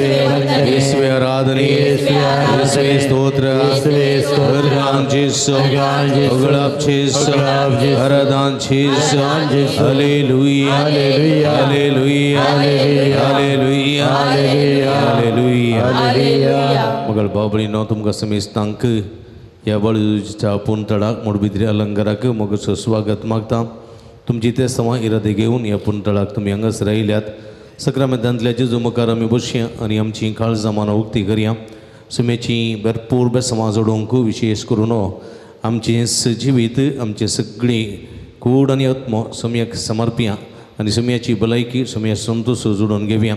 ಯೇಸುವೆ ಆರಾಧನೆ, ಯೇಸುವೆ ಸ್ತೋತ್ರ, hallelujah, hallelujah, hallelujah, hallelujah. मगळ भाव-भयणींनो, तुमकां समेस्तांक ह्या बळीच्या पुणतळाक मोडबिद्री अलंकाराक मगचो स्वागत मागता. तुमची ते समा इरादे घेवन ह्या पुणतळाक तुमी हांगासर आयल्यात. सक्रामेंतांतल्या जेजू मुखार आमी बसया आनी आमची काळजां मनां उक्ती करया. सुमेची भरपूर बेसमां जोडूंक विशेश करून आमचें जिवीत, आमचें सगळीं कूड आनी आत्मो सम्यक समर्पया आनी सम्याची भलायकी, सम्या संतोश जोडून घेवया.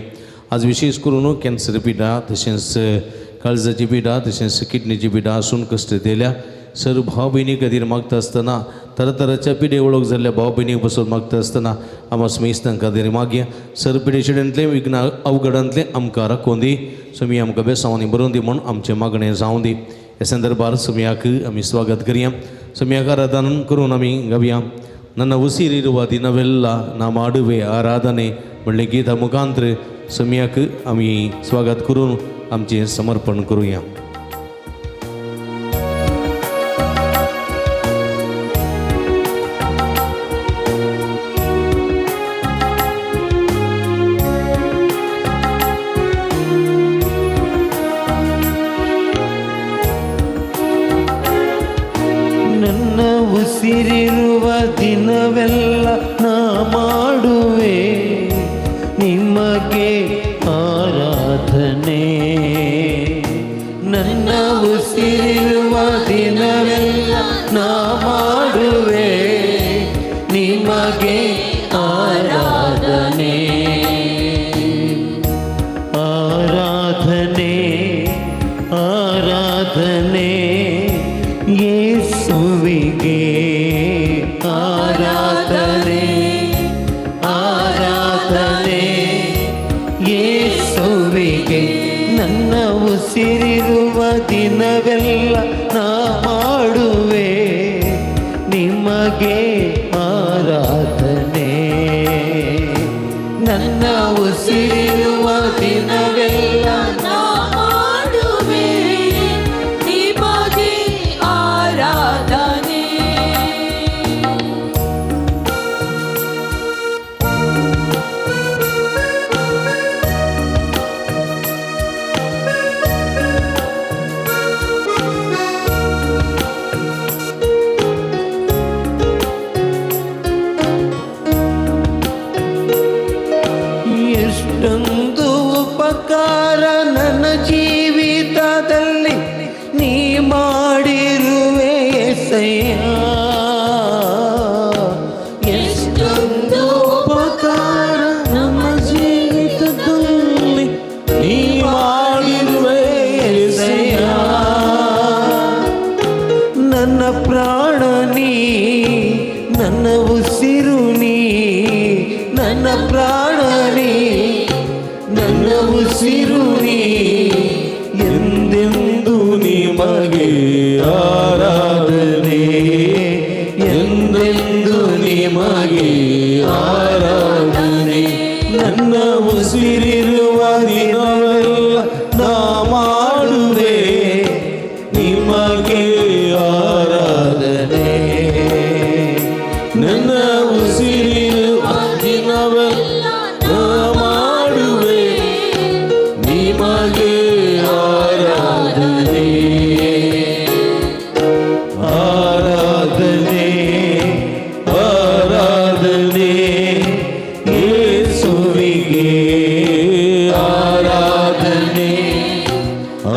आज विशेष करून कॅन्सर पिडा, तशेंच काळजाची पिडा, तशेंच किडनीची पिडा आसून कश्ट दिल्या सर्व भाव भयणी खातीर मागता आसतना, तरातराच्या पिडे वळख जाल्ल्या भाव भयणीक बसून मागता आसतना आमा समेस्तां खातीर मागया. सर्व पिडे विघ्न अवघडांतलें आमकां राखून दी. सुमी आमकां बेसांवांनी बरोवन दी म्हूण आमचें मागणें जावं दी. ह्या संदर्भार सुमयाक आमी स्वागत करया. सुमयाक आराधन करून आमी गावया. ನನ್ನ ಉಸಿರಿರುವ ದಿನವೆಲ್ಲ ನಾ ಮಾಡುವೆ ಆರಾಧನೆ म्हणलें गीता मुखांतर सुमयाक आमी स्वागत करून आमचें समर्पण करुया. ನನ್ನ ಉಸಿರಿರುವ ದಿನವೆಲ್ಲ ನಾ ಮಾಡುವೆ ನಿಮಗೆ ಆರಾಧನೆ. ನನ್ನ ಉಸಿರಿರುವ ದಿನವೆಲ್ಲ ನಾ ಮಾಡುವೆ ನಿಮಗೆ ಆರಾಧನೆ. ಆರಾಧನೆ, ಆರಾಧನೆ ಯೇಸುವಿಗೆ. ಆರಾಧನೆ, ಆರಾಧನೆ ಯೇಸುವಿಗೆ. ನನ್ನ ಉಸಿರಿರುವ ದಿನವೆಲ್ಲ ನಾ ಮಾಡುವೆ ನಿಮಗೆ ಆರಾಧನೆ. ನನ್ನ ಉಸಿರಿರುವ ದಿನವೆಲ್ಲ ನಾ ಮಾಡುವೆ ನಿಮಗೆ ಆರಾಧನೆ. ಎಷ್ಟೊಂದು ಉಪಕಾರ ನನ್ನ ಜೀವಿತದಲ್ಲಿ ನೀ ಮಾಡಿರುವೆ ಏಸಯ್ಯ. ಎಷ್ಟೊಂದು ಉಪಕಾರ ನಮ್ಮ ಜೀವಿತದಲ್ಲಿ ನೀ ಮಾಡಿರುವೆ ಏಸಯ್ಯ. ನನ್ನ ಪ್ರಾಣ ನೀ, ನನ್ನ ಉಸಿರು ನೀ. ನನ್ನ ಪ್ರಾಣ ನೀ, ನನ್ನ ಉಸಿರು ನೀ. ಎಂದೆಂದು ನಿಮಗೆ ಆರಾಧನೆ, ಎಂದೆಂದು ನಿಮಗೆ ಆರಾಧನೆ. ನನ್ನ ಉಸಿರಿರುವ ದಿನವೆಲ್ಲ ನಾ ಮಾಡುವೆ ನಿಮಗೆ ಆರಾಧನೆ. ನನ್ನ ಉಸಿರಿರುವ ದಿನವೆಲ್ಲ ನಾ ಮಾಡುವೆ ನಿಮಗೆ ಆರಾಧನೆ. ಆರಾಧನೆ, ಆರಾಧನೆ ಯೇಸುವಿಗೆ. ಆರಾಧನೆ,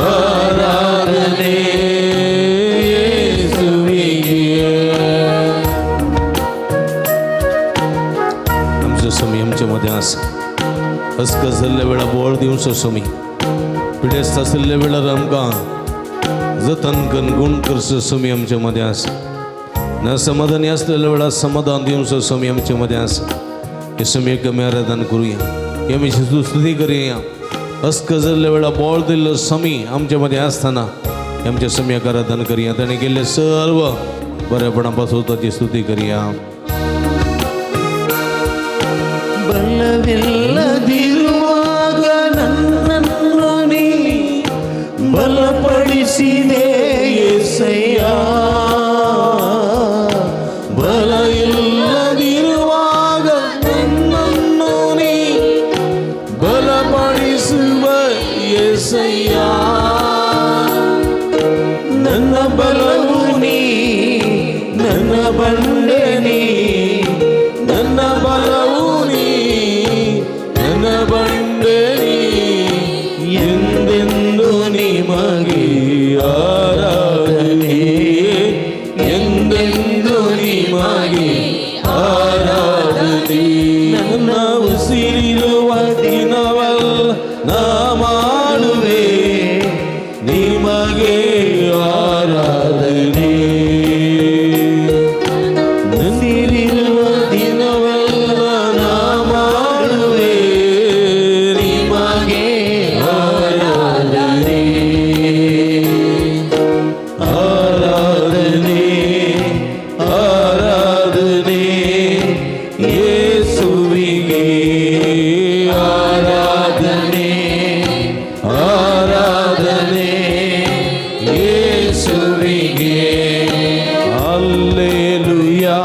ಆರಾಧನೆ ಯೇಸುವಿಗೆ. आमचो स्वामी आमच्या मदें आसा. अस्कस जाल्ल्या वेळार बळ दिवचो स्वामी. पिडेस्त आशिल्ल्या वेळार आमकां जतन करून गुण करचो स्वामी आमच्या मदें आसा. न समाधानी आसलेल्या वेळार समाधान दिवचो स्वामी आमच्या मदें आसा. हे स्वामी आमी आराधन करुया, हे आमी स्तुती करुया. अस्कस जाल्ल्या वेळार बळ दिल्लो स्वामी आमच्या मदें आसतना आमच्या स्वाम्याक आराधन करुया. ताणें केल्ले सर्व बरेपणा पासून ताची स्तुती करुया. ಬಲವಿಲ್ಲದಿರುವಾಗ ನನ್ನನ್ನು ಬಲಪಡಿಸಿದೆ ಯೇಸಯ್ಯ. ಬಲ ಇಲ್ಲದಿರುವಾಗ ನನ್ನನ್ನು ನೀ ಬಲಪಡಿಸುವ ಯೇಸಯ್ಯ. ನನ್ನ ಬಲವು ನೀ, ನನ್ನ ಬಂಡೆ ನೀ, ನನ್ನ ಬಲವು ನೀ, ನನ್ನ ಬಂಡೆ ನೀ. ಎಂದೆಂದು ನಿಮಗೆ ಆರಾಧನೆ, ಎಂದೆಂದು ನಿಮಗೆ ಆರಾಧನೆ. ನನ್ನ ಉಸಿರಿರುವ ದಿನವೆಲ್ಲ ನಾ ಮಾಡುವೆ ನಿಮಗೆ ಆರಾಧನೆ. ಉಸಿರಿರುವ ದಿನವೆಲ್ಲ ನಾ ಮಾಡುವೆ ನಿಮಗೆ ಆರಾಧನೆ. ಆರಾಧನೆ, ಆರಾಧನೆ ಯೇಸುವಿಗೆ. ಆರಾಧನೆ, ಆರಾಧನೆ ಯೇಸುವಿಗೆ. Alleluia,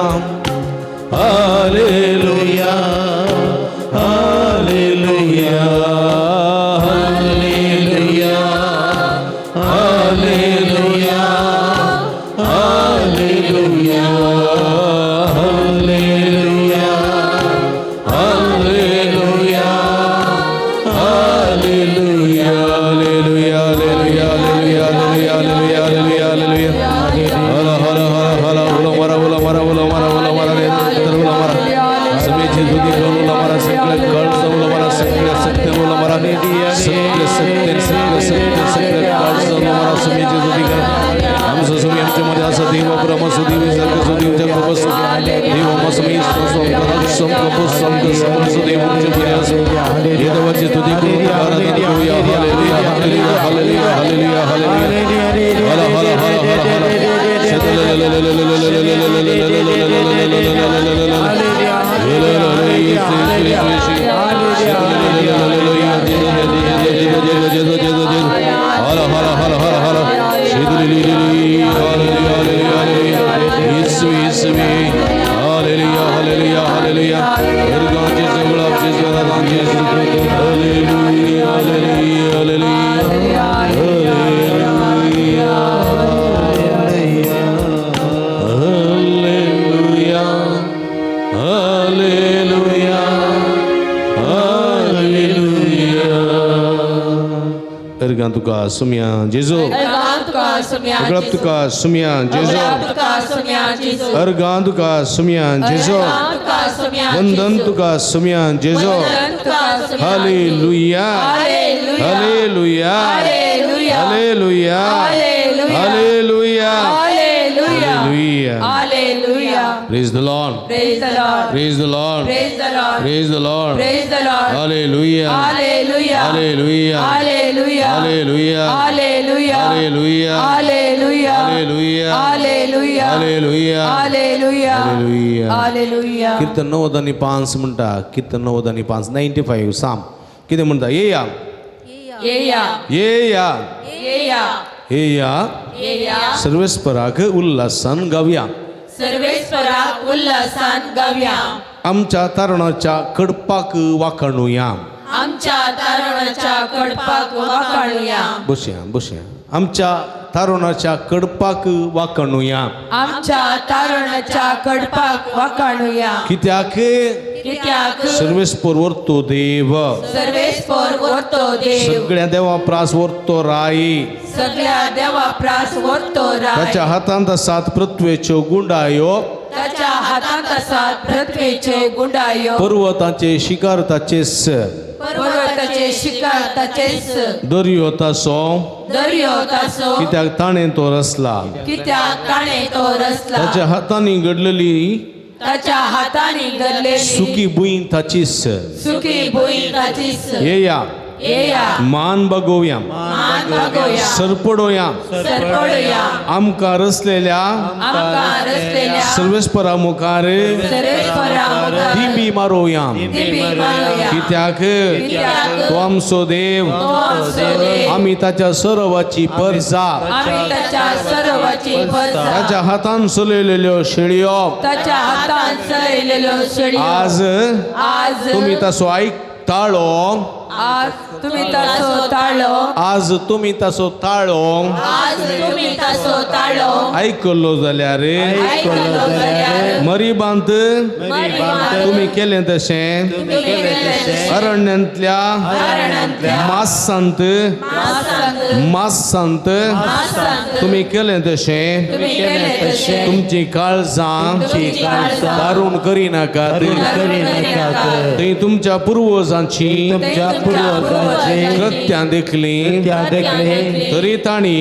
alleluia, alleluia, alleluia, alleluia, alleluia, alleluia, alleluia, alleluia, alleluia, alleluia, alleluia, alleluia, alleluia, alleluia. ಹಲ ಹಲ ಹಲ ಹಲ. ಉಲ ಮರ ಉಲ ಮರ ಉಲ ಮರ ಉಲ ಮರ ಉಲ ಮರ समेचे दुधी उला मरा सगळे कळस उला मरा सगळे सत्य उला मरा सगळे सत्य सगळे सत्य सगळे कळस उला मरा समेचे दुधी कर. आमचं सुमी आमच्या मध्ये असं देव ब्रह्म सुदेव सर्ग सुदेव जग देव मसमी सम सम सुदेव आमच्या मध्ये असं हे देवाची स्तुती करून आराधना करूया. Hallelujah, hallelujah, hallelujah, hallelujah, hallelujah. हला हला हला हला हला. Hallelujah, hallelujah, hallelujah. अर्गां तुका सुम्या जेजू. अर्गां तुका सुम्या. अगळप तुका सुम्या जेजू. तुका सुम्या जेजू. अर्गां तुका सुम्या जेजू. तुका सुम्या. वंदन तुका सुम्या जेजू. वंदन तुका सुम्या. Hallelujah, hallelujah, hallelujah, hallelujah, hallelujah, hallelujah, hallelujah, hallelujah. Hallelujah. Praise the Lord. Praise the Lord. Praise the Lord. Praise the Lord. Praise the Lord. Praise the Lord. Hallelujah. Hallelujah. Hallelujah. Hallelujah. Hallelujah. Hallelujah. Hallelujah. Hallelujah. Hallelujah. Hallelujah. Hallelujah. Hallelujah. Hallelujah. Hallelujah. कीर्तन 95 म्हणटा. कीर्तन 95, 95 साम कितें म्हणटा? येया, येया, येया, येया, येया. येया. सर्वेस्पराक उल्हासान गावया. सर्वेस्पराक उल्हासान गावया. आमच्या तारणाच्या कडपाक वाखाणुया. आमच्या तारणाच्या कडपाक वाखाणुया. बसया, बसया. आमच्या तारुणाच्या कडपाक वाखाणुया. आमच्या तारणाच्या कडपाक वाखाणुया. कित्याक? कित्याक? सर्वेस्पर वरतो देव. सर्वेस्पर वरतो देव. सगळ्या देवा प्रास वरतो राई. सगळ्या देवा प्रास वरतो राय. ताच्या हातांत आसात पृथ्वेच्यो गुंडायो. ताच्या हातांत आसात पृथ्वेच्यो गुंडायो. पर्वताचे शिकार ताचेच. पर्वताचे शिकार ताचेच. दर्यो तासो. दर्यो तासो. कित्याक ताणें तो रचला. कित्याक ताणें तो रचला. ताच्या हातांनी घडलेली. ताच्या हातांनी घडलेली. सुकी भूंय ताचीच. सुकी भूंय ताचीच. येया, येया. मान बागोवया. मान बागोवया. सरपडोया. सरपडोया. आमकां रचलेल्या. आमकां रचलेल्या. सर्वेस्परा मुखार. सर्वेस्परा मुखार. दिंबी मारोया. दिंबी मारोया. कित्याक? कित्याक? तो आमचो देव. तो आमचो देव. आमी ताच्या सरोवाची परजा, आमी ताच्या सरोवाची परजा, ताच्या हातान चलयलेल्यो शेळयो, ताच्या हातान चलयलेल्यो शेळयो। आज आज तुमी ताचो आयकताळो, आज तुमी ताचो ताळो, आज तुमी ताचो ताळो, आज तुमी ताचो ताळो आयकलो जाल्यार, आयकलो जाल्यार, मरिबांत तुमी केलें तशें, अरण्यांतल्या मासांत मासांत तुमी केलें तशें, तुमची काळजां दारून करिनाकात, थंय तुमच्या पुर्वजांची कृत्यां देखली, तरी तांणी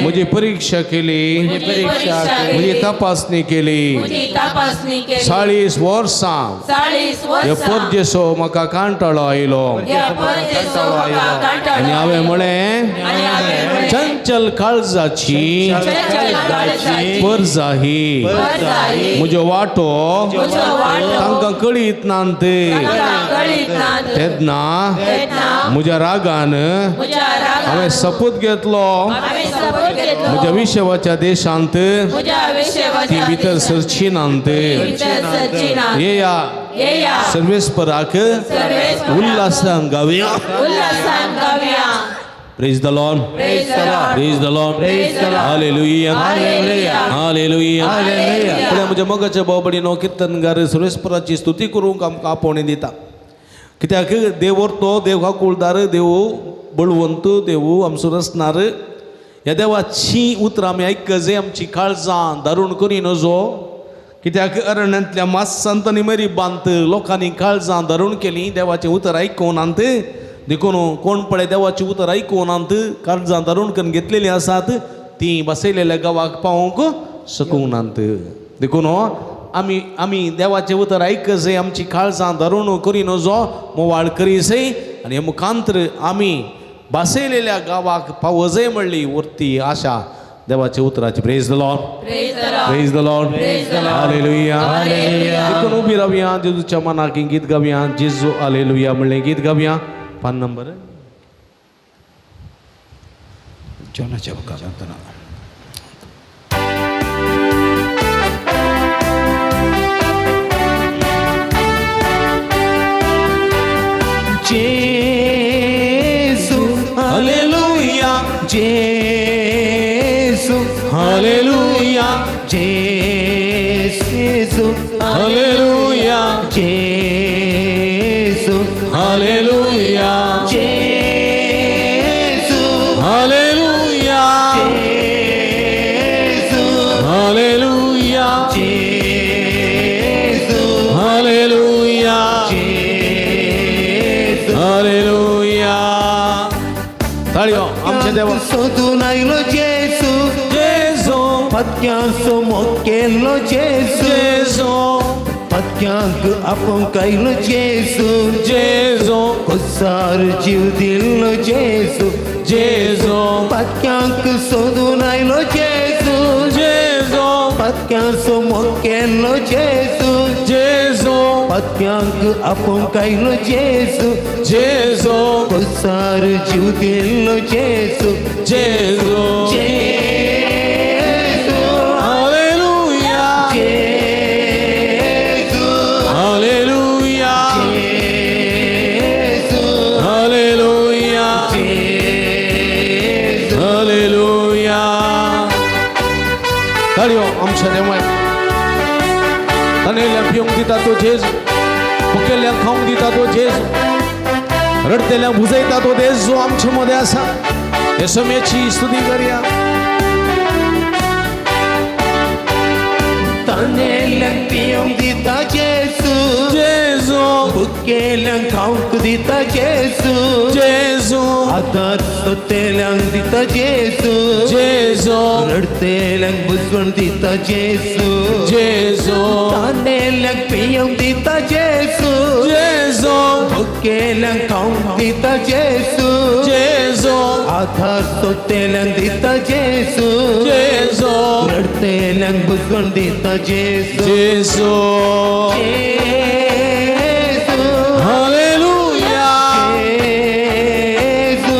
म्हजी परीक्षा केली, म्हजी तपासणी केली। 40 वर्सां ह्या परदेसो म्हाका कांटाळो आयलो आनी हांवें म्हळें, चंचल काळजाची परजा ही, म्हज्यो वाटो तांकां कळीत नात। तेन्ना म्हज्या रागान हांवें सपूत घेतलो, म्हज्या विशवाच्या देशांत ती भितर सरची नात। येया सर्वेस्पराक उल्हासान गावया। Praise the Lord. Praise the Lord. Hallelujah. Hallelujah. पुढे म्हज्या मोगाच्या भाव भयणीनो, किर्तनगार सर्वेस्पराची स्तुती करूंक आमकां आपोवणें दिता। कित्याक देव तो देव काकुळदार, देव बळवंत, देव आमचो रचणार। ह्या देवाची उतरां आमी आयकजे, आमची काळजां दारून करी नजो। कित्याक अरण्यांतल्या मासांत आनी मरिबांत लोकांनी काळजां दारून केली, देवाचें उतर आयकूनात। देखून कोण पळय देवाचें उतर आयकूनात, काळजां दारून करून घेतलेलीं आसात, तीं बसयलेल्या गांवाक पावोवंक शकूनात। देखून आमी आमी देवाचें उतर आयकजे, आमची काळजां धरून करी नजो, मोवाळ करीजय आनी हे मुखांतर आमी बसयलेल्या गांवाक पावजय म्हणली उरती आशा देवाच्या उतराची। Praise the Lord. Praise the Lord. Hallelujah. देखून उबी रावया, जेजूच्या मनाक गीत गावया, जेजू हालेलुया म्हणलें गीत गावया। 5 number जोनाच्या बुकांत Gesù, alleluia, Gesù, alleluia, Gesù, alleluia, Gesù, alleluia, Gesù, alleluia, Gesù, alleluia, Gesù, alleluia, Hallelujah. ताळयो आमच्या देवा सोदून आयलो जेजू, जेजू पत्यांचो मोग केल्लो जेजू, जेजू पत्यांक आपोवंक आयलो जेजू, जेजू कोसार जीव दिल्लो जेजू, जेजू पत्यांक सोदून आयलो जेजू, जेजू पत्यांचो मोग केल्लो जेजू, जेजू पत्यांक आपोवंक आयलो जेजू, जेजू कोसार जीव दिल्लो जेजू, जेजू, जेजू, हालेलुया, जेजू, हालेलुया, जेजू, हालेलुया, जेजू, हालेलुया। ताळयो आमच्या देवाक ताणें पिवंक दिता तो जेजू, मुखेल्यांक खावंक दिता तो जेजू, रडतेल्यांक भुजयता तो जेजू आमचे मदें आसा। हे समेची स्तुती करया। तानेल्यांक पिवंक दिता जेजू, जेजू भुकेल्यांक खावंक दिता जेजू, जेजू आदार सोतेल्यांक दिता जेजू, जेजू रडतेल्यांक बुजवण दिता जेजू, जेजू तानेल्यांक पिवंक दिता जेजू, जेजू भुकेल्यांक खावंक दिता जेजू, जेजू आधार सोतेल्यांक दिता जेजू, जेजू रडतेल्यांक बुजवण दिता जेजू, जेजू, जेजू, हालेलुया, जेजू,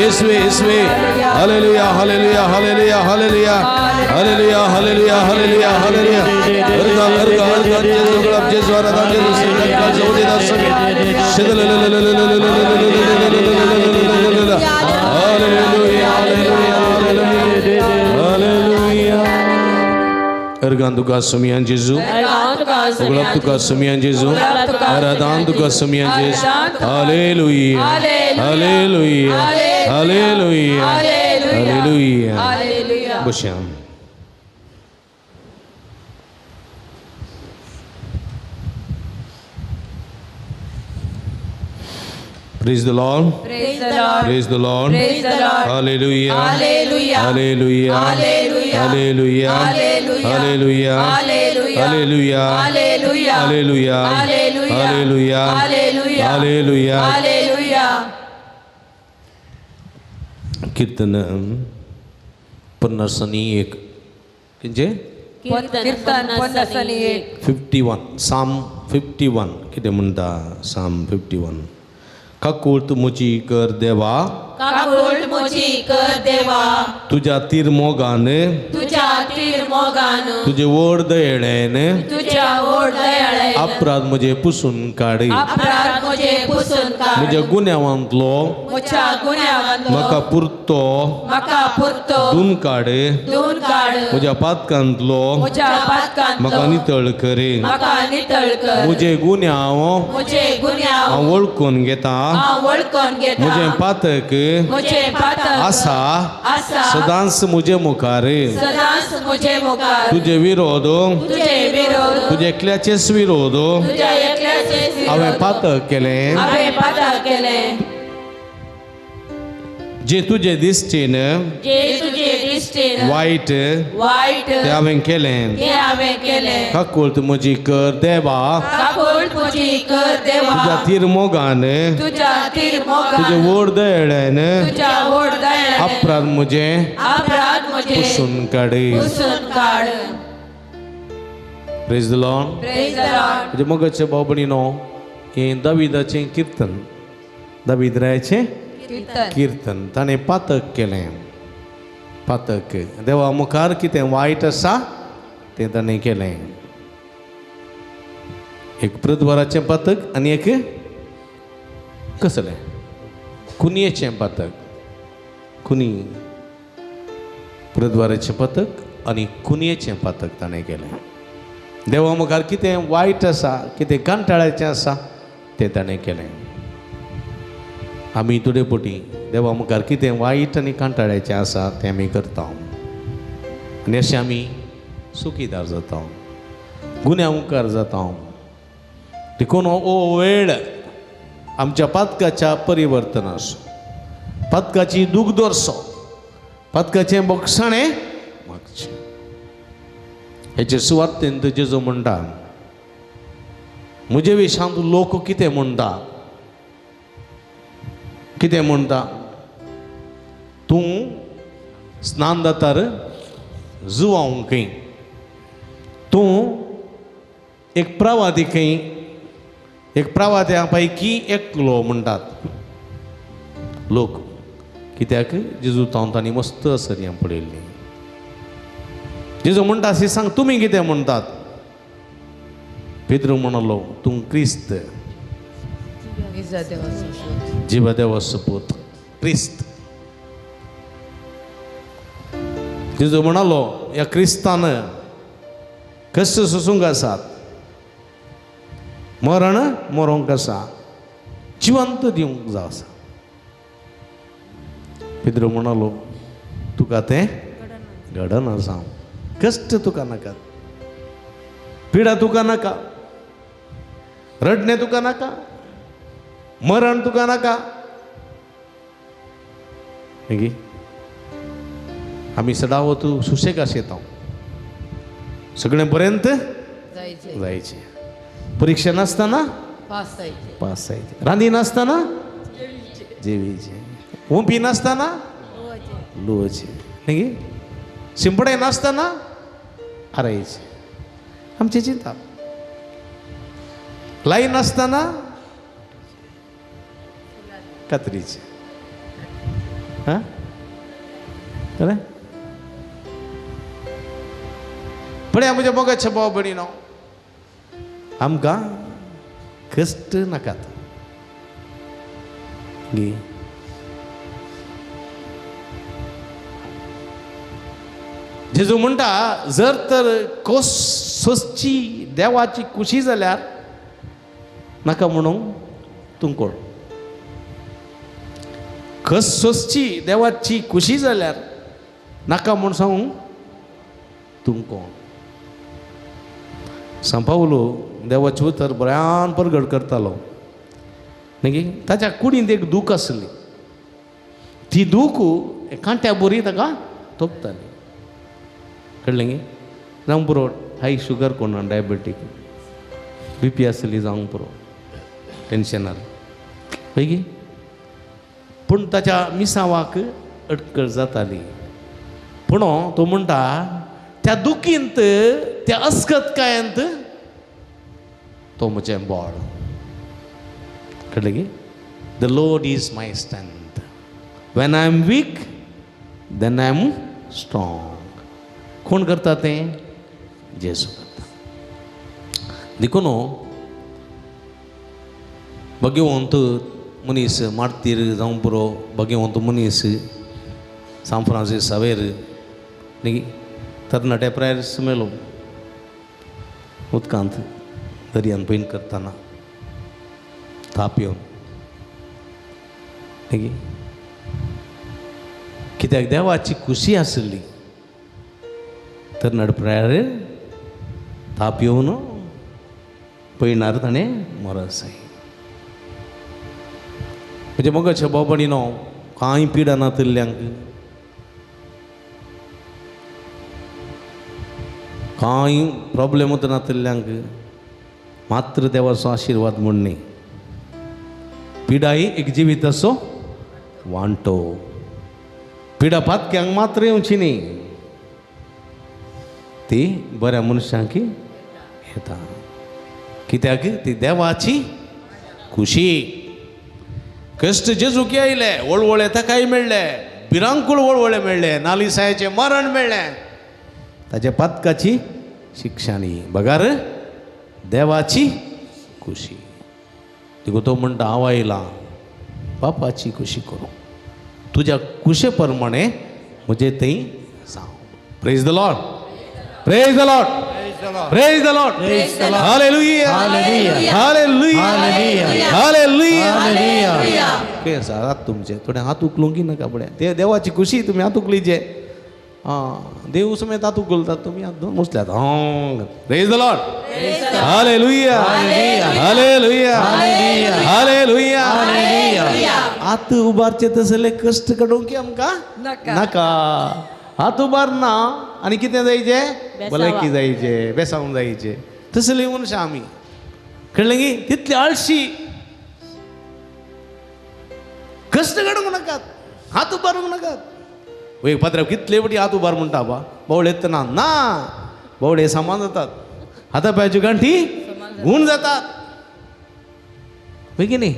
येशुवे येशुवे hallelujah hallelujah hallelujah hallelujah hallelujah hallelujah hallelujah hallelujah अर्धा अर्धा अर्धा जेजू गळप जेजू आराधा जेजू संकट जवळ सगळे हालेलुया हालेलुया हालेलुया अर्गान तुका सुमियान जेजू उगळप तुका सुमियान जेजू आराधान तुका सुमियान जेजू hallelujah hallelujah hallelujah hallelujah बश्याम. Praise the Lord. Praise the Lord. Praise the Lord. Praise the Lord. Hallelujah. Hallelujah. Hallelujah. Hallelujah. Hallelujah. Hallelujah. Hallelujah. Hallelujah. Hallelujah. Hallelujah. Hallelujah. Hallelujah. Hallelujah. Hallelujah. Hallelujah. Hallelujah. कीर्तन 51 किंचे कीर्तन 51. 51 साम 51 कितें म्हणटा साम 51 काकूळ म्हजी कर देवा काकूळ म्हजी कर देवा तुज्या तीर मोगान तुज्या तीर मोगान तुजे व्हड दयेळेन तुज्या व्हड दयाळेन अपराध म्हजे पुसून काड अपराध म्हजे पुसून काड म्हज्या गुन्यांवांतलो म्हज्या गुन्यांवांतलो म्हाका पुरतो म्हाका पुरतो धुवन काड धुवन काड म्हज्या पातकांतलो म्हज्या पातकांतलो म्हाका नितळ कर म्हाका नितळ कर म्हजे गुन्यांव म्हजे गुन्यांव हांव वळखून घेता हांव वळखून घेता म्हजें पातक म्हजें पातक आसा आसा सदांच म्हजे मुखार सदांच म्हजे मुखार तुजे विरोध तुजे विरोध तुजे एकल्याचेच विरोध तुज्या एकल्याचेच विरोध हांवें पातक केलें हांवें पातक केलें जे तुजे दिश्टीन जे तुजे दिश्टीन वायट वायट तें हांवें केलें तें हांवें केलें काकूळ म्हजी कर देवा काकूळ म्हजी कर देवा तुज्या तीर मोगान तुज्या तीर मोगान तुजे व्हड दयेळेन तुज्या व्हड दयेळेन अपराध म्हजें अपराध म्हजे पुसून काड पुसून काड. Praise the Lord. Praise the Lord. म्हजे मोगाचे भाव भयणीनो हें दाविदाचें कीर्तन दावीद रायाचें कीर्तन कीर्तन ताणें पातक केलें. पातक. देवा मुखार कितें वायट आसा तें ताणें केलें. एक पृथ्वराचें पातक आनी एक कसलें कुनयेचें पातक. कुनी पृथ्वराचें पातक आनी कुनयेचें पातक ताणें केलें. देवा मुखार कितें वायट आसा, कितें कांटाळ्याचें आसा तें ताणें केलें. आमी थोडे पटी देवा मुखार कितें वायट आनी कांटाळ्याचें आसा तें आमी करता आनी अशें आमी सुखीदार जाता, गुन्यांवकार जाता. देखून हो वेळ आमच्या पातकाच्या परिवर्तनाचो, पातकाची दूख दरसो, पातकाचें बोगसाणें मागचें. हेचे सुवातेंत जेजू म्हणटा, म्हजे विशांत लोक कितें म्हणटा, कितें म्हणटा, तूं स्नान जातार जुवांव खंय, तूं एक प्रवादी खंय, एक प्रवाद्या पैकी एकलो म्हणटात लोक. कित्याक जेजू तावन तांणी मस्त असर्यां पळयल्ली. जेजू म्हणटा अशें सांग, तुमी कितें म्हणटात? पेद्रू म्हणलो, तूं क्रिस्त, जिवा देवाचो पूत, क्रिस्त. जेजू म्हणालो, ह्या क्रिस्तान कश्ट सोसूंक आसात, मरण मरोंक आसा, जिवंत दिवंक जाय आसा. पेद्रू म्हणालो, तुका तें घडना जावं, कश्ट तुका नाका, पिडा तुका नाका, रडणें तुका नाका, मरण तुका नाका. मागीर आमी सदांच सुशेगास येता, सगळें पर्यंत जायचें, परिक्षा नासतना पास जायचें, रांदी नासतना जेवीचें, उंपी नासतना लुवचें, मागीर शिंपडे नासतना आरायचें. आमचें चिंता लाय नासतना कातरीचें. हां कळ्ळें? पळया म्हज्या मोगाच्या भाव भयणीनो, आमकां कश्ट नाकात. जेजू म्हणटा, जर तर कोस सोसची देवाची खुशी जाल्यार नाका म्हणूंक तूं कोण. कस सोसची देवाची खुशी जाल्यार नाका म्हूण सांगूंक तूं कोण. सांपावलो देवाचें उतर बऱ्यान परगट करतालो. मागीर ताच्या कुडींत एक दूख आसली, ती दूख कांट्या बोरी ताका तोपताली. कळ्ळें गे? जावंक पुरो, हाय शुगर कोण ना, डायबेटीक बीपी आसली जावंक पुरो, टेन्शनार मागीर. पूण ताच्या मिसावाक अटकळ जाताली. पूण तो म्हणटा, त्या दुखींत, त्या अस्कतकायेंत तो म्हजें बळ. कळ्ळें की? The Lord is my strength, when I am weak then I am strong. कोण करता तें? जेजू करता. देखून भगवंत मनीस मार्तीर जावं पुरो, भगवंत मनीस सांत फ्रांसीस सावेर न्ही तरणाटे प्रायर्स मेलो उदकांत दर्यान पैन करतना ताप येवन. न्ही कित्याक देवाची खुशी आसली, तरणाटे प्रायर ताप येवन पयणार ताणें मरत जाय. म्हणजे मोगाच्या भाव भयणीनो, कांय पिडा नातिल्ल्यांक, कांय प्रॉब्लेम नातिल्ल्यांक मात्र देवाचो आशिर्वाद म्हूण न्ही, पिडाय एक जिविताचो वांटो. पिडा पातक्यांक मात्र येवची न्ही, ती बऱ्या मनशांक येता. कित्याक? ती देवाची खुशी. कश्ट जेजूक आयले, वळवळे ताकाय मेळ्ळे, भिरांकूळ वळवळे मेळ्ळे, नालिसायचें मरण मेळ्ळें, ताच्या पातकाची शिक्षा न्ही बगार देवाची खुशी. देखून तो म्हणटा हांव आयलां बापाची खुशी करूं, तुज्या खुशे प्रमाणे म्हजे थंय जावं. Praise the Lord, praise the Lord, praise the Lord. Hallelujah, hallelujah, hallelujah. खंय आसा हात तुमचे? थोडे हात उखलूंक नाका फुडें, ते देवाची खुशी तुमी हात उखलीचे. आं, देव समेत हात उखलतात, तुमी हात बसल्यात. हां, praise the Lord. Hallelujah, hallelujah, hallelujah. हात उबारचे तसले कश्ट काडूंक आमकां नाका. हात उबारना आनी कितें जायचें? भलायकी जायचे, बेसावूंक जायचे. तसली मनशां आमी, कळ्ळें की? तितली आळशी, कश्ट काडूंक नाकात, हात उबारूंक नाकात. वय पात्रांव कितले फावटी हात उबार म्हणटा बा, बावळे येतना ना, बावळे सामान जातात, हाता पांयाच्यो गांठी गूण जातात. वय की न्ही?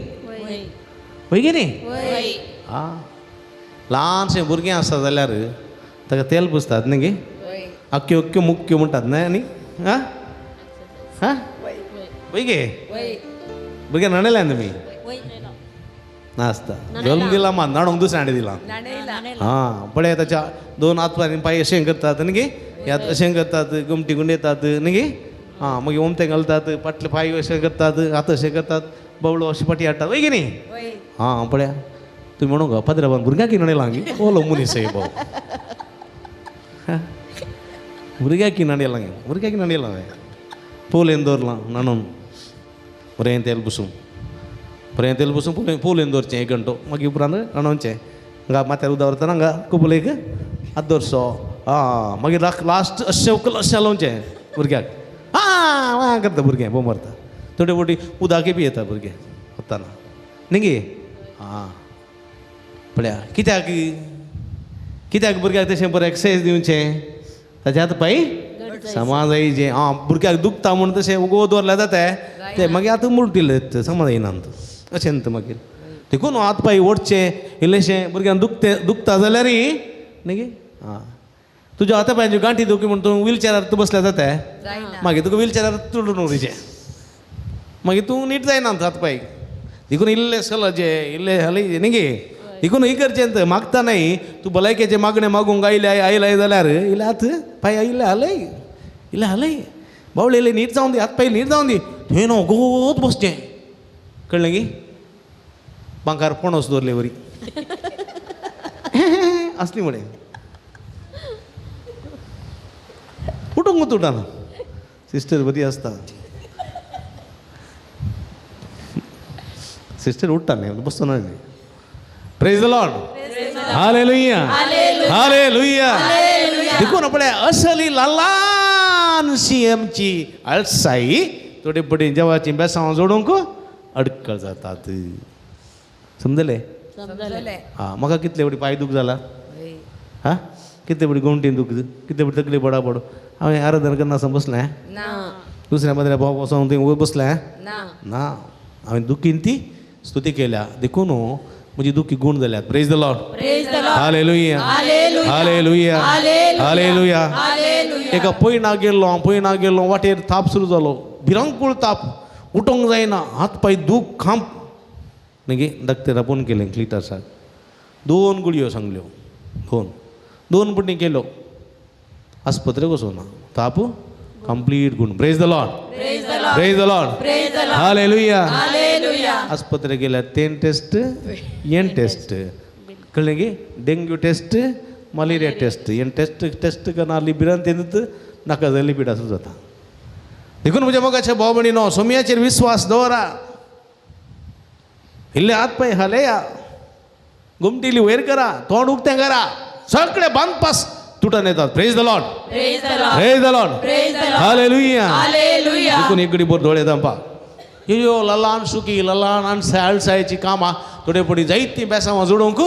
वय की न्ही? आं, ल्हानशें भुरगें आसा जाल्यार ताका तेल पुसतात न्ही गे, अक्क्यो अक्क्यो मुक्क्यो म्हणटात न्हय आनी आं आं वय गे भुरग्यां न्हाणयल्यान तुमी नासता, जल्म दिला मात न्हाणोवंक दुसऱ्या हाणें दिलां. हां, पळय ताच्या दोन हात आनी पांय अशें करतात न्ही गे, ह्यात अशें करतात, गोमटी गुंडयतात न्ही गे. हां, मागीर ओमतें घालतात, फाटले पांय अशें करतात, हात अशें करतात, बावळो अशें फाटी हाडटात. वय की न्ही? हां, पळया तुमी म्हणू गो पाद्राबान भुरग्यांक न्हाणयलां गे, ओलो मनीस हे भाऊ, भुरग्याक न्हाणयलां गे, भुरग्याक न्हाणयलां हांवें, पोलेन दवरलां न्हाणोवन, बरें तेल पुसून, बरें तेल पुसून पोलेन दवरचें एक घंटो, मागीर उपरांत न्हाणोवचें. हांगा माथ्यार उदक व्हरतना हांगा कपलेक हात दवरचो. आं, मागीर लास्ट अशें उखल अशें हालोवचें भुरग्याक. आं आं करता भुरगें, बोम मारता. थोडे फावटी उदकय पियेता भुरगें वतना न्ही गे. आं, पळया कित्याक कित्याक भुरग्याक तशें बरें एक्सरसायज दिवचें, ताचे हात पांय समा जायचे. आं, भुरग्याक दुखता म्हूण तशें उगो दवरल्यार जाता ते मागीर आतां मुर्टिले समा जायना अशें न्हय मागीर. देखून हात पांय ओडचें इल्लेशें भुरग्यांक दुखते दुखता जाल्यार न्ही गे. आं, तुज्या हाता पांयाच्यो गांठी दुखी म्हूण तूं व्हीलचेरार तूं बसल्यार जाता, मागीर तुका व्हीलचेरार तुडून उरचें, मागीर तूं नीट जायना हात पांय. देखून इल्लें सलजें इल्लें हलयचें न्ही गे. देखून ही करचें न्हय, मागता न्हय तूं भलायकेचें मागणें मागूंक आयलें आयलें जाल्यार इल्लें हात पांय इल्लें हालय, इल्लें हालय, बावळे इल्लें नीट जावन दी, हात पांय नीट जावन दी, थंय न्हू गोत बसचें. कळ्ळें की? बांकार पणस दवरले वरी असली म्हळें उठूंक उठना. सिस्टर बरी आसता, सिस्टर उठ्ठा न्ही, बसतो न्हय. Praise the Lord. Hallelujah, hallelujah. देखून पळय असली ल्हानशी आमची आळसाई थोडे पटी देवाची बेसांव जोडूंक अडकळ जातात. समजलें? आं, म्हाका कितले फावटी पांय दूख जाला, हां, कितले फावटी गोमटेन दूख, कितले फावटी तकली पडा पडो, हांवें आराधना करना आसतना बसलें, दुसऱ्या मदल्या भाव वचोन थंय वयर बसलें ना, हांवें दुखीन ती स्तुती केल्या. देखून म्हजी दुखी गूण जाल्यात. Praise the Lord. Hallelujah, hallelujah, hallelujah. एका पयणा गेल्लो हांव, पयणा गेल्लो, वाटेर ताप सुरू जालो, भिरांकूळ ताप, उठोंक जायना, हात पांय दूख खांप. मागीर डॉक्टरा फोन केलें क्लिटर्साक, दोन गुळयो सांगल्यो, दोन दोन पुटी केलो, आस्पत्रेक वचूना, ताप कंप्लीट गूण. Praise the Lord, praise the Lord. Hallelujah. आस्पत्रेक गेल्यार तेन टेस्ट येन टेस्ट, कळ्ळें की? डेंग्यू टेस्ट, मलेरिया टेस्ट, येन टेस्ट टेस्ट करना भिरांत येत नाका जाल्ली पिडा सुरू जाता. देखून म्हज्या मोगाच्या भाव भयणीनो, सोमयाचेर विस्वास दवरा, इल्ले हात पांय हालया, गोमटी इल्ली वयर करा, तोंड उक्तें करा, सगळे बांदपास तुटन येतात. Praise the Lord, praise the Lord. Hallelujah. देखून एक घडी भर दोळे दांपा, यो ललान सुकी ललान आनसाय आळसायची कामां थोडे पडी जायतीं बेसांवां जोडूंक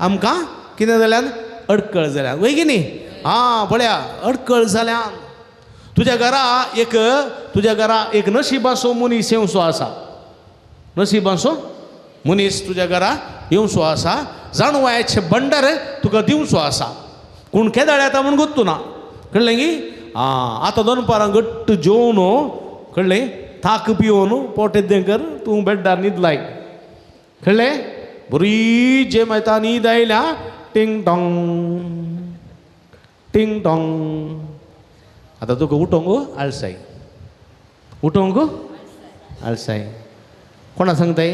आमकां कितें जाल्यान अडकळ जाल्यान. वय की न्ही? आं, पळया अडकळ जाल्यान तुज्या घरा एक, तुज्या घरा एक नशिबाचो मनीस येवचो आसा, नशिबाचो मनीस तुज्या घरा येवचो आसा. जाणवायेचें भंडार तुका दिवचो आसा. कोण केदाळ येता म्हूण गोत्तू ना, कळ्ळें की? आं, आतां दनपारां घट्ट जेवन, कळ्ळें, ताक पिवन पोट येद्दें कर, तूं बेड्डार न्हिदलाय, कळ्ळें? बरी जेम येता, न्हीद आयल्या, टिंग टोंग टिंग टोंग. आतां तुका उठोवंक आळसाय, उठोवंक आळसाय. कोणा सांगताय?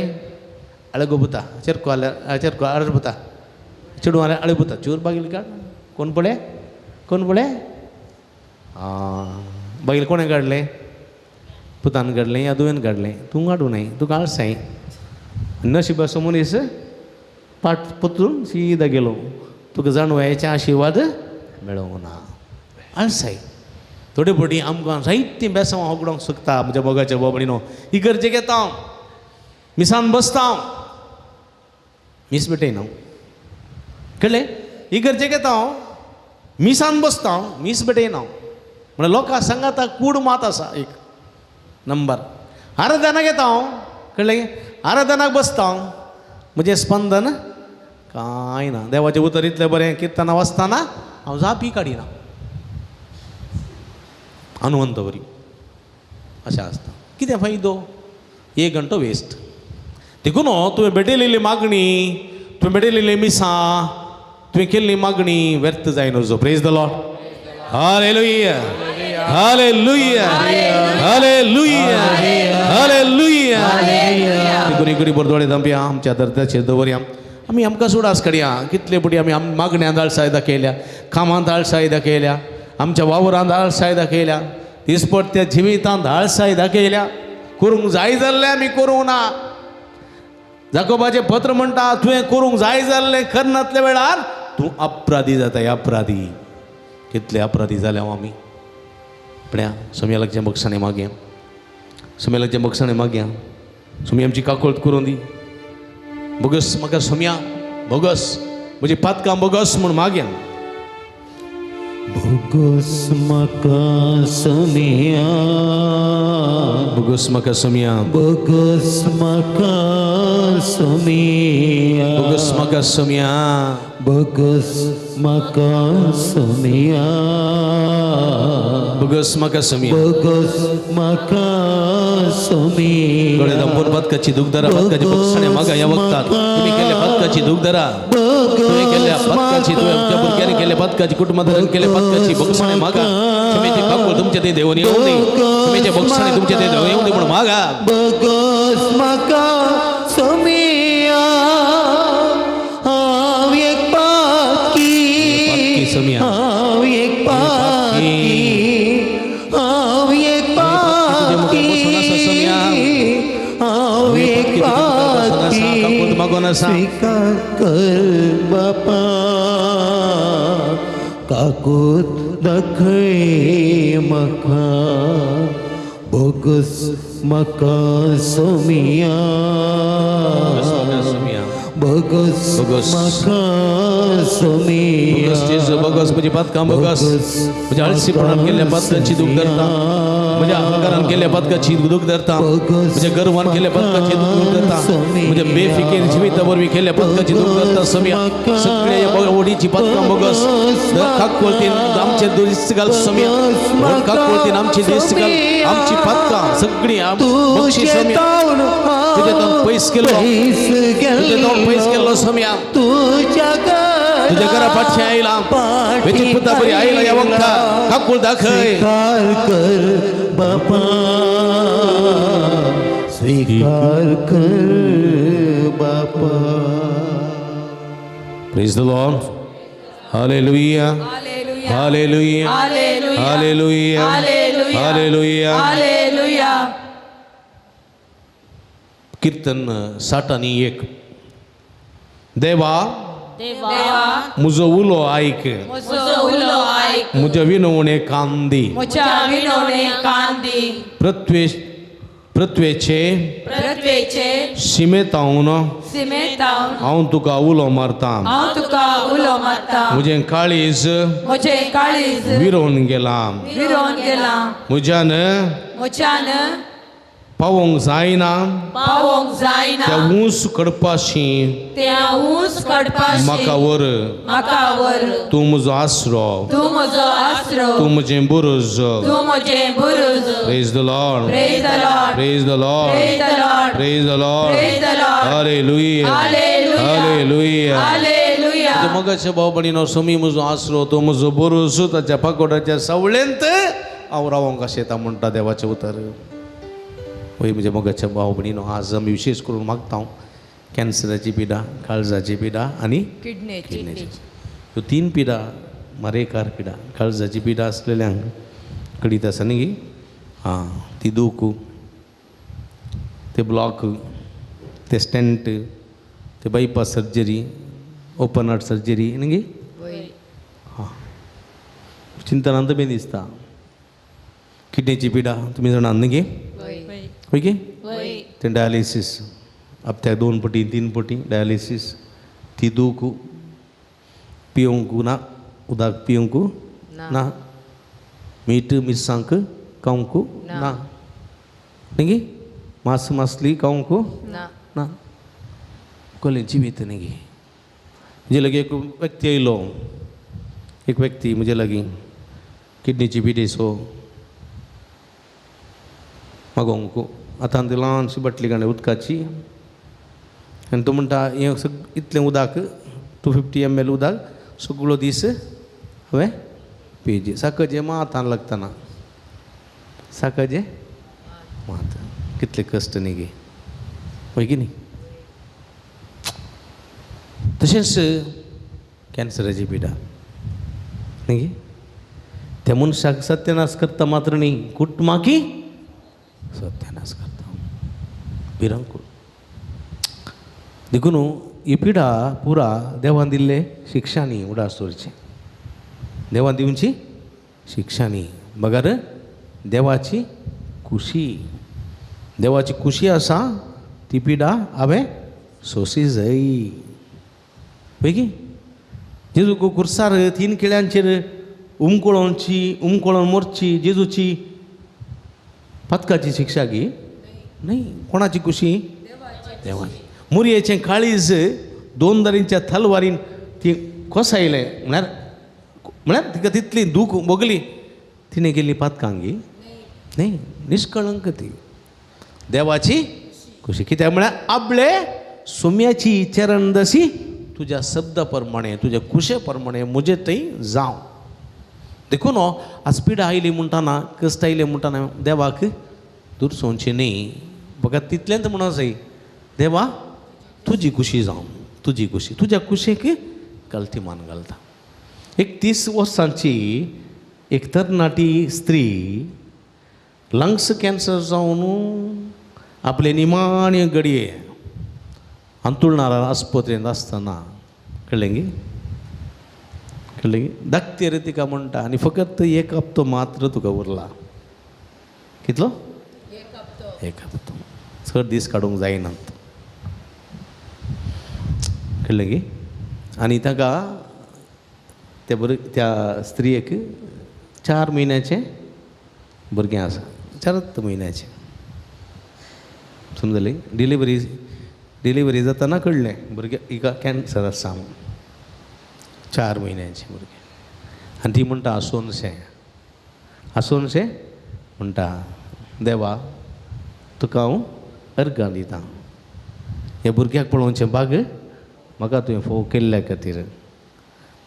अळगोबुता चेरको आल्यार चेरको अळबुता चेडूं आल्यार अळबुता चूर बागील काड. कोण पळय, कोण पळय? आं, बागील कोणें काडलें? पुतान काडलें या दुवेन काडलें? तूं काडूं नाय, तुका आळसाय. नशिबाचो मनीस पाट पत्रून सीदा गेलो, तुका जाणवायेचे आशिर्वाद मेळोवंक ना. आळसाय. थोडे फावटी आमकां जायतीं बेसांव होगडोंक शकता. म्हज्या मोगाच्या बाबडीनो, इगर्जेक येता हांव, मिसान बसता हांव, मीस भेटयना हांव, कळ्ळें? इगर्जेक येता हांव, मिसान बसता हांव, मीस भेटयना हांव. म्हणल्यार लोकां सांगाता कूड मात आसा एक नंबर. आराधनाक येता हांव, कळ्ळें? आराधनाक बसता हांव, म्हजें स्पंदन कांय ना. देवाचें उतर इतलें बरें किर्तनां वाचतना हांव जापी काडिना, अनुवंत बरी अशें आसता. कितें फायदो? एक घंटो वेस्ट. देखून तुवें भेटयलेली मागणी, तुवें भेटयलेली मिसां, तुवें केल्ली मागणी व्यर्थ जायना. Praise the Lord. Hallelujah, hallelujah, hallelujah, hallelujah. देखून इकडे बरदोळे दामया आमच्या दर्जाचेर दवरया. आमी आमकां सुडास काडया. कितले फावटी आमी मागण्यांत आळसाय दाखयल्या, कामांत आळसाय दाखयल्या, आमच्या वावरांत आळसाय दाखयल्या, दिसपट्ट्या जिवितांत आळसाय दाखयल्या. करूंक जाय जाल्लें आमी करूंक ना. जाकोबाचें पत्र म्हणटा, तुवें करूंक जाय जाल्लें करनातल्या वेळार तूं अपराधी जाताय, अपराधी. कितले अपराधी जाले हांव आमी. पळया सोम्या लागचें बक्षाणे मागया, सोम्या लागचें बक्षाणे मागया. सोमी आमची काकळत करून दी. बोगस म्हाका सोम्या, बोगस म्हजी पातकां बोगस म्हूण मागया. बोगस म्हाका सोमिया, बोगस म्हाका सोमिया, बोगस म्हाका सोमिया, बोगस म्हाका सोमिया, बोगस म्हाका सोमिया, बोगस म्हाका सोमिया, बोगस म्हाका सोमिया. डोळे दांपून पदकाची दुखदरा, पदकाची बक्षणे मागा ह्या वखतात. तुमी केल्ल्या पदकाची दुखदरा, तुवें केल्ल्या पदकाची, तुवें आमच्या भुरग्यांनी केल्ल्या पदकाची, कुटुंबान केल्ल्या पदकाची बक्षणे मागा. क्षमेची काकूळ तुमचे ते देवून येवं दी, क्षमेचे बक्षणे तुमचे ते देवून येवं दी म्हूण मागा. बोगस म्हाका सोमिया, हांव एक पातकी, सोमिया, हांव एक पातकी, हांव एक पातकी, हांव एक पातकी. मागून आसा स्वीकार कर बापा, काकूत दाखय म्हाका, बोगस म्हाका सोमिया, बोगस म्हाका सोमिया, बोगस जेजू, बोगस म्हजी पातकां, बोगस म्हज्या आळशीपणान केल्ल्या पातकांची दूख धरता, म्हज्या अहंकारान केल्ल्या पातकाची दूख धरता, म्हज्या गर्वान केल्ल्या पदकाची दूख धरता, म्हज्या बेफिकीर जिविता वरवीं केल्ल्या पदकाची दूख धरता. समिया सगळ्या ओडीची पदकां बोगस काकवळतीन आमचे दिस्त घाल. समिया काकवळतीन आमची दिस्त घाल, आमची पदकां सगळी बक्षीस समिया. तुजे तावन पयस केलो, तुजे तावन पयस केल्लो समिया, तुज्या घरा पाटशें आयला, वेचीक पुता बरी आयला ह्या वखता काकूळ दाखय. स्वीकार कर बापा, स्वीकार कर बापा. Praise the Lord. Hallelujah. Hallelujah. Hallelujah. Hallelujah. Hallelujah. कीर्तन 61. देवा देवा मुजो उलो आयक, मुजो उलो आयक, मुज्या विनवणे कान दी, मुज्या विनवणे कान दी, पृथ्वेचे पृथ्वेचे शिमेतावन शिमेतावन हांव तुका उलो मारता, हांव तुका उलो मारता, म्हजें काळीज म्हजें काळीज विरोवन गेलां, विरोवन गेलां, म्हज्यान म्हज्यान पावोंक जायना, पावोंक जायना त्या ऊंच कडपाशी, त्या ऊंच कडपाशी म्हाका वर, म्हाका वर। तूं म्हजो आसरो, तूं म्हजो आसरो, तूं म्हजें बुरुज, तूं म्हजें बुरुज। Praise the Lord, praise the Lord, praise the Lord, praise the Lord, praise the Lord, praise the Lord. Hallelujah, hallelujah, hallelujah, hallelujah. मगाच्या भाव भयणीनो, सोमी म्हजो आसरो, तो म्हजो बुरुज, ताच्या पाकोडाच्या सावळेंत हांव रावोंक आशेता म्हणटा देवाचें उतर। वय म्हज्या मोगाच्या भाव भयणीनो, आज आमी विशेष करून मागता हांव कॅन्सराची पिडा, काळजाची पिडा आनी किडनेची, ह्यो तीन पिडा मारेकार पिडा। काळजाची पिडा आसलेल्यांक कळीत आसा न्ही गी, आं ती दूख, ते ब्लॉक, ते स्टँट, ते bypass surgery, open heart surgery न्ही गी, हां चिंतनांत बी दिसता। किडनीची पिडा तुमी जाणा न्ही गी, हय की, ते डायलिसीस हप्त्याक 2 पटी 3 पटी डायलिसीस, ती दूख पिवंक ना, उदक पिवंक ना, मीठ मिरसांग खावंक ना न्ही गी, मास मासली खावंक ना, कसलें जिवीत न्ही गी। म्हजे लागीं एक व्यक्ती आयलो, एक व्यक्ती म्हजे लागीं किडनीची पिडेचो मागोवंक, आतां ती ल्हानशी बाटली काडली उदकाची आनी तो म्हणटा हें इतलें उदक 250 ml उदक सगळो दीस हांवें पिवचें। साकजें मात लागतना, साकजें मात, कितलें कश्ट न्ही गे, हय की न्ही। तशेंच कॅन्सराची पिडा न्ही गे, त्या मनशाक सत्यानाश करता मात्र न्ही, कुटुंबाकी सत्यानाश करता, भिरांकूळ। देखून ही पिडा पुरा देवान दिल्ले शिक्षा न्ही, उडास दवरचें, देवान दिवची शिक्षा न्ही, बगर देवाची खुशी, देवाची खुशी आसा ती पिडा हांवें सोंसी जाय। पळय की जेजू कुर्सार 3 किळ्यांचेर उमकळोनची, उमकळोन मोरची जेजूची पातकाची शिक्षा गी न्ही, कोणाची खुशी? देवाची। मुरयेचें काळीज 2 दरींच्या तलवारीन ती कोसायलें, म्हळ्यार म्हळ्यार तिका तितली दूख भोगली, तिणें केल्ली पातकां गी न्ही, निष्कळंक ती देवाची खुशी। कित्याक म्हळ्यार आपले सोम्याची चरणदशी तुज्या शब्दा प्रमाणे, तुज्या खुशे प्रमाणे म्हजे थंय जावं। देखून आज पिडा आयली म्हणटाना, कश्ट आयले म्हणटाना देवाक दुरसोवचें न्ही, फकत तितलेंच म्हणूंक जाय, देवा तुजी खुशी जावं, तुजी खुशी, तुज्या खुशेक कलती मान घालता। एक 30 वर्सांची एक तरणाटी स्त्री लंग्स कॅन्सर जावन आपले निमाणे घडये अंतुळणार आस्पत्रेंत आसतना, कळ्ळें गी, कळ्ळें गी, धाकतेर तिका म्हणटा आनी फकत एक हप्तो मात्र तुका उरला। कितलो? एक हप्तो, चड दीस काडूंक जायनात, कळ्ळें गी। आनी ताका त्या त्या स्त्रियेक 4 म्हयन्याचें भुरगें आसा, 4 म्हयन्याचें, समजलें। डिलिवरी डिलिवरी जातना कळ्ळें भुरगें हिका कॅन्सर आसा म्हणून, 4 म्हयन्याचें भुरगें। आनी ती म्हणटा आसूनशें, आसूनशें म्हणटा, देवा तुका हांव अर्गां दिता, ह्या भुरग्याक पळोवचें भाग म्हाका तुवें फोव केल्ल्या खातीर।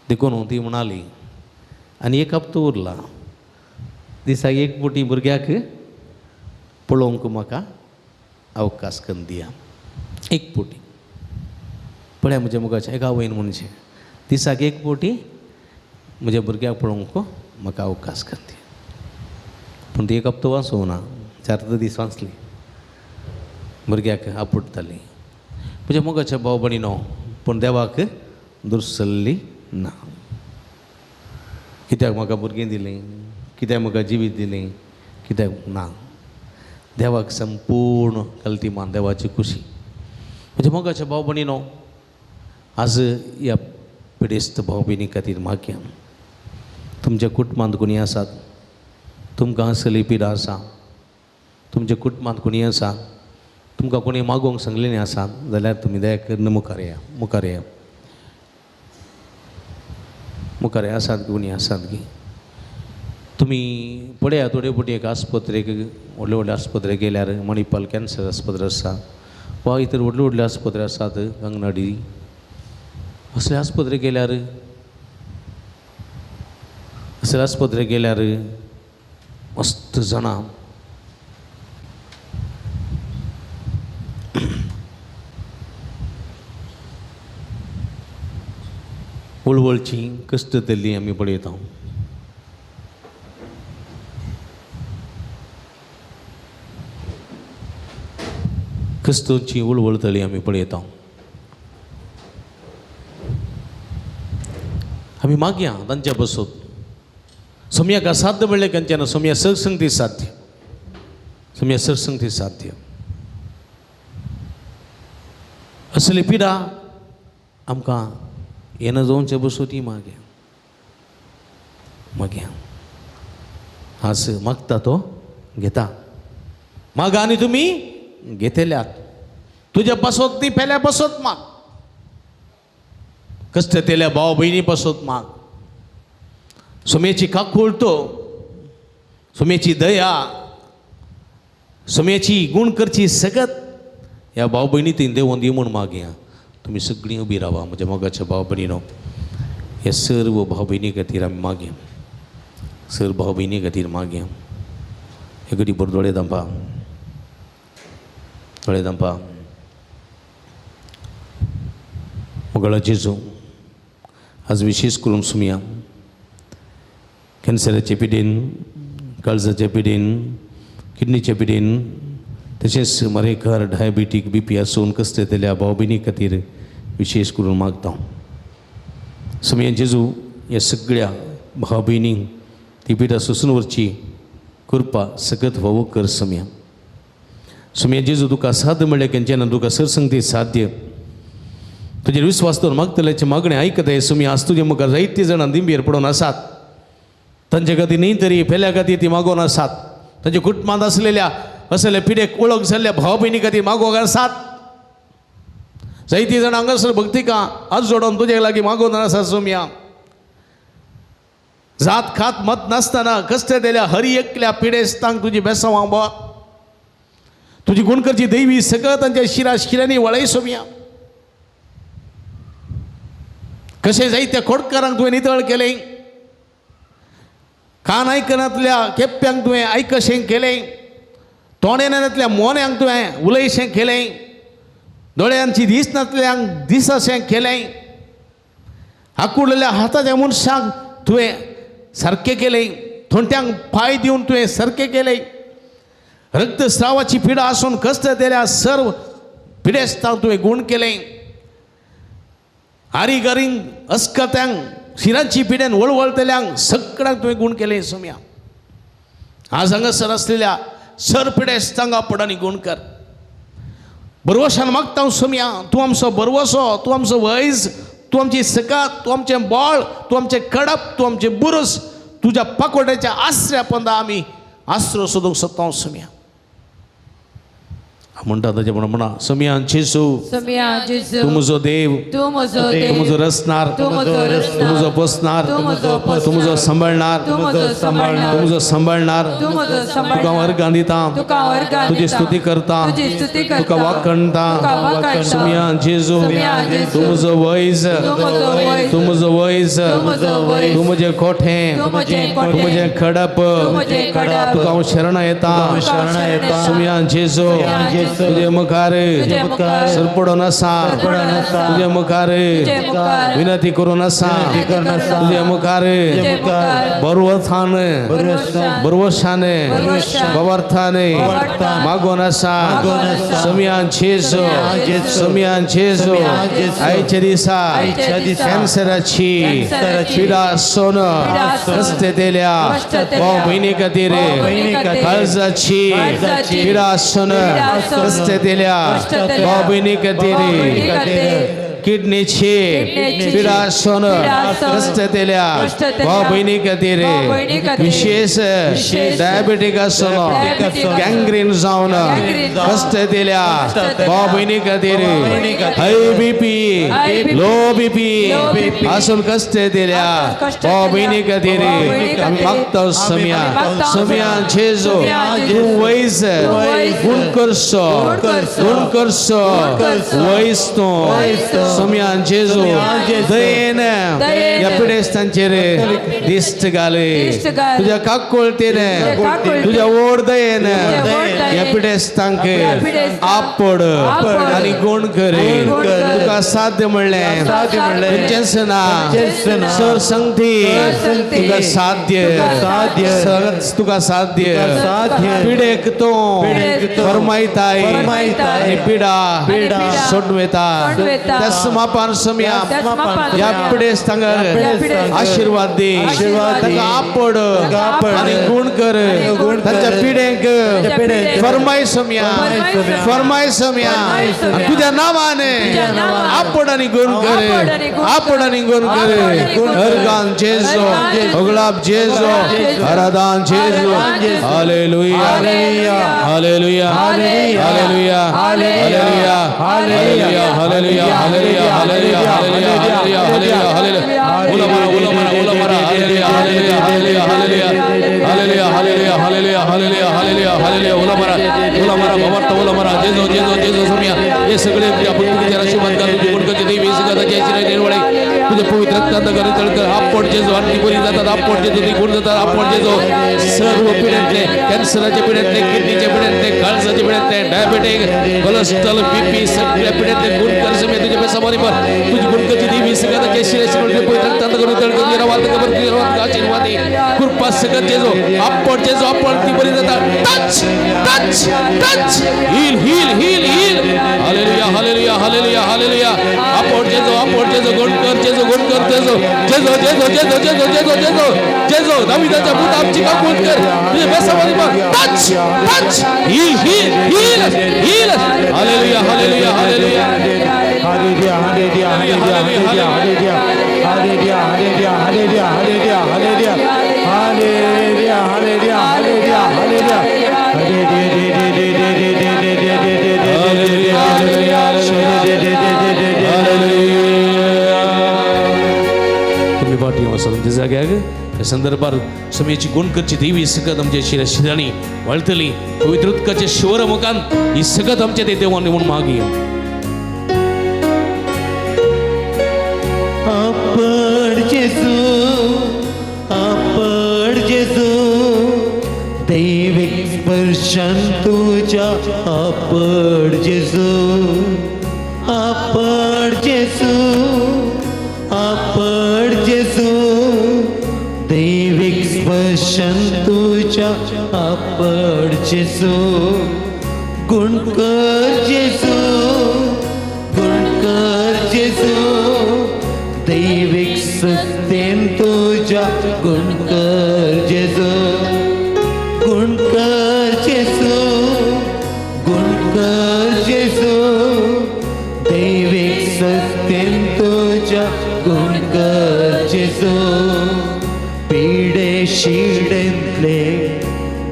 देखून ती म्हणाली आनी एक हप्तो उरला, दिसाक 1 बोटी भुरग्याक पळोवंक म्हाका अवकाश करून दिया, 1 बोटी। पळया म्हज्या मुखाचें एका आवयन म्हणचें, दिसाक 1 बोटी म्हज्या भुरग्याक पळोवंक म्हाका अवकाश करून दिया। पूण ती एक हप्तो वाचूंक ना, 4 दीस वाचली, भुरग्याक आपुडटाली। म्हज्या मोगाच्या भाव भयणीनो, पूण देवाक दुरसल्ली ना, कित्याक म्हाका भुरगीं दिलीं, कित्याक म्हाका जिवीत दिलें, कित्याक ना, देवाक संपूर्ण कलती मान, देवाची खुशी। म्हज्या मोगाच्या भाव भयणीनो, आज ह्या पिडेस्त भाव भयणी खातीर मागया, तुमच्या कुटुंबांत कोणी आसात, तुमकां असली पिडा आसा, तुमच्या कुटुंबांत कोणी आसा, तुमकां कोणी मागोवंक सांगलेलें आसा जाल्यार तुमी दया करून मुखार या, मुखार या, मुखार आसात कोणी आसात की तुमी पळया. थोडे फावटी एक आस्पत्रेक, व्हडले व्हडले आस्पत्रे गेल्यार मणिपाल कॅन्सर आस्पत्रे आसा वा इतर व्हडले व्हडले आस्पत्रे आसात, गंगनाडी असले आस्पत्रे गेल्यार, असले आस्पत्रे गेल्यार मस्त जाणां वळवळची कश्ट जाल्ली आमी पळयता. क्रिस्तूची वळवळतली आमी पळयता. आमी मागया तांच्या बसून सोमयाक असाध्य म्हणलें कंच्यान, सोमया सरसंगती साध्य, सोमया सरसंगती साध्य. असली पिडा आमकां येना जावचे बसून ती मागया मागया. आज मागता तो घेता, मागा आनी तुमी घेतल्यात. तुज्या पासत ती पेल्या पासत माग, कश्ट तेल्या भाव भयणी पासत माग. सोम्याची काकुळतो, सोम्याची दया, सोम्याची गुण करची सगत ह्या भाव भयणी ती देवोन दी म्हूण मागया. तुमी सगळीं उबी रावा म्हज्या मोगाच्या भाव भयणीनो. ह्या सर्व भाव भयणी खातीर आमी मागया, सर्व भाव भयणी खातीर मागया. हे घडी बरो दोळे धांपा, दोळे धांपा. मोगाळा जेजू, आज विशेष करून सुमया कॅन्सराचे पिडेन, काळजाचे पिडेन, किडनीचे पिडेन, तशेंच मरेकर डायबिटीक बीपी आसून कश्ट येतल्या भाव भयणी खातीर विशेष करून मागता. सुमया जेजू, ह्या सगळ्या भाव भयणींक ती पिडा सोसून व्हरची कृपा सगत व्हवो कर सुमया. सुमया जेजू, तुका साध्य म्हणल्यार केन्ना तुका सरसंगती साध्य. तुजेर विस्वास दवर मागतल्याचें मागणें आयकताय सुमया. आज तुजे मुखार जायतीं जाणां दिंबेर पडून आसात, तांचे खातीर न्ही तरी पेल्या खातीर ती मागोवन आसात. तांच्या कुटुंबांत आसलेल्या असले पिडेक ओळख जाल्ल्या भाव भयणी खातीर मागोवंक आसात. जायतीं जाणां हांगासर भक्तिका हात जोडून तुजे लागीं मागोवन आसा सुमया. जात खात मत नासतना कश्ट दिल्या हरी एकल्या पिडेस्तांक तुजी बेसांव बा, तुजी गुणकरची दैवी सगळं तांच्या शिरा शिरांनी वळय सोमया. कशें जायत्या खोडकारांक तुवें नितळ केलें, कान आयकनातल्या केप्प्यांक तुवें आयकशें केलें, तोंड मोन्यांक तुवें उलयशें केलें, दोळ्यांची दिसनातल्यांक दिसशें केलें, आकुडलेल्या हाताच्या मनशांक तुवें सारकें केलें, थोंट्यांक पांय दिवन तुवें सारकें केलें. रक्तस्रावाची पिडा आसून कश्ट दिल्या सर्व पिडेस्तांक तुवें गूण केलें. आरी गारींक अस्कत्यांक शिरांची पिड्यान वळवळतल्यांक सगळ्यांक तुवें गूण केलें सोम्या. आज हांगासर आसलेल्या सर पिडेस्तांक आपणानी गूण कर. बरवशान मागता सोम्या, तूं आमचो बरवसो, तूं आमचो वैज, तूं आमची सकात, तूं आमचें बळ, तूं आमचें कडप, तूं आमचें बुरुस. तुज्या पाकोट्याच्या आसऱ्या पंदा आमी आसरो सोदूंक सोदता सोम्या. म्हणटा ताचे म्हणून म्हणा, सोम्या जेजू, तूं म्हजो देव, तूं म्हजो रचणार, तूं म्हजो पोसणार, तूं म्हजो सांबाळणार, तूं म्हजो सांबाळणार. तुका वर्गां दिता, तुजी स्तुती करता, तुका वाखणता. सोम्या जेजू, तूं म्हजो वैज, तूं म्हजो वैज, तूं म्हजें कोठें, तूं म्हजें खडप, तुका हांव शरणा येता. सोम्या जेजू, तुजे मुखार सरपडून आसा, तुजे मुखार विनंती करून आसा, तुजे मुखार बरवथान बरवशान बवर्थान मागोन आसा. सोम्या जेजू, सोम्या जेजू, आयच्या दिसा कॅन्सराची पिडा आसून कश्ट दिल्या भाव भयणी खातीर, काळजाची पिडा आसून कश्ट दिल्या भाव भयणी खातीर, किडनीची पिडा आसून कश्टतेल्या भाव भयणी खातीर, विशेष डायबेटीक आसून गँग्रीन जावन कश्टतेल्या भाव भयणी खातीर, हाय बीपी लो बीपी आसून कश्टतेल्या भाव भयणी खातीर आमी मागता सम्या. सम्या जेजू तूं वैज गुण करसो, गुण करसो वैज तूं. सम्या जेजू दयेन ह्या पिडेस्तांचेर दिश्ट घाले, तुज्या काकुळतेन तुज्या ओड दयेन ह्या पिडेस्तांक आपड आनी गुण करे. तुका साध्य म्हणलें खंयचेंच ना, सर संगती तुका साध्य, तुका साध्य. पिडेक तूं फरमायताय आनी पिडा सोडवेता. त्याच मापान सम्या ह्या पिडेस्तांक आशीर्वाद दी, ताका आपड आनी गुण कर. तांच्या पिडेंक फरमाय सम्या, फरमाय सम्या. तुझ्या नावाने आपड आनी गुण कर, आपड आनी गुण कर. हरगान जेजो, अगलाब जेजो, हरदान जेजो. Hallelujah, hallelujah, hallelujah, hallelujah, hallelujah, hallelujah, hallelujah, hallelujah, hallelujah, hallelujah, hallelujah. उलो मारा, उलो मारा, उलो मारा. Hallelujah, hallelujah, hallelujah, hallelujah, hallelujah, hallelujah, hallelujah, hallelujah, hallelujah. उलो मारा, उलो मारा, भवार्थ उलो मारा. जेजो, जेजो, जेजो. सम्या हे सगळे तुझ्या आशीर्वाद घाल. तुझी गुणकरची देवी सगळ्याची आशीर्वाद निर्वळे तुझ्या पवित्र रक्तात घरी तळकर. आपड जेजो आणि ती बरी जातात. आपड जेजो ती गुण जातात. आपड जेजो सर्व पिढ्यांतले, कॅन्सराच्या पिढ्यांतले, किडनीच्या पिढ्यांतले, काळजाच्या पिढ्यांतले, डायबेटिक, कोलेस्ट्रॉल, बीपी सगळ्या पिढ्यांतले गुण कर सम्या तुझ्या पेसामारी पर. तुझी गुणकरची देवी सगळ्याची आशीर्वाद पवित्र रक्तात घरी तळकर. निरवाद कबर निरवाद आशीर्वाद कृपा सगळं जेजो. आपड जेजो, आपड ती बरी जातात. Touch, touch, touch, heal, heal, heal, heal. Hallelujah, hallelujah, hallelujah, hallelujah. आपड जेजो, आपड जेजो, गुण कर जेजो, गुण कर जेजो, जेजो, जेजो, जेजो, जेजो, जेजो, जेजो, जेजो. दाविदाच्या पुता आमची काकूट कर तुझे बेसामारी पर. Touch, touch, heal, heal, heal, heal. Hallelujah, hallelujah, hallelujah. Hallelujah, hallelujah, hallelujah, hallelujah, hallelujah, hallelujah, hallelujah, hallelujah, hallelujah, hallelujah, hallelujah, hallelujah, hallelujah. तुम्ही पाठी वसा तुमच्या जाग्याक. या संदर्भात समयाची गुणकरची देवी सकत आमच्या शिरा शिराणी वळतली. पवित्र उदकाच्या शिवर मुखान ही सकत आमच्या ते देवान म्हणून मागी. आपण जेजू, आपण जेजू, दैविक स्पर्शन तुझ्या. आपण जेजू, आपण जेजू, आपण जेजू, दैविक स्पर्शन तुझ्या. आपण जेजू, गुणकर जेजू, गुणकर जेजू, दैविक सत्तेन तुझ्या. गुणकर जेजू, गुणकर जेजू, गुणकर जेजू, दैविक सत्तेन तुझ्या. गुणकर जेजू, पिडे शिडेंतले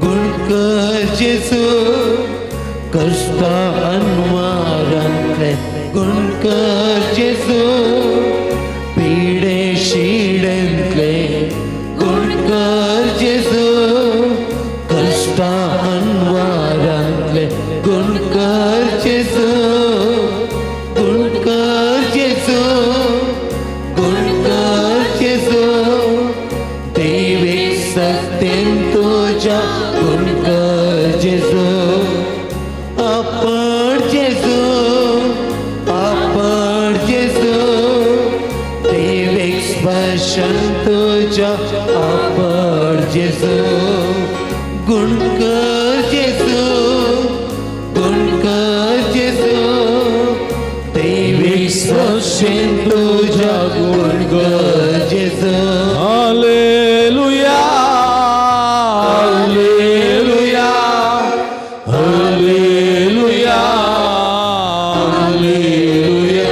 गुणकर जेजू, कष्टा अनवारांतले गुणकर जेजू, पिडे शिडेंतले गुणकर जेजू, कष्टा अनवारांतले गुणकर जेजू, गुणकर जेजू, गुणकर जेजू, दैविक सत्तेन तुझ्या. गुणकर जेजू, आपण जेजू, आपण जेजू, दैविक स्पर्शन तुझ्या. आपण जेजू, गुणकर जेजू, गुणकर जेजू, दैविक स्पर्शन तुझ्या. गुणकर जेजू. Hallelujah, hallelujah, hallelujah, hallelujah,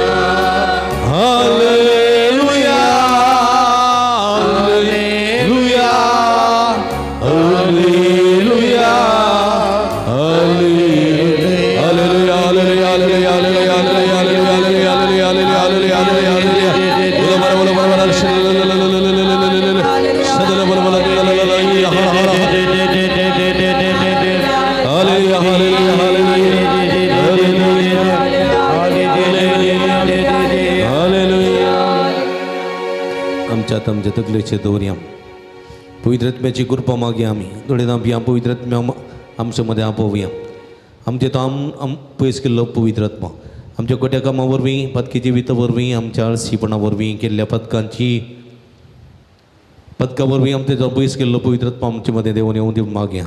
Hallelujah, hallelujah, hallelujah, hallelujah, hallelujah, hallelujah, hallelujah, hallelujah, hallelujah, hallelujah, hallelujah. उला मरा, उला मरा, मरा, सदला बोला, बोला, hallelujah, hallelujah, hallelujah, hallelujah, hallelujah. आमच्या आमच्या तकलेचे दवरया, पवित्र आत्म्याची कृपा मागया आमी. थोडे आमी पवित्र आत्म्या आमच्या मदें आपोवया. आमचे तो आम पयस केल्लो पवित्र आत्मा आमच्या गोट्या कामा वरवीं, पातकी जिविता वरवीं, आमच्या आळशीपणा वरवीं केल्ल्या पदकांची पदका वरवीं आमचे तो पयस केल्लो पवित्र आत्मा आमचे मदें देवून येवन दिवन मागया.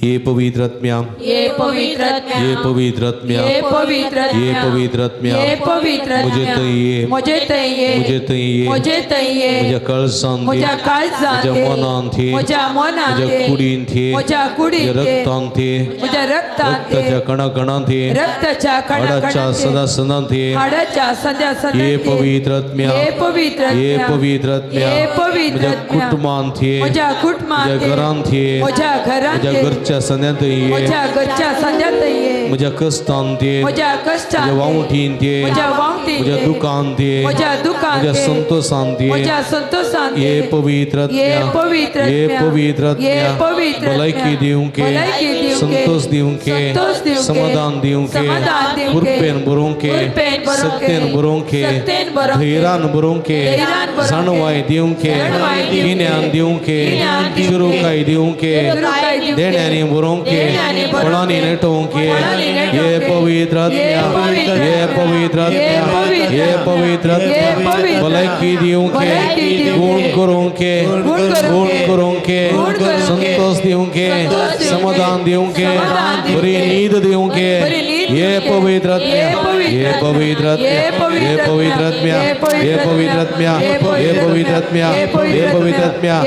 हे पवित्र आत्म्या, ये पवित्र आत्म्या, हे पवित्र आत्म्या, ये पवित्र हे आत्म्या, पवित्र आत्म्या, ये पवित्र आत्म्या, म्हजे थंय ये, म्हजे थंय ये, म्हजे थंय ये, म्हजे थंय ये, म्हज्या कळसांत ये, म्हज्या काळजांत म्हज्या ये, मनांत ये, म्हज्या मनांत म्हज्या ये, कुडींत ये, म्हज्या कुडींत म्हज्या ये, रक्तांत ये, म्हज्या रक्तांत ये, रक्ताच्या कणाकणांत ये, रक्ताच्या हाडाच्या कणाकणांत ये, सदा सदांत ये. हाडाच्या सद्या सदांत हे ये, पवित्र आत्म्या, हे पवित्र हे आत्म्या, पवित्र आत्म्या, हे पवित्र म्हज्या आत्म्या, कुटुंबांत ये, म्हज्या कुटुंबांत म्हज्या ये, घरांत ये, म्हज्या घरांत म्हज्या ये, घरच्या संद्यांत ये, म्हज्या घरच्या संद्यांत ये, म्हज्या कश्टांत ये, म्हज्या कश्टांत म्हज्या ये, वावटींत ये, म्हज्या वावटींत म्हज्या ये, दुकांत ये, म्हज्या दुकांत म्हज्या ये, संतोषांत ये, म्हज्या संतोषांत हे ये, पवित्र हे आत्म्या, पवित्र हे आत्म्या, पवित्र हे आत्म्या, पवित्र भलायकी आत्म्या, दिवंक, भलायकी दिवंक, संतोष दिवंक, संतोष दिवंक, समाधान दिवंक, समाधान दिवंक, कृपेन भरूंक, कृपेन भरूंक, सत्तेन भरूंक, सत्तेन भरूंक, धैर्यान भरूंक, धैर्यान भरूंक, जाणवाय दिवंक, जाणवाय दिवंक, गिन्यान दिवंक, गिन्यान दिवंक, चुरुकाय दिवंक, चुरुकाय दिवंक, देण्यांनी भरूंक, देण्यांनी भरूंक, फळांनी नेटोवंक. फळांनी नेटोवंक, हे पवित्र आत्म्या, हे पवित्र हे आत्म्या, पवित्र हे आत्म्या, पवित्र हे पवित्र हे आत्म्या, पवित्र भलायकी दिवंक, भलायकी दिवंक, गुण करूंक, गुण करूंक, गुण करूंक, गुण करूंक, संतोष दिवंक, संतोष दिवंक, समाधान दिवंक, समाधान दिवंक, बरी न्हीद दिवंक. बरी न्हीद हे दिवंक, पवित्र आत्म्या, हे पवित्र हे पवित्र आत्म्या, हे हे पवित्र आत्म्या, हे पवित्र आत्म्या, हे पवित्र आत्म्या, हे पवित्र आत्म्या, हे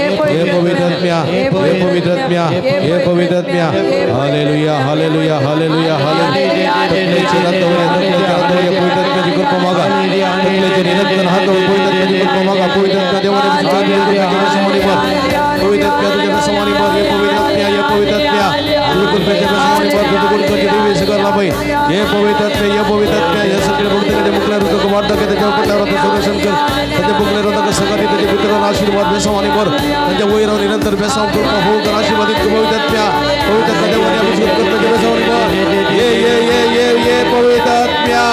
पवित्र आत्म्या, हे पवित्र आत्म्या, हे पवित्र आत्म्या. Hallelujah, hallelujah, hallelujah, hallelujah. तकलेचे हात दवरया, तकलेचे हात दवरया, पवित्र आत्म्याची कृपा मागा. तकलेचे निरंतर हात दवर, पवित्र आत्म्याची कृपा मागा. पवित्र आत्म्या देवाने तुझ्या बेसमानी भर, पवित्र आत्म्या तुझ्या बेसमानी भर. हे पवित्र आत्म्या, हे पवित्र आत्म्या, तुझ्या कृपेच्या बेसमानी भर, तुझ्या कृपेची देवी सगळं लाभई. हे पवित्र आत्म्या, हे पवित्र आत्म्या, या सगळ्या भक्तांच्या मुखल्या ऋतू वाढ त्याच्या पटल्यावर संरक्षण कर, त्याच्या मुखल्या ऋतू सगळ्या त्याच्या पितरांना आशीर्वाद बेसमानी भर, त्यांच्या वैरावर निरंतर बेसाव कृपा होऊ कर. आशीर्वादित पवित्र आत्म्या, पवित्र आत्म्या देवाने अभिषेक कर, त्याच्या बेसमानी भर. ये ये ये ये ये पवित्र आत्म्या,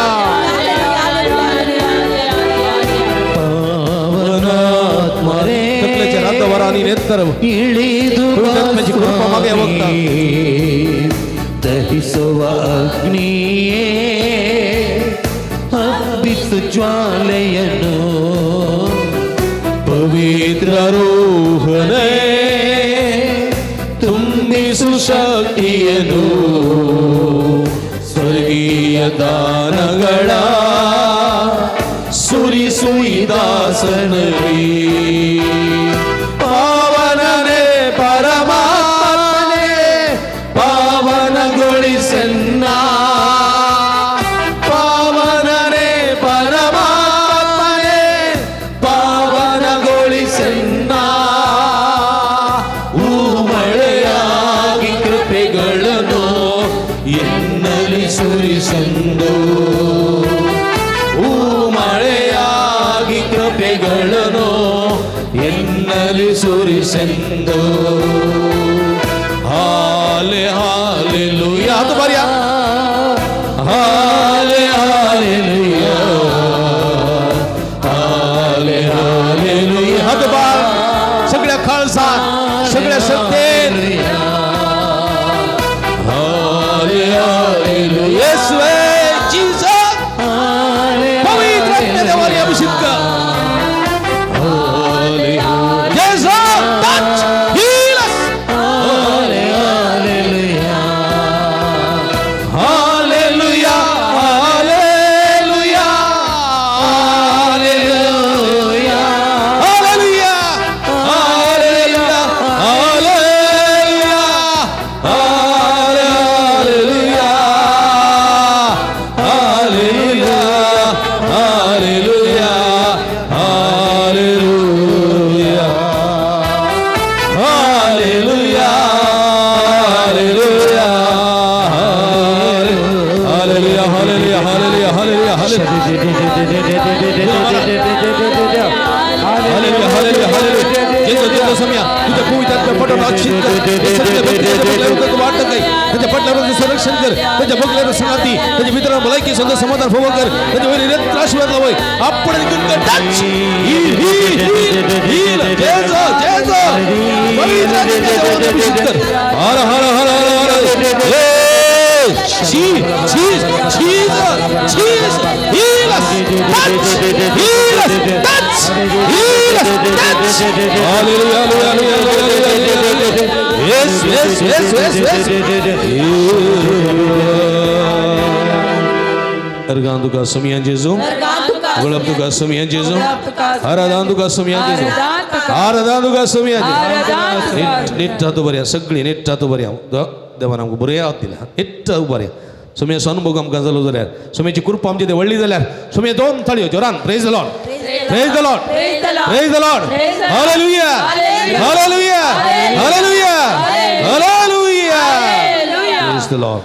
ಪಾವನಾತ್ಮ रे तकलेच्या हातावर आणि नेत्र ಇಳಿದು ಪವಿತ್ರ ಆತ್ಮ್ಯಾची कृपा मागे बघता. ದಹಿಸುವ ಅಗ್ನಿಯೇ ಹಬ್ಬಿಸು ಜ್ವಾಲೆಯನ್ನು ಪವಿತ್ರ ರೋಹನೇ ತುಂಬಿಸು ಶಕ್ತಿಯನ್ನು, ಸ್ವರ್ಗೀಯ ದಾನಗಳ ಸುರಿಸು ಈ ದಾಸನಲ್ಲಿ. ಪಾವನನೇ ಪರಮಾತ್ಮನೇ ಪಾವನಗೊಳಿಸನ್ನ, ಪಾವನನೇ ಪರಮಾತ್ಮನೇ ಪಾವನಗೊಳಿಸನ್ನ. ಮಳೆಯಾಗಿ ಕೃಪೆಗಳನ್ನು ಎನ್ನಲ್ಲಿ ಸುರಿಸಂದು, ಮಳೆಯಾಗಿ ಕೃಪೆಗಳನ್ನು ಎನ್ನಲ್ಲಿ ಸುರಿಸೆಂದು. ಹಾಲೆ ಹಾಲೆಲೂಯಾ. हात उभारया. ಹಾಲೆ ಹಾಲೆಲೂಯಾ, ಹಾಲೆ हालेलुया. हात उभार सगळ्या खालसात, सगळ्या सत्तेत. हाले हालेलुया. येशुवे जीसस, पवित्र आत्म्या देवाने अभिषेक कर. Jesus, touch, heal us. Hallelujah, hallelujah, hallelujah, hallelujah, hallelujah, hallelujah. अभिषेक कर. सगळे भक्ती वाट काय त्यांच्या पटल्यावर संरक्षण कर. त्यांच्या भक्तीला संगाती त्यांच्या मित्रांना भलायकी संत समाधान फव कर. त्यांच्या वैरी आशीर्वाद लावय आपण touch heal heal heal heal Jesus Jesus अभिषेक कर. हर हर हर हर हर Jesus, Jesus, heal us, touch, heal us, touch, heal us, touch. Hallelujah, hallelujah, hallelujah, hallelujah. Yes, yes, yes, yes, yes. Organ तुका सुमियान जेजू, गुलाब तुका सुमियान जेजू, आराधान तुका सुमियान जेजू, आराधान तुका सुमियान जेजू. नीट जातो बऱ्या सगळी नीट जातो बऱ्या देवान आमकां बरें आवत दिल्या नीट बऱ्या सुम्याचो अनुभव आमकां जालो जाल्यार सुम्याची कृपा आमची ते व्हडली जाल्यार सुम्या दोन ताळयो जोरान praise the Lord, praise the Lord, praise the Lord. Hallelujah, hallelujah, hallelujah, hallelujah. Praise the Lord.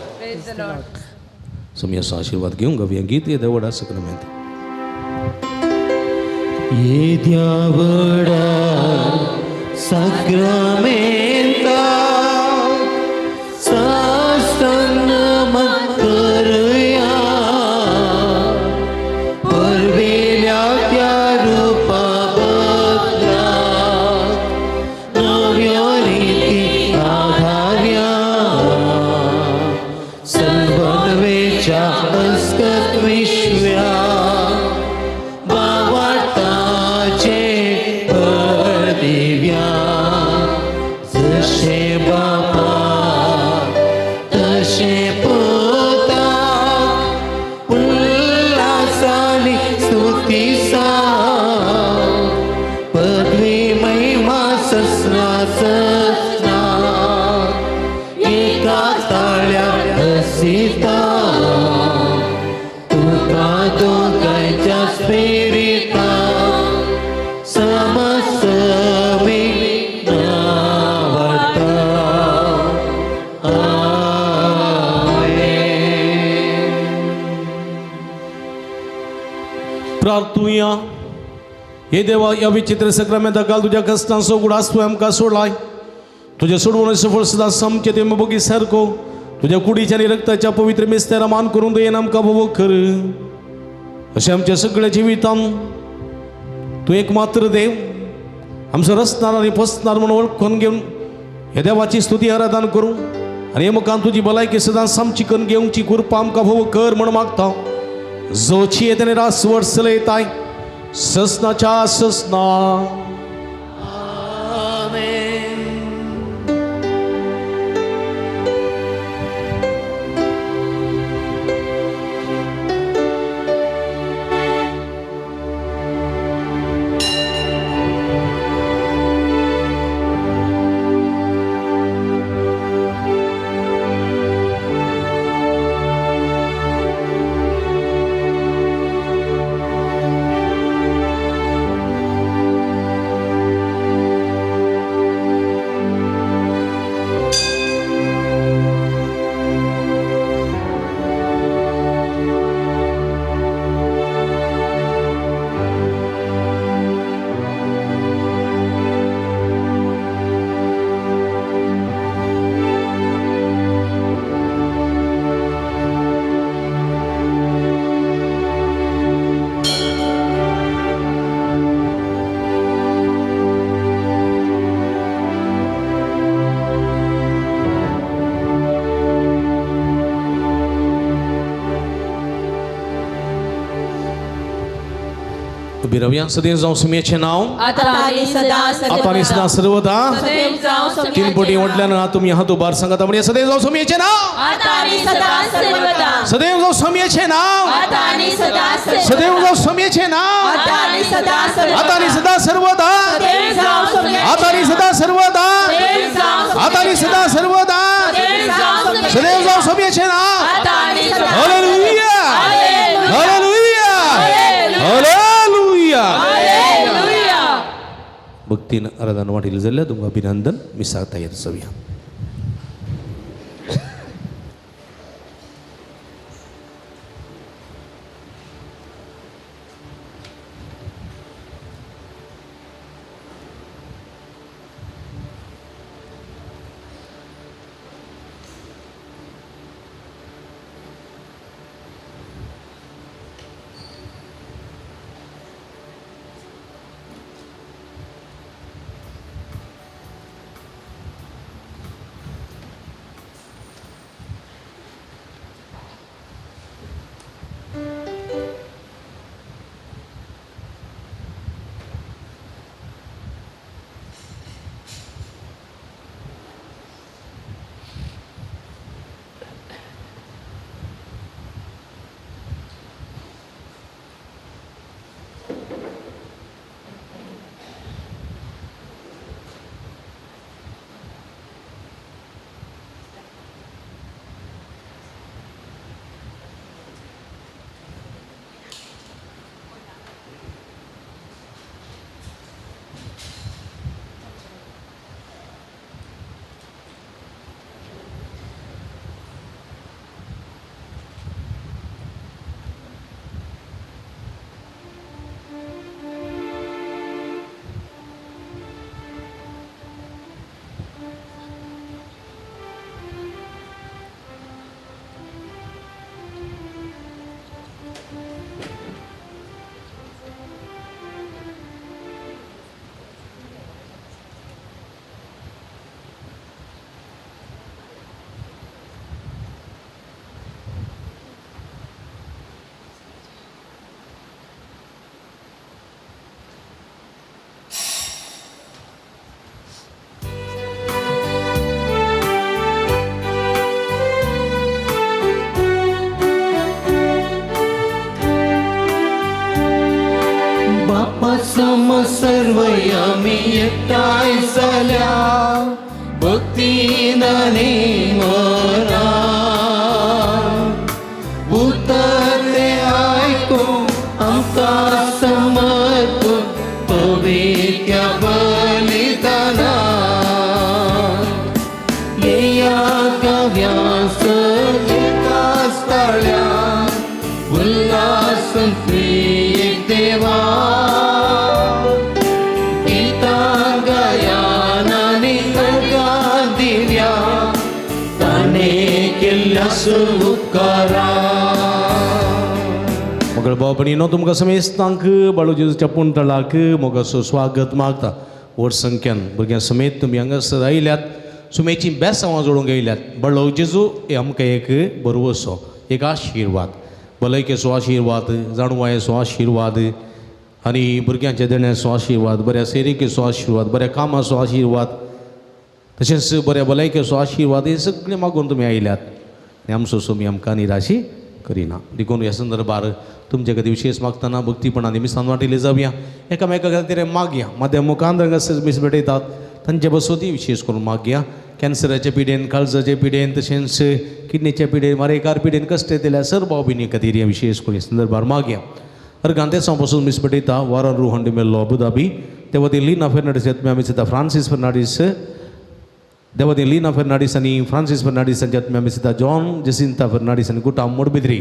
सुम्याचो आशीर्वाद घेवंक गावया गीत हे देवडा सक्रामेंत. येद्या व्हडा साक्रामेंता साष्टांग करुया परवेल्या त्या रूपा बदला नव्या रिती आधार्या सर्वनवेच्या अस्कत विश्व्या बावाटाचे परदिव्या जशे बापा तशे पुता उल्हासानी स्तुतीसा पदवी महिमा ससना ससना एका ताळ्या हसिता तुका दोगांच्या स्पिरिता समसमी नावडता. आमेन. प्रार्थुया. हे देवा ह्या विचित्र सक्रामेंता काल तुज्या कश्टांचो उगडास तुवें आमकां सोडलाय. तुजें सोडवण सफळ सदां सामकें तें बगी सारको तुज्या कुडीच्या आनी रक्ताच्या पवित्र मिस्तेरा मान करून दयेन आमकां भोव कर. अशें आमच्या सगळ्या जिवितान तूं एक मात्र देव आमचो रचणार आनी पोसणार म्हूण वळखून घेवन ह्या देवाची स्तुती आराधन करूं आनी हे मुखान तुजी भलायकी सदां सामची करून घेवची कृपा आमकां भोव कर म्हूण मागता. जोची येतने रास वर्स चलयताय ससनाच्या ससना. बिरवया सदैव जावं सुम्याचें नांव आता आतां सदां सर्वदा तीन पटी म्हटल्यान तुमी हात उबार सांगात म्हणजे सदैव जावं सुम्याचें नांव सदैव जावं सुम्याचें नांव सदैव जावं सुम्याचें नांव आतां सदां सर्वदा आतां सदां सर्वदा आतां सदां सर्वदा सदैव जावं सुम्याचें नांव. Hallelujah, hallelujah, hallelujah. भक्तीन आराधन वाटिल्लें जाल्यार तुमकां अभिनंदन. मिसाक तयार जावया. सर्वय आमी एकठांय जाल्या भक्तीन आनी मनान उतर तें आयकूंक आमकां समर्पून पवित्र बलिदानान येया गाव्यास एकाच ताळ्यान उल्हासन एक देवा गीतां गायन आनी अर्घां दिव्या ताणें केल्ल्या उपकारा. मगळ भाव भयणीनो तुमकां समेस्तांक बाळू जेजूच्या पुणतळाक मोगाचो स्वागत मागता. व्हड संख्यान भुरग्यां समेत तुमी हांगासर आयल्यात, सुमेची बेसांवां जोडूंक आयल्यात. बाळू जेजू हे आमकां एक बरवसो, एक आशिर्वाद, भलायकेचो आशिर्वाद, जाणवायेचो आशिर्वाद आनी भुरग्यांच्या देण्याचो आशिर्वाद, बऱ्या सेरिकेचो आशिर्वाद, बऱ्या कामाचो आशिर्वाद, तशेंच बऱ्या भलायकेचो आशिर्वाद, हे सगळें मागून तुमी आयल्यात आनी आमचो सुमी आमकां निराशी करिना. देखून ह्या संदर्भार तुमचे खातीर विशेश मागतना भक्तीपणान मिसान वांटिल्ली जावया, एकामेका खातीर मागया. माध्यम मुखांत हांगासर मीस भेटयतात तांचे बसोती विशेश करून मागया. कॅन्सराचे पिडेन, काळजाचे पिडेन, तशेंच किडनीच्या पिडेन, मारेकार पिडेन कश्ट येतल्या सर भाव भयणी खातीर हे विशेष करून संदर्भार मागया. अर्गान तेसां पासून मीस भेटयता वारन रोहन डिमेल्लो अबुधाबी, देवादी लीना फेर्नांडीस आत्म्या मिसता फ्रांसीस फेर्नांडीस, देवादी लीना फेर्नांडीस आनी फ्रांसीस फेर्नांडीस हांच्या आत्म्या मिसता जॉन जसिंता फेर्नांडीस आनी कुटाम मोडबिद्री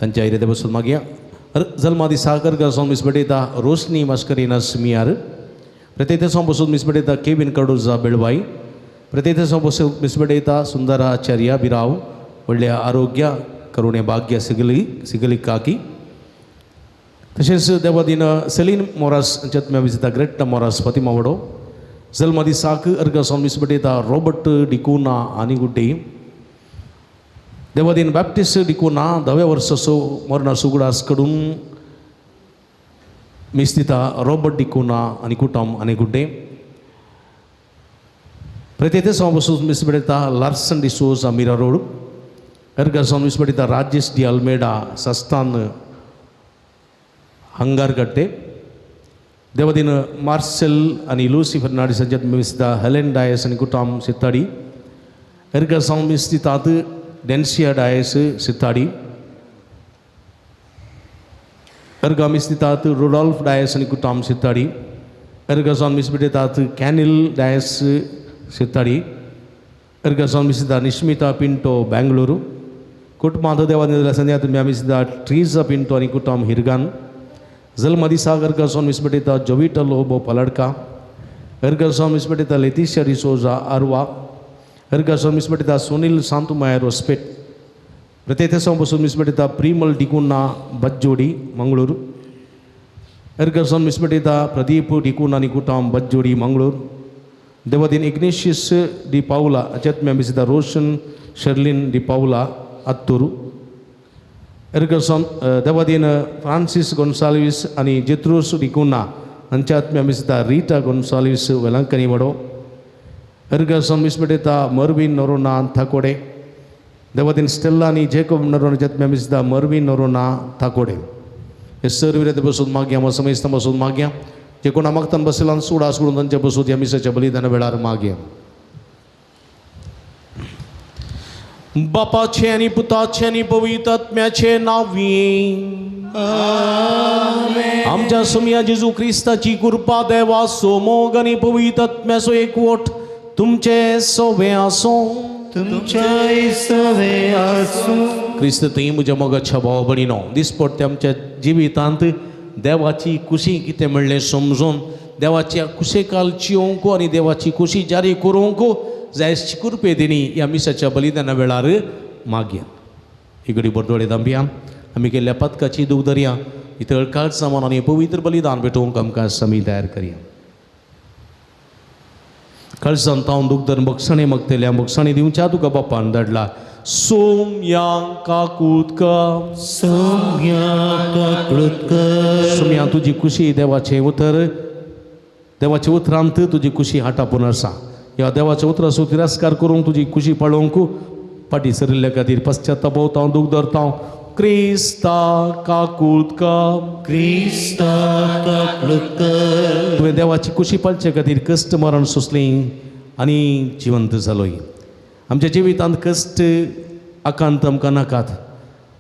तांच्या आयरे बसून मागया. जल्मा दिसा अर्गां मीस भेटयता रोशनी मास्करिनास मियार, प्रत्येक बसून मीस भेटयता केविन कार्डोजा बेळवाई, प्रत्येक बसून मीस भेटयता सुंदरा आचार्य बिराव, व्हडल्या आरोग्य करुणे भाग्य सिगली सिगली काकी, तशेंच देवादीन सेलीन मोरास हांच्या आत्म्या मिसता ग्रेट्टा मोरास फातिमा वडो. जल्मा दिसाक अर्गां मीस भेटयता रॉबर्ट डिकुना आनी गुड्डे, देवादीन बॅप्टिस्ट डिकुना धव्या वर्साचो मरणा सुगडास कडून मीस दिता रॉबर्ट डिकुना आनी कुटम आनी गुड्डे. प्रत्येक बसून मीस भेटयता लार्सन डिसोजा मीरा रोड, अर्गां मीस भेटयता राजेश डी अल्मेडा सस्तान हंगारकट्टे, देवादीन मार्सेल आनी लुसी फेर्नांडीस हांच्या मीस दिता हेलेन डायस आनी कुटाम सित्ताडी, अर्गां मीस दितात डेन्सिया डायस सित्ताडी, अर्गां मीस दितात रुडॉल्फ डायस आनी कुटाम सित्ताडी, अर्गां मीस भेटयतात कॅनिल डायस सित्ताडी, अर्गां मीस दिता निश्मिता पिंटो बेंगळुरू, कुटुंबांत देवादीन संध्या तुमी मीस दिता ट्रीजा पिंटो आनी कुटाम हिरगान. जल्मा दिसा अर्गां मीस भेटयता जोविटा लोबो पलडका, अर्गां मीस भेटयता लेतिशा डिसोजा आरवा, अर्गां मीस भेटयता सुनील सांतुमाय रोस्पेट, प्रत्येक बसून मीस भेटयता प्रिमल डिकुना बज्जोडी मंगळूर, अर्गां मीस भेटयता प्रदीप डिकुना आनी कुटाम बज्जोडी मंगळूर, देवादीन इग्नेशियस डी पावला हांच्या आत्म्या मीस दिता रोशन शर्लिन डी पावला अत्तूर, अर्गां देवादीन फ्रांसीस गोन्साल्वीस आनी जेत्रूस डिकुना हांच्या आत्म्या मीस दिता रिटा गोन्साल्वीस वेलांकनी वडो, अर्गां मीस भेटयता मर्विन नोरोना थाकोडे, देवादीन स्टेल्ला आनी जेकोब नरोना हांच्या आत्म्या मीस दिता मर्विन नोरोना थाकोडे. हे सर विरेत बसून मागया, समेस्तां बसून मागया, जे कोणा मागतान बसला सुडा सोडून तांच्या बसून ह्या मिसाच्या बलिदाना वेळार मागया. बापाचे आनी पुताचे आनी पवित्र आत्म्याचे नांवी आमच्या सुमया जेजू क्रिस्ताची कृपा, देवाचो मोग आनी पवित्र आत्म्याचो एकवट तुमचे सोवे आसूं. तुमच्याय सवे आसूं. क्रिस्त थंय म्हज्या मोगाच्या भाव भयणीनो, दिसपट्टे आमच्या जिवितांत देवाची खुशी कितें म्हणलें समजून देवाच्या कुशेकाल चियोंक आनी देवाची खुशी जारी करूंक जायची कृपे दिनी ह्या मिसाच्या बलिदाना वेळार मागया. इगडी बरदोळे दांबया आमी केल्ल्या पदकाची दूख धरया, इतळ काळचा मन आनी पवित्र बलिदान भेटोवंक आमकां समी तयार करया. कळसान तावन दूख धरून बक्षाणी मागतल्या बक्षाणी दिवच्या तुका बापान धाडला. सोम्या काकूत कर, सोम्या काकूत कर, सोम्या तुजी खुशी देवाचें उतर, देवाचे उतरांत तुजी खुशी हाटापून आसा. ह्या देवाच्या उतराचो तिरस्कार करूंक तुजी खुशी पळोवंक फाटीं सरिल्ल्या खातीर पश्चाताप हांव दूख धरता. क्रिस्ता काकूत कर, क्रिस्ता काकूत कर. तुवें देवाची कुशी पाळचे खातीर कश्ट मरण सोंसली आनी जिवंत जालोय. आमच्या जिवितांत कश्ट आकांत आमकां नाकात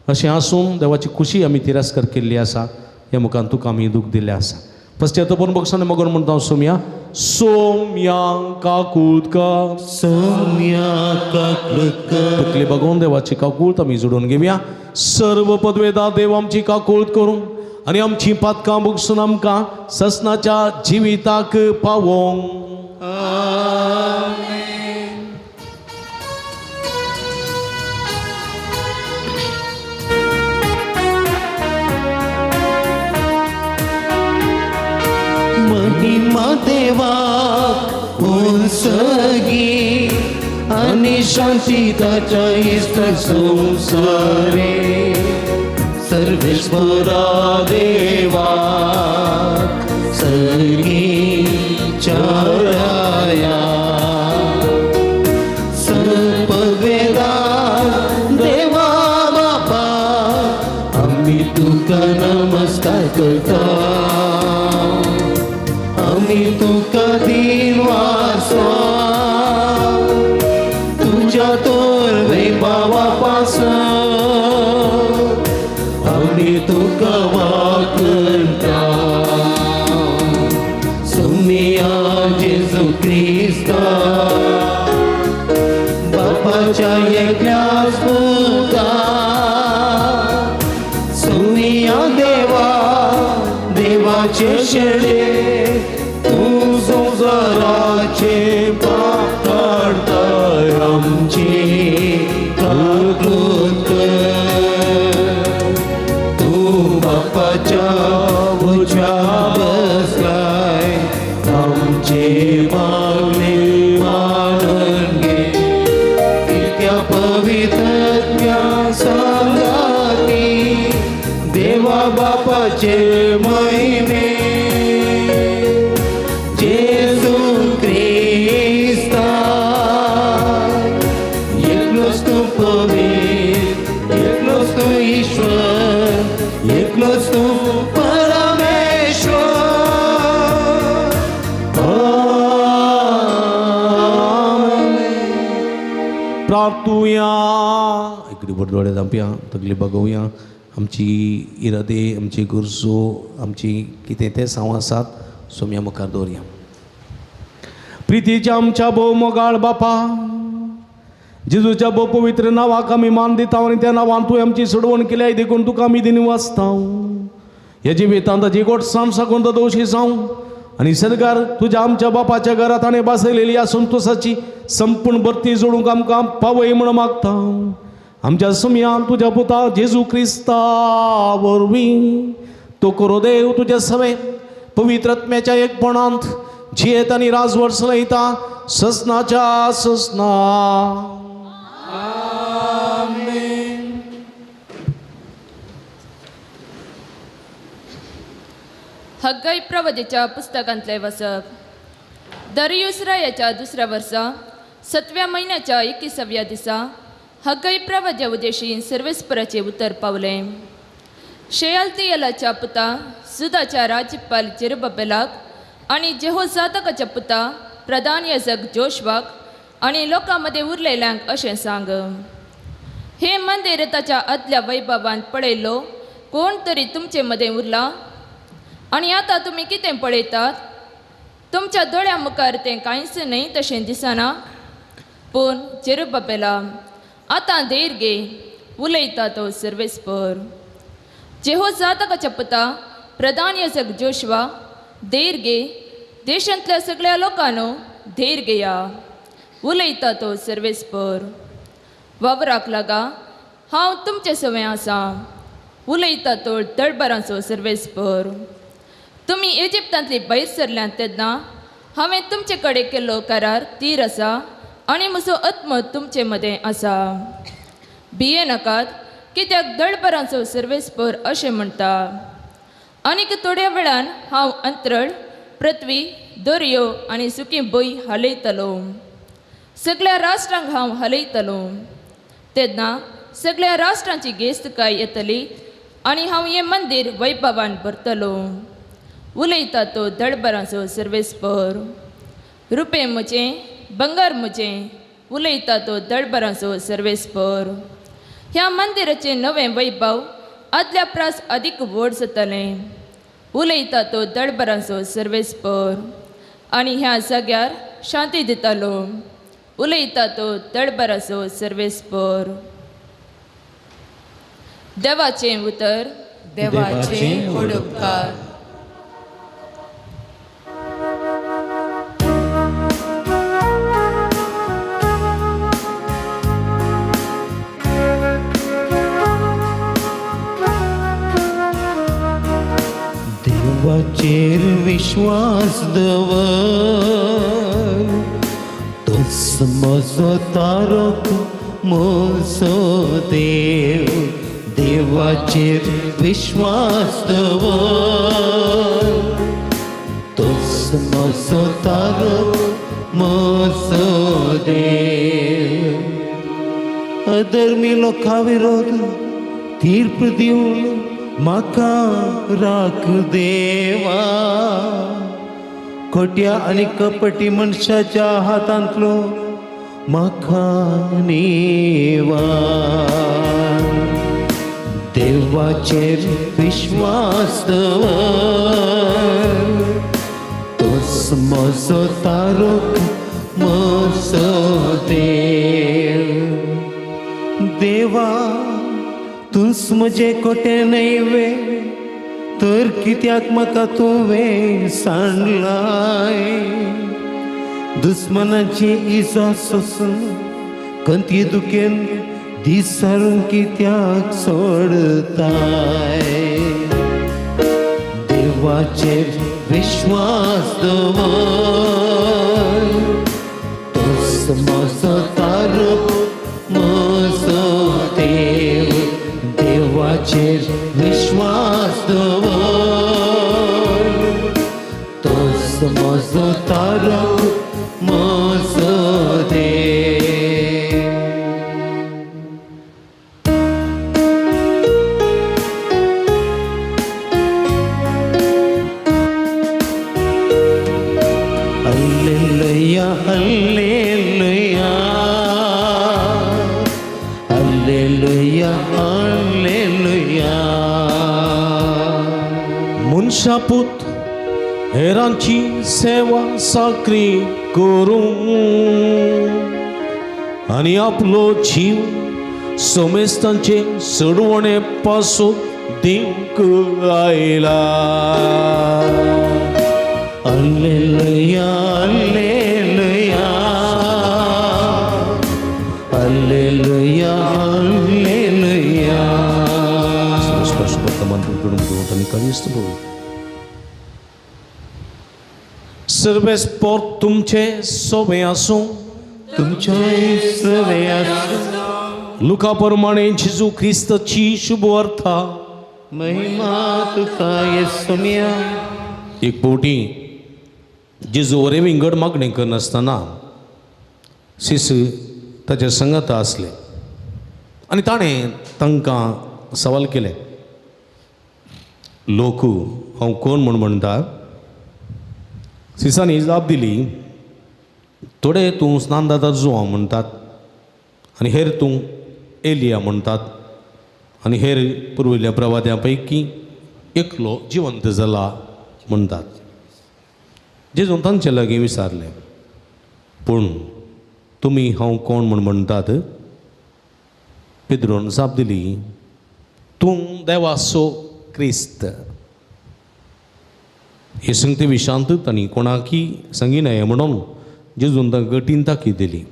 अशें आसून देवाची खुशी आमी तिरस्कार केल्ली आसा. ह्या मुखान तुका आमी दूख दिल्लें आसा. पश्चातापून बगसान मगोर म्हणटा सोम्या, सोम्या काकूत कर, सोम्या काकूत कर. तकली बगोवन देवाची काकूत आमी जोडून घेवया. सर्व पदवेदा देव आमची काकूत करूं आनी आमची पातकां बगसून आमकां ससनाच्या जिविताक पावोवंक. महिमा देवाक उंचगी आनी शांती ताच्या इश्ट संवसारे. सर्वेश्वरा देवाक सगळीच्या राया. सर्ववेदा देवा बापा आमी तुका नमस्कार करता. आमी तुका दिनवासा तुज्या तोर वैभावा पासून आमी तुका वाकरता. सोम्या जेजू क्रिस्ता बापाच्या एकल्याच पुता. सोम्या देवा देवाचे शेळे तूं संवसाराचे पाप काडताय आमचे काकूत कर. तूं बापाच्या उजव्या बसलाय आमचे मागणे मानून घे. इतक्या पवित्रत्या सांगाती देवा बापाचे महिमे जेजू क्रिस्ता एकलोच तूं पवित्र, एकलोच तूं ईश्वर, एकलोच तूं परमेश्वर. प्रार्थुया. इकडे बोट दोळे धांपया, तकली बगोवया. आमची इरादे, आमची गरजो, आमची कितें तें सांव आसात सोम्या मुखार दवरया. प्रितीच्या आमच्या भोव मोगाळ बापा, जेजूच्या भोव पवित्र नांवाक आमी मान दिता आनी त्या नांवान तुवें आमची सोडवण केल्या देखून तुका आमी दिनवासता. ह्या जिवितांत ताजी गोडसाण साकून दोशी जावं आनी सरकार तुज्या आमच्या बापाच्या घरांत ताणें बसयलेली ह्या संतोसाची संपूर्ण भरती जोडूंक आमकां पावय म्हूण मागता. आमच्या सुमयान तुज्या पुता जेजू क्रिस्ता वरवीं तो करो देव तुज्या सवे पवित्र आत्म्याच्या एकपणांत जियेत आनी राजवट चलयता ससनाच्या ससना. हग्गै प्रवदेच्या पुस्तकांतले वसप. दरियूस रायाच्या दुसऱ्या वर्सा 7व्या म्हयन्याच्या 21व्या दिसा हग्गै प्रवद्या उदेशी सर्वेस्पराचे उतर पावलें. शेयालतियलाच्या पुता सुदाच्या राज्यपाल जेरुबाबेलाक आनी जेहोजादकाच्या पुता प्रधान याजक जोशवाक आनी लोकां मदें उरलेल्यांक अशें सांग, हें मंदीर ताच्या आदल्या वैभवान पळयल्लो कोण तरी तुमचे मदें उरला आनी आतां तुमी कितें पळयतात? तुमच्या दोळ्यां मुखार तें कांयच न्हय तशें दिसना. पूण जेरुबाबेला आतां धैर्य घे, उलयता तो सर्वेस्पर. जेहोजादकाच्या पुता प्रधान याजक जोशवा, धैर्य घे, देशांतल्या सगळ्या लोकांनो धैर्य घेया, उलयता तो सर्वेस्पर. वावराक लागा, हांव तुमचे सवें आसा, उलयता तो दळबरांचो सर्वेस्पर. तुमी इजिप्तांतली भायर सरल्यात तेन्ना हांवें तुमचे कडेन केल्लो करार तीर आसा आनी म्हजो आत्म तुमचे मदें आसा. भिये नाकात, कित्याक दळबरांचो सर्वेस्पर अशें म्हणटा. आनीक थोड्या वेळान हांव अंतरळ, पृथ्वी, दर्यो आनी सुकी भूंय हालयतलो. सगळ्या राष्ट्रांक हांव हालयतलो. तेन्ना सगळ्या राष्ट्रांची गेस्तकाय येतली आनी हांव हें मंदीर वैभवान भरतलो. उलयता तो दळबरांचो सर्वेस्पर. रुपें म्हजें बंगार म्हजें, उलयता तो दळबरांचो सर्वेस्पर. ह्या मंदिराचें नवें वैभव आदल्या प्रास अदीक व्हड जातलें. उलयता तो दळबरांचो सर्वेस्पर. आनी ह्या जाग्यार शांती दितालो. उलयता तो दळबराचो सर्वेस्पर. देवाचें उतर. देवाचे उपकार. देवाचेर विश्वास दवर, तोच म्हजो तारक म्हजो देव. देवाचेर विश्वास दवर, तोच म्हजो तारक म्हजो देव. अधर्मी लोकां विरोध तीर्प दिवन म्हाका राख देवा. खोट्या आनी कपटी मनशाच्या हातांतलो म्हाका निवार. देवाचेर विश्वास दवर, तोच म्हजो तारक म्हजो देव. देवा तूंच म्हजें कोटें न्हय वे, तर कित्याक म्हाका तुवें सांडलाय. दुस्मनाची इजा सोसून कंती दुखेन दीस सारून कित्याक सोडताय. देवाचेर विश्वास दवर, तोच म्हजो तारक म्हजो देव. देवाचेर विश्वास दवर, तोच म्हजो तारक म्हजो देव. Hallelujah, hallelujah, hallelujah, hallelujah. मनशापूत हेरांची सेवा साकरी करूं आनी आपलो जीव समेस्तांचे सोडवणे पासून दिवंक आयला. Hallelujah, hallelujah, hallelujah, hallelujah. सर्वेस्पर तुमचे सोबे आसूं. तुमचे सवे आसूं. लुका प्रमाणे जेजू क्रिस्ताची शुभवार्ता. महिमा तुका येसुम्या. एक फावटी जेजू वरे विंगड मागणें करनासतना शिस ताच्या संगाता आसले आनी ताणें तांकां सवाल केलें, लोक हांव कोण म्हूण म्हणटा? शिसांनी जाप दिली, थोडे तूं स्नानदाता जुवांव म्हणटात आनी हेर तूं एलिया म्हणटात आनी हेर पुर्विल्ल्या प्रवाद्यां पैकी एकलो जिवंत जाला म्हणटात. जेजून तांचे लागीं विचारलें, पूण तुमी हांव कोण म्हूण म्हणटात? पेद्रोन जाप दिली, तूं देवाचो क्रिस्त. हे संगते विशांत तांणी कोणाकी सांगिनाय म्हणून जेजून तांकां कठीण ताकीद दिली.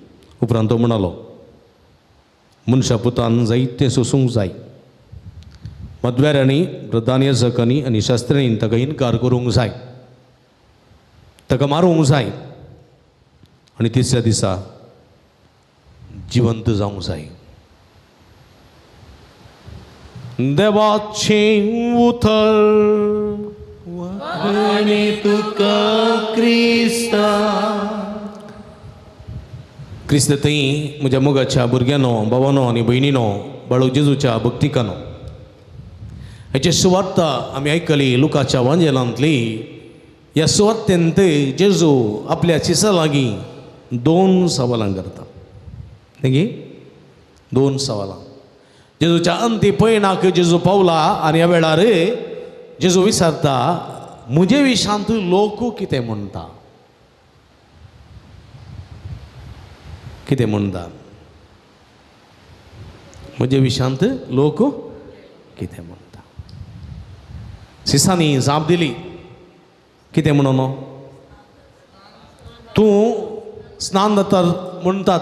उपरांत तो म्हणालो, मनशा पुतान जायतें सोसूंक जाय. मदव्यारांनी, प्रधान याजकांनी आनी शास्त्र्यांनी ताका इनकार करूंक जाय, ताका मारूंक जाय आनी तिसऱ्या दिसा जिवंत जावंक जाय. देवाचें उतर. आनी तुका क्रिस्ता. क्रिस्त थंय म्हज्या मोगाच्या भुरग्यांनो, बाबानो आनी भयणीनो, बाळू जेजूच्या भक्तिकानो, हेची सुवार्ता आमी आयकली लुकाच्या वांजेलांतली. ह्या सुवार्तेंत जेजू आपल्या शिसा लागीं दोन सवालां करता. न्ही, दोन सवालां. जेजूच्या अंती पयणाक जेजू पावला आनी ह्या वेळार जेजू विचारता, म्हजे विशांत लोक कितें म्हणटा? कितें म्हणटा? म्हजे विशांत लोक कितें म्हणटा? सिसांनी जाप दिली, कितें म्हणून? तूं स्नान जाता म्हणटात,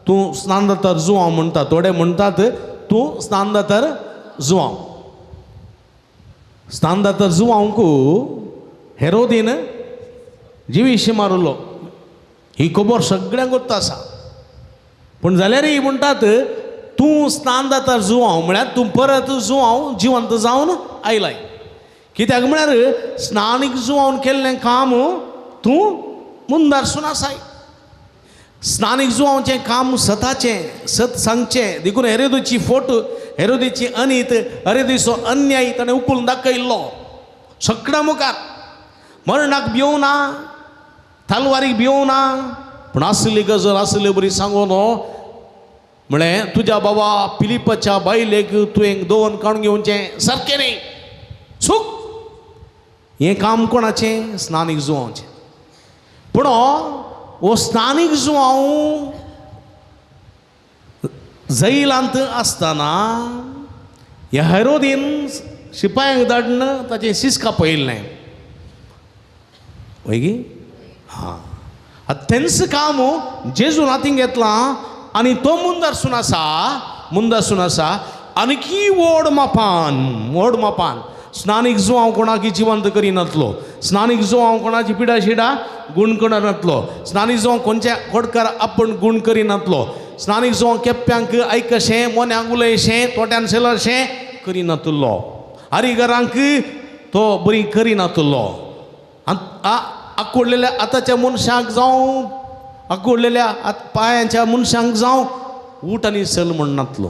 तूं स्नान जाता जुवांव म्हणटा. थोडे म्हणटात तूं स्नान जाता जुवांव. स्नान जाता जुवांवक हेरोदीन जिवीशी मारलो, ही खबर सगळ्यांक गोत्त आसा. पूण जाल्यारय म्हणटात तूं स्नान जाता जुवांव म्हळ्यार तूं परत जुवांव जिवंत जावन आयलाय. कित्याक म्हळ्यार स्नानीक जुवावन केल्लें काम तूं मुंदारसून आसाय. स्नानीक जुवांवचें काम सताचें, सत सांगचें. देखून हेरोदीची फोट, हेरोदीची अनीत, हेरोदीचो अन्याय ताणें उखलून दाखयल्लो सगळ्या मुखार. मरणाक भिवना, तलवारीक भिवना, पूण आसली गजल आसली बरी सांगून म्हळें तुज्या बाबा पिलिपाच्या बायलेक तुवें दोन काडून घेवचें सारकें न्ही, चूक. हें काम कोणाचें? स्नानीक जुवांवचें. पूण हो स्नानीक जुवांव जैलांत आसतना ह्या हेरोदीन शिपायांक धाडून ताचें शीस कापयल्लें. वय गी? हां, आतां तेंच काम जेजून हातीन घेतलां आनी तो मुंदारसून आसा, मुंदारसून आसा. आनी व्हड मापान, व्हड मापान स्नानीक जुवांव कोणाकी जिवंत करिनातलो, स्नानीक जुवांव कोणाची पिडा शिडा गूण करनातलो, स्नानीक जुवांव कोणच्या कोडकार आपूण गूण करिनातलो, स्नानीक जुवांव केप्प्यांक आयकशें, मोन्यांक उलयशें, तोट्यान सेलशें करिनातुल्लो, हरिघरांक तो बरी करिनातुल्लो. आकुडलेल्या आतांच्या मनशांक जावं, आकुडलेल्या पांयांच्या मनशांक जावं ऊट आनी सल म्हणनातलो.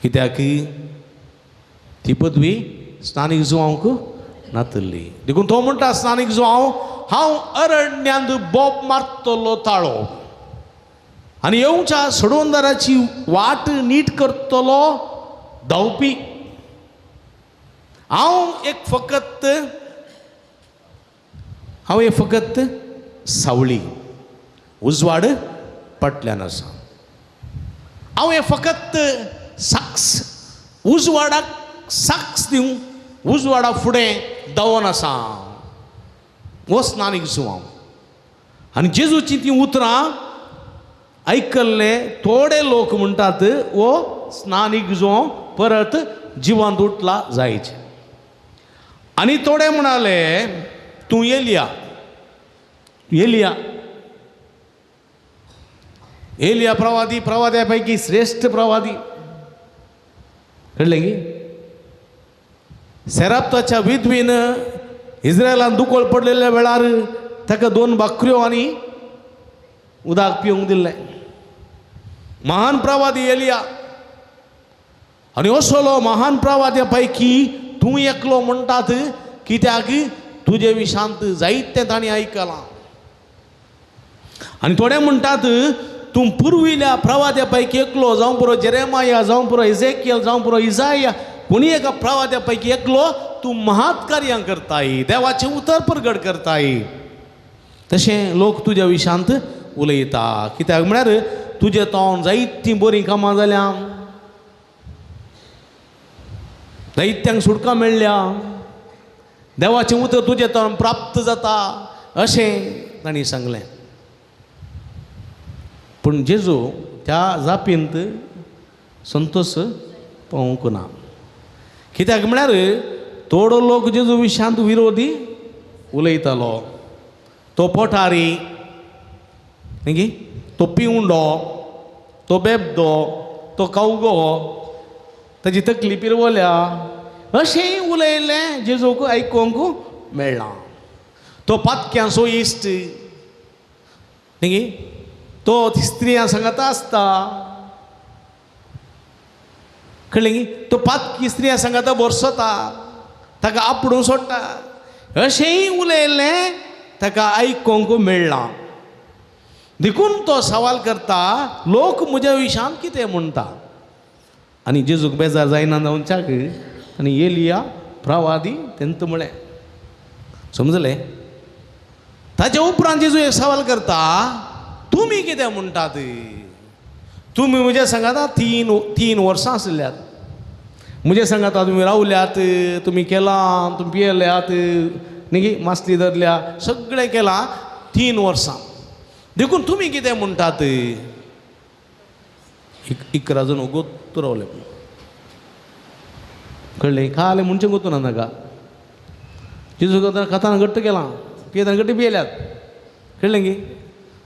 कित्याक ती पदवी स्नानीक जुवांवक नातल्ली. देखून तो म्हणटा स्नानीक जुवांव, हांव अरण्यांत बोब मारतलो ताळो आनी येवच्या सोडवणदाराची वाट नीट करतलो धांवपी. हांव एक फकत, हांव एक फकत सावळी, उजवाड पटल्यान आसा. हांव हें फकत साक्स, उजवाडाक साक्स दिवं, उजवाडा फुडें धांवन आसा. हो स्नानीक जुवांव. आनी जेजूची तीं उतरां आयकल्ले थोडे लोक म्हणटात हो स्नानीक जुवांव परत जिवंत उठला जायचे. आनी थोडे म्हणाले तूं एलिया, एलिया, एलिया प्रवादी, प्रवाद्या पैकी श्रेष्ठ प्रवादी. कळ्ळें की? सेराप्ताच्या विधवीन इस्रायलान दुकळ पडलेल्या वेळार ताका दोन भाकऱ्यो आनी उदक पिवंक दिल्लें. महान प्रवादी एलिया. आनी असलो महान प्रवाद्या पैकी तूं एकलो म्हणटात कित्याक तुजे विशांत जायतें तांणी आयकलां. आनी थोडे म्हणटात तूं पुर्विल्या प्रवाद्या पैकी एकलो, जावं पुरो जेरेमाया, जावं पुरो इजेकियल, जावं पुरो इजाया, कोणी एका प्रवाद्या पैकी एकलो तूं महात कार्यां करताय, देवाचें उतर परगट करताय. तशें लोक तुज्या विशांत उलयता. कित्याक म्हळ्यार तुजें तोंड जायतीं बरीं कामां जाल्या, जायत्यांक सुटका मेळ्ळ्या, देवाचें उतर तुजें तोंड प्राप्त जाता अशें तांणी सांगलें. पूण जेजू त्या जापींत संतोश पावूंक ना. कित्याक म्हळ्यार थोडो लोक जेजू विशांत विरोधी उलयतालो. तो पोटारी न्ही, तो पिवंडो, तो बेबदो, तो कावगो, ताजी तकली पिरवल्या अशेंय उलयलें जेजूक आयकूंक मेळ्ळां. तो पातक्यांचो इश्ट न्ही, तो स्त्रियां सांगता आसता. कळ्ळें की तो पातकी स्त्रिया सांगाता बोरसता ताका आपडून सोडटा अशेंय उलयलें ताका आयकूंक मेळ्ळां. देखून तो सवाल करता लोक म्हज्या विशान कितें म्हणटा. आनी जेजूक बेजार जायना जावच्याक आनी एलिया प्रवादी तेंत म्हळें. समजलें? ताच्या उपरांत जेजू एक सवाल करता तुमी कितें म्हणटात? तुमी म्हज्या सांगाता तीन वर्सां आसल्यात म्हज्या सांगाता तुमी रावल्यात, तुमी केलां, तुमी पियेल्यात, न्ही मासली धरल्या, सगळें केलां 3 वर्सां. देखून तुमी कितें म्हणटात? 11 जाण गोत्तू रावले. कळ्ळें? खालें म्हणचें गोतू ना नाका. जेजू खाताना घट्ट केलां, पियेताना घट्ट पियेल्यात. कळ्ळें की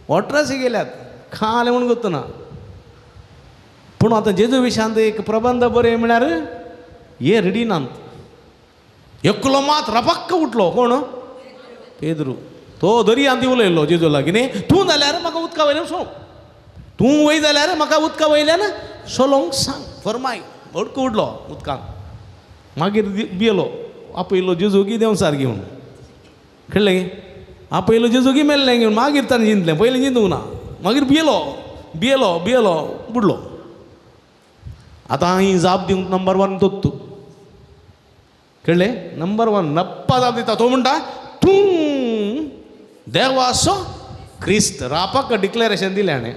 वॉटरासी गेल्यात, खालें म्हूण गोत्तू ना. पूण आतां जेजू विशांत एक प्रबंध बरें म्हळ्यार हे रेडी नात. एकलो मात रपक्क उठलो. कोण? पेद्रू. तो दर्यांत उलयलो जेजू लागीं न्ही, तूं जाल्यार म्हाका उदका वयल्यान सोड, तूं वय जाल्यार म्हाका उदका वयल्यान सोलोंक सांग, फरमाय. हडको उडलो उदकांत. मागीर भियेलो, आपयलो जेजू की देंवचार घेवन. कळ्ळें? आपयलो जेजू की मेल्लें घेवन. मागीर ताणें जिंतलें, पयलीं जिंदूंक ना. मागीर भियेलो भियेलो भियेलो बुडलो. आतां ही जाप दिवंक नंबर 1 तोत तूं. कळ्ळें? नंबर 1 नप्पा जाप दिता. तो म्हणटा तूं देवाचो क्रिस्त. रापाक डिक्लेरेशन दिलें हाणें.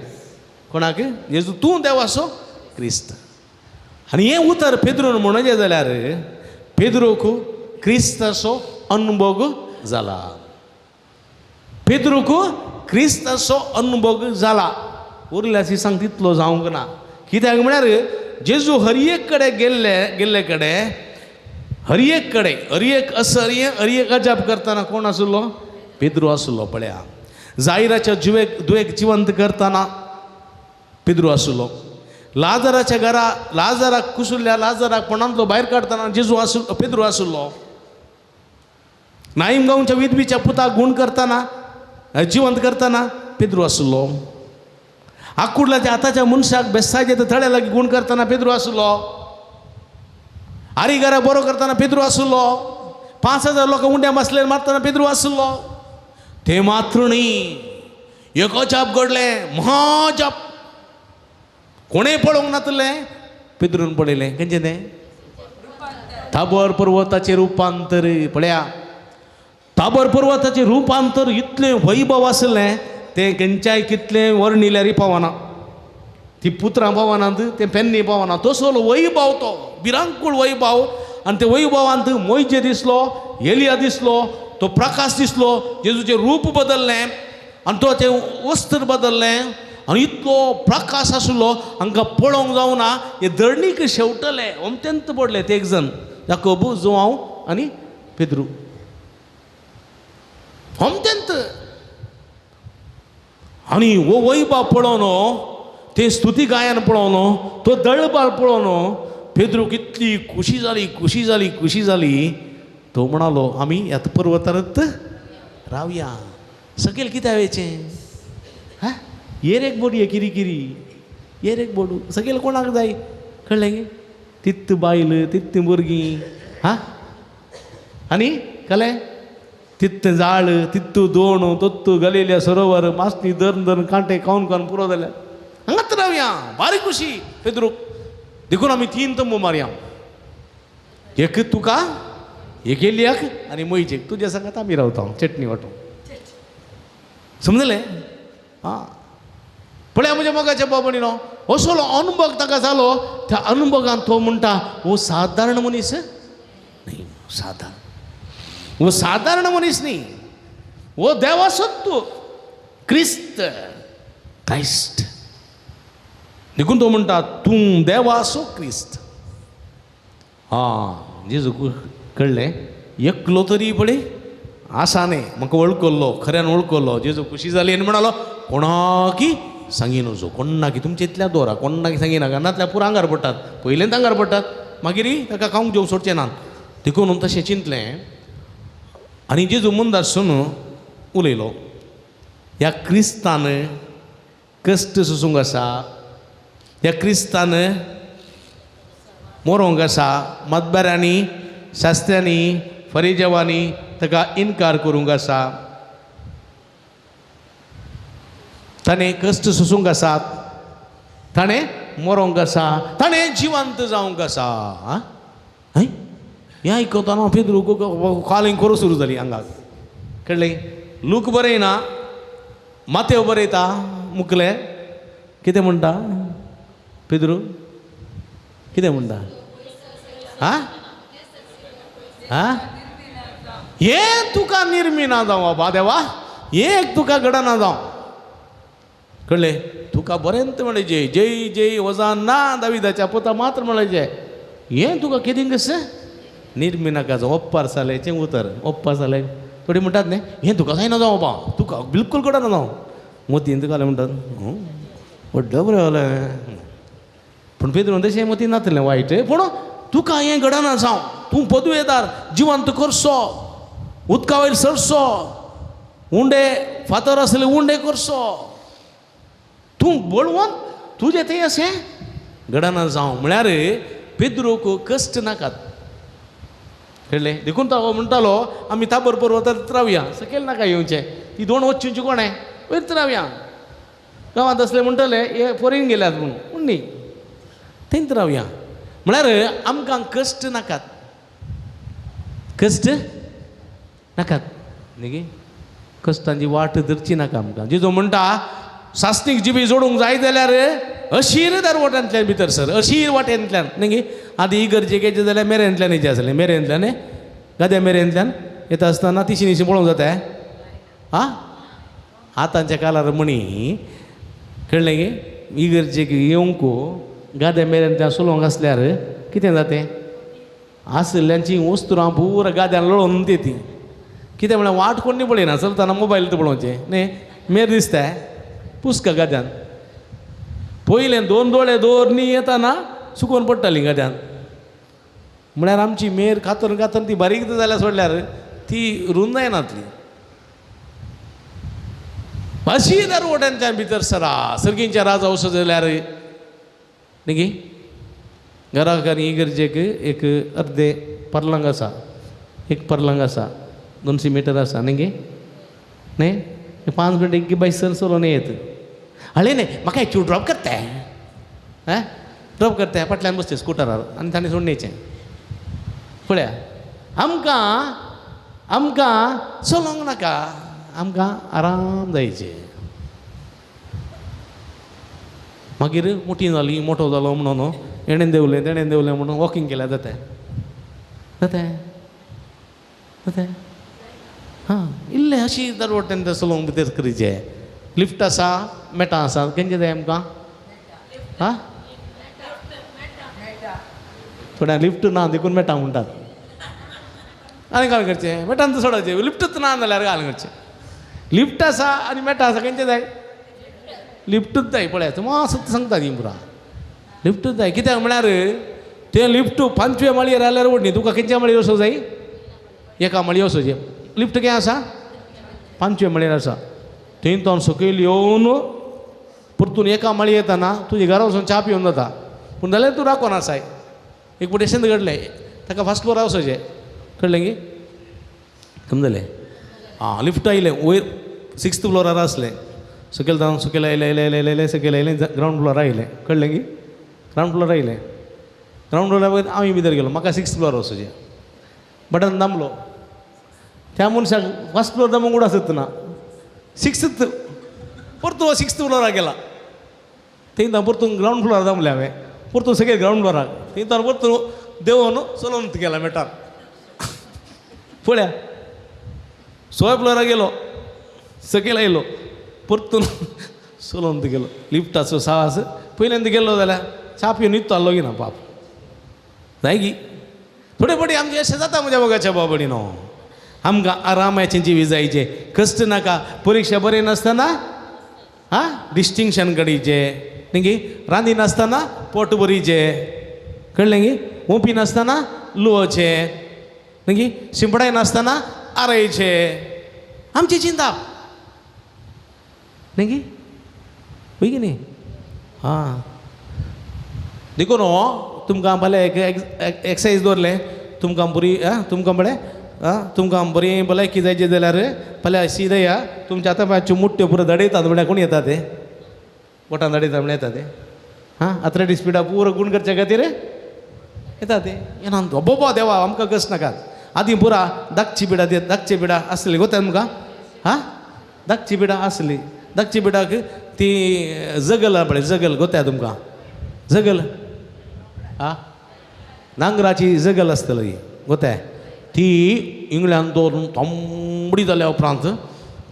कोणाक? जेजू तूं देवाचो क्रिस्त. आनी हें उतर पेद्रून म्हणचें जाल्यार पेद्रूक क्रिस्ताचो अनुभव जाला. पेद्रूक क्रिस्ताचो अनुभव जाला. उरल्या सांग तितलो जावंक ना. कित्याक म्हळ्यार जेजू हर एक कडेन गेल्ले गेल्ले कडेन हर एक कडेन हर एक असर्य हर एक अजाप करतना कोण आसलो? पेद्रू आसलो. पळया जायराच्या जुवेक दुवेक जिवंत करतना पेद्रू आसलो. लाजराच्या घरा लाजराक कुसुल्ल्या लाजराक कोणांतलो भायर काडटना जेजू आसलो, पेद्रू आसलो. नाईम गांवच्या विधवीच्या पुताक गूण करतना जिवंत करतना पेद्रू आसलो. आकुडलाच्या आताच्या मनशाक बेसायच्या थळ्या लागीं गूण करतना पेद्रू आसलो. आरिगारा बरो करतना पेद्रू आसलो. 5000 लोकां उंड्या मासलेर मारतना पेद्रू आसलो. ते मात्र न्ही, एक अजाप घडलें, महाजाप. कोणें पळोवंक नातलें, पेद्रून पळयलें. खंयचें तें? ताबोर पर्वताचें रुपांतर. पळया ताबोर पर्वताचें रुपांतर इतलें वैभव आसलें तें खंयच्याय कितलें वर्णिल्यार पावना. ती पुत्रां पावनात, तें पेन्नी पावना. तसो वैभव, तो भिरांकूळ वैभव. आनी ते वैभवांत मोयजे दिसलो, एलिया दिसलो, तो प्रकाश दिसलो, जेजूचें रूप बदललें आनी तो तें वस्त्र बदललें आनी इतलो प्रकाश आसलो हांकां पळोवंक जावना. हे धरणीक शेवटले, अमतेंत पडले ते एक जण, याकोब, जुआंव आनी पेद्रू. अमतेंत. आनी हो वैभव पळोवन, ते स्तुती गायन पळोवन, तो दळबाळ पळोवन पेद्रूक इतली खुशी जाली, खुशी जाली, खुशी जाली. तो म्हणालो आमी ह्या पर्वतारत रावया. सकयल कित्याक वयचें? हा, येर एक बोडी किरी किरी, येर एक बोडू सकयल कोणाक जाय? कळ्ळें? तित्त बायल, तित्त भुरगीं, हा, आनी कळ्ळें तित्त जाळ, तित्त दोण, तोत्त गलेल्या सरोवर, मासली धरून धरून कांटे खावन खावन पुरो जाल्या. हांगात रावया, बारीक खुशी पेद्रूक. देखून आमी 3 तंबू मारया, एक तुका, एक एलियाक आनी मोयजेक. तुज्या सांगात आमी रावता, चटणी वांटो. समजलें? आं, पळया म्हज्या मोगाच्या बाबणीनो, असलो अनुभव ताका जालो. त्या अनुभवान तो म्हणटा हो सादारण मनीस न्ही, सादारण, हो सादारण मनीस न्ही, हो देवाचो तूं क्रिस्त, क्रायस्ट. देखून तो म्हणटा तूं देवाचो क्रिस्त. आं, जेजूक कळ्ळें एकलो तरी पळय आसा न्ही म्हाका वळखल्लो, खऱ्यान वळखल्लो. जेजू खुशी जाली आनी म्हणालो कोणाकी सांगी नजो, कोणाकी तुमच्या इतल्या दवरा, कोणाकी सांगिनाका, नातल्या पुरो आंगार पडटात, पयलेंच आंगार पडटात, मागीर ताका खावंक जेवंक सोडचें ना. देखून तशें चिंतलें आनी जेजू मुंदासून उलयलो, ह्या क्रिस्तान कश्ट सोसूंक आसा, ह्या क्रिस्तान मोरोंक आसा. मतबऱ्यांनी, शास्त्र्यांनी, फरिजेवांनी ताका इनकार करूंक आसा. ताणें कश्ट सोसूंक आसात, ताणें मरोंक आसा, ताणें जिवंत जावंक आसा. हय, हें आयकतना पेद्रू कालिंग करूं सुरू जाली आंगाक. कळ्ळें? लूक बरयना, मातेव बरयता. मुकले कितें म्हणटा पेद्रू? कितें म्हणटा? आं आं हें तुका निर्मिना जावं बाबा देवा, हें एक तुका घडना जावं. कळ्ळें? तुका बरेंत म्हणचें जय जय वजान ना दाविदाच्या पुता मात्र म्हणचें. हें तुका कितें कशें निर्मिनाका जावं. ओप्पार साल्याचें उतर, ओप्पार साले थोडी म्हणटात न्ही, हें तुका जायना जावं बाबा, तुका बिलकूल घडना जावं. मोतीन तुका म्हणटात व्हडलो बरें जालें. पूण पेद्रून तशें मोती नातलें वायट, पूण तुका हें घडना जावं. तूं पदवेदार जिवंत करचो, उदका वयर सरचो, उंडे फातर आसले उंडे करचो, तूं बळवंत, तुजें तें अशें घडना जावं. म्हळ्यार पेद्रूक कश्ट नाकात. कळ्ळें? देखून तो म्हणटालो आमी ताबर पर्वतार रावया, सकयल नाका येवचें, ती दोन वच्ची कोणें वयर रावया. गांवांत आसले म्हणटले हे फोरीन गेल्यात म्हणून, पूण न्ही, थंयच रावया. म्हळ्यार आमकां कश्ट नाकात, कश्ट नाकात न्ही, कश्टांची वाट धरची नाका आमकां. जेजू म्हणटा सासणीक जिबी जोडूंक जाय जाल्यार अशीर दरवट्यांतल्यान भितर सर, अशीर वाटेंतल्यान न्ही. आदी इगर्जेक येयचें जाल्यार मेरेंतल्यान येयचें आसलें, मेरेंतल्यान गाद्या मेरेंतल्यान येता आसतना तिशी निशी पळोवंक जाता. आं, आतांच्या काळार म्हणी कळ्ळें गे, इगर्जेक येवंक गाद्या मेरेंतल्यान चलोवंक आसल्यार कितें जातें, आसल्यांची वस्तुरां पुरा गाद्यान लळोवन ती कितें म्हळ्यार वाट कोण पळयना, चलतना मोबायल पळोवचें न्ही, मेर दिसता पुसका गाद्यान. पयलें दोन दोळे दवरनी येताना सुकोवन पडटाली गाद्यान. म्हळ्यार आमची मेर कातरून कातरून ती बारीक जाल्यार सोडल्यार ती रुंद जायनातली. अशी दरवट्यांतल्यान भितर सरा सर्गींच्या राजा वचो जाल्यार न्ही. घराक आनी इगर्जेक एक अर्दे परलंग आसा, एक परलंग आसा, 200 मिटर आसा न्ही गे, न्ही 5 मिनट एक बाय सर चलोवन येत. हळे न्ही म्हाका एक्चुअल ड्रॉप करताय, हें ड्रॉप करताय, फाटल्यान बसते स्कुटरार आनी ताणें सोडून येचें. पळया आमकां आमकां चलोवंक नाका, आमकां आराम जायचे. मागीर मोटी जाली, मोटो जालो म्हणून हेणें देंवलें तेणें देंवलें म्हणून वॉकिंग केल्यार जाता जाता जाता. हां, इल्लें अशी दरवटेन चलोवंक भितर करीचें. लिफ्ट आसा, मेटां आसा, खंयचें जाय आमकां? हां, थोड्या लिफ्ट ना देखून मेटां म्हणटात. आनी काय करचें, मेटान सोडाचें, लिफ्टूच ना जाल्यार काय करचें? लिफ्ट आसा आनी मेटां आसा, खंयचें जाय? लिफ्टूच जाय. पळयात मातसो सांगता ती पुरा लिफ्टूच जाय. कित्याक म्हळ्यार तें लिफ्ट 5व्या माळयेर आयल्यार व्हड न्ही, तुका खंयच्या माळयेर वचूंक जाय? एका माळयेर वचोचें. लिफ्ट खंय आसा? 5व्या माळयेर आसा. थंय तो सकयल येवन परतून एका माळयेर येताना तुजे घरा वचून च्या पिवन जाता, पूण जाल्यार तूं राकोन आसाय. एक फावटी अशेंच घडलें, ताका फर्स्ट फ्लोरार वचोचें. कळ्ळें गी? समजलें? आं, लिफ्ट आयलें वयर 6th फ्लोरार आसलें, सकयल जावन सकयल आयलें आयलें आयलें आयलें सकयल आयलें, ग्रावंड फ्लोरार आयलें. कळ्ळें गी? ग्रावंड फ्लोरार आयलें, ग्रावंड फ्लोरार हांव भितर गेलो, म्हाका 6th floor वचोचें. बटन दामलो, त्या मनशाक फर्स्ट फ्लोर दामूंक उडास ना, 6th परतून 6th फ्लोरार गेला. थंय परतून ग्रावंड फ्लोरार दामलें हांवें, परतून सकयल ग्रावंड फ्लोरार, थंय परतून देंवोन चलोवन गेला मेटार. पळया 6व्या फ्लोरार गेलो, सकयल आयलो, परतून चलोवन गेलो. लिफ्टाचो साहस पयल्यांदा गेल्लो जाल्यार च्या पिवन न्हिदतो आसलो की ना पाप जाय की. थोडे फावटी आमचें अशें जाता म्हज्या मोगाच्या बाबडी न्हू, आमकां आरामाचें जिवीत जायचें, कश्ट नाका, परिक्षा बरी नासतना आं डिस्टिंक्शन काडीचें न्ही गी, रांदी नासतना पोट भरीचें, कळ्ळें गी, ओंपी नासतना लुवचें न्ही गी, शिंपडाय नासतना आरायचें, आमची चिंता न्ही गी, वय की न्ही? आं, देखून तुमकां भले एक एक्सरसाइज दवरलें तुमकां बरी तुमकां बरें तुमकां बरी भलायकी जायची जाल्यार फाल्यां सीद या तुमच्या आतां मातश्यो मुट्ट्यो पुरो दडयतात म्हळ्यार कोण येता ते बोटान दडयता म्हळ्यार येता ते हां अथलेटीक स्पिडा पुरो गूण करच्या खातीर येता ते येना बोबो देवा आमकां कस नाकात आदी पुरा धाकची बिडा ते धाकची बिडा आसली गोता तुमकां हां धाकची बिडा आसली धाकची बिडाक ती जगल पळय जगल गोता तुमकां जगल आं नांगराची जगल आसतली गोताय ती इंगळ्यान दवरून तांबडी जाल्या उपरांत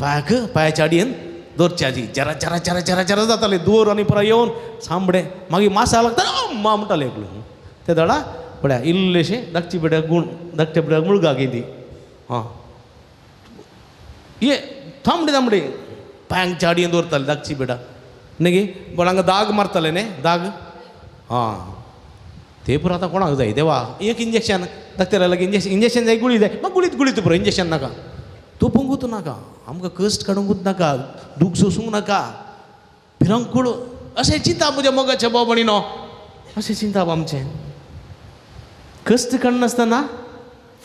पांयाक पांयाच्या आडयेन दवरची जरा जरा जरा जरा जरा जाताले दोर आनी परत येवन सांबडे मागीर मासा लागता अम्मा म्हणटाले एकलो ते दडा पळया इल्लेशें धाकची पिड्याक गुण धाकच्या पिड्याक मुळगा ती हां ये तांबडी तांबडी पांयांक आडयेन दवरताले धाकची पिडा न्ही पण हांगा दाग मारताले न्ही दाग हां ते पुरो आतां कोणाक जाय देवा एक इंजेक्शन डॉक्टरा लागीं इंजेक्शन इंजेक्शन जाय गुळी जाय मागीर गुळीत गुळीत पुरो इंजेक्शन नाका तोपूंकूच नाका आमकां कश्ट काडूंकूच नाका दूख सोसूंक नाका भिरांकूळ अशें चिंता म्हज्या मोगाच्या भाव भयणीनो अशें चिंता आमचें कश्ट काडनासतना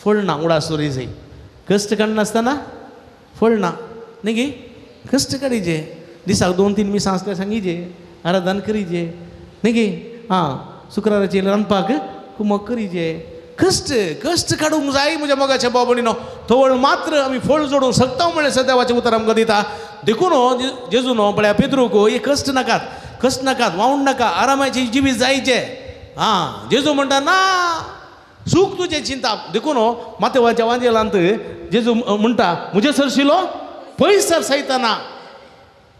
फळ ना उडास दवरी जाय कश्ट काडनासतना फळ ना न्ही गे कश्ट काडीचे दिसाक 2-3 मिसां आसल्यार सांगीचे आराधन करीचे न्ही गे आं शुक्राराचे रांदपाक कुमक करीचे कश्ट कश्ट काडूंक जाय म्हज्या मोगाच्या भाव भयणीनो थवळ मात्र आमी फळ जोडूंक शकता म्हणलें सर देवाचें उतर आमकां दिता देखून जेजून पळया पेद्रूक हे कश्ट नाकात कश्ट नाकात वावण नाका आरामाचें जिवीत जायचें आं जेजू म्हणटा ना सूख तुजें चिंता देखून मातेवाच्या वांजेलांत जेजू म्हणटा म्हजे सरशिलो पयस सर सैताना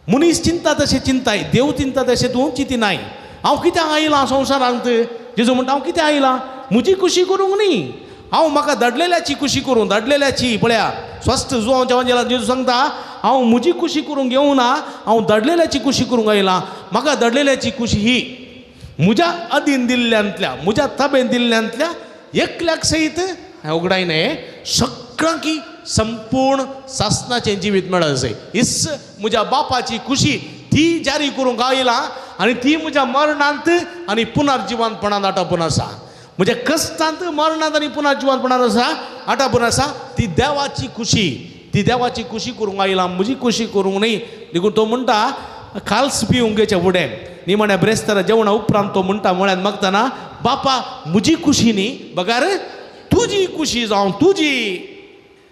मनीस चिंता तशें चिंताय देव चिंता तशें तूं चिंतिनाय हांव कित्याक आयलां संवसारांत जेजू म्हणटा हांव कित्याक आयलां म्हजी खुशी करूंक न्ही हांव म्हाका धाडलेल्याची खुशी करूं धाडलेल्याची पळया स्वस्थ जुवांच्या वांजेलांत जेजू सांगता हांव म्हजी खुशी करूंक येवना हांव धाडलेल्याची खुशी करूंक आयलां म्हाका धाडलेल्याची खुशी ही म्हज्या अधीन दिल्ल्यांतल्या म्हज्या ताबेन दिल्ल्यांतल्या एकल्याक सयत उगडायने सगळ्यांकी संपूर्ण सासनाचें जिवीत मेळत जाय इस म्हज्या बापाची खुशी ती जारी करूंक आयला आनी ती म्हज्या मरणांत आनी पुनर्जिवनपणांत आटापून आसा म्हज्या कश्टांत मरणांत आनी पुनर्जिवनपणांत आसा आटापून आसा ती देवाची खुशी ती देवाची खुशी करूंक आयला म्हजी खुशी करूंक न्ही देखून तो म्हणटा खाल्स पिवंक घेवच्या फुडें निमाण्या ब्रेस्तारा जेवणा उपरांत तो म्हणटा म्हळ्यान मागतना बापा म्हजी खुशी न्ही बगार तुजी खुशी जावं तुजी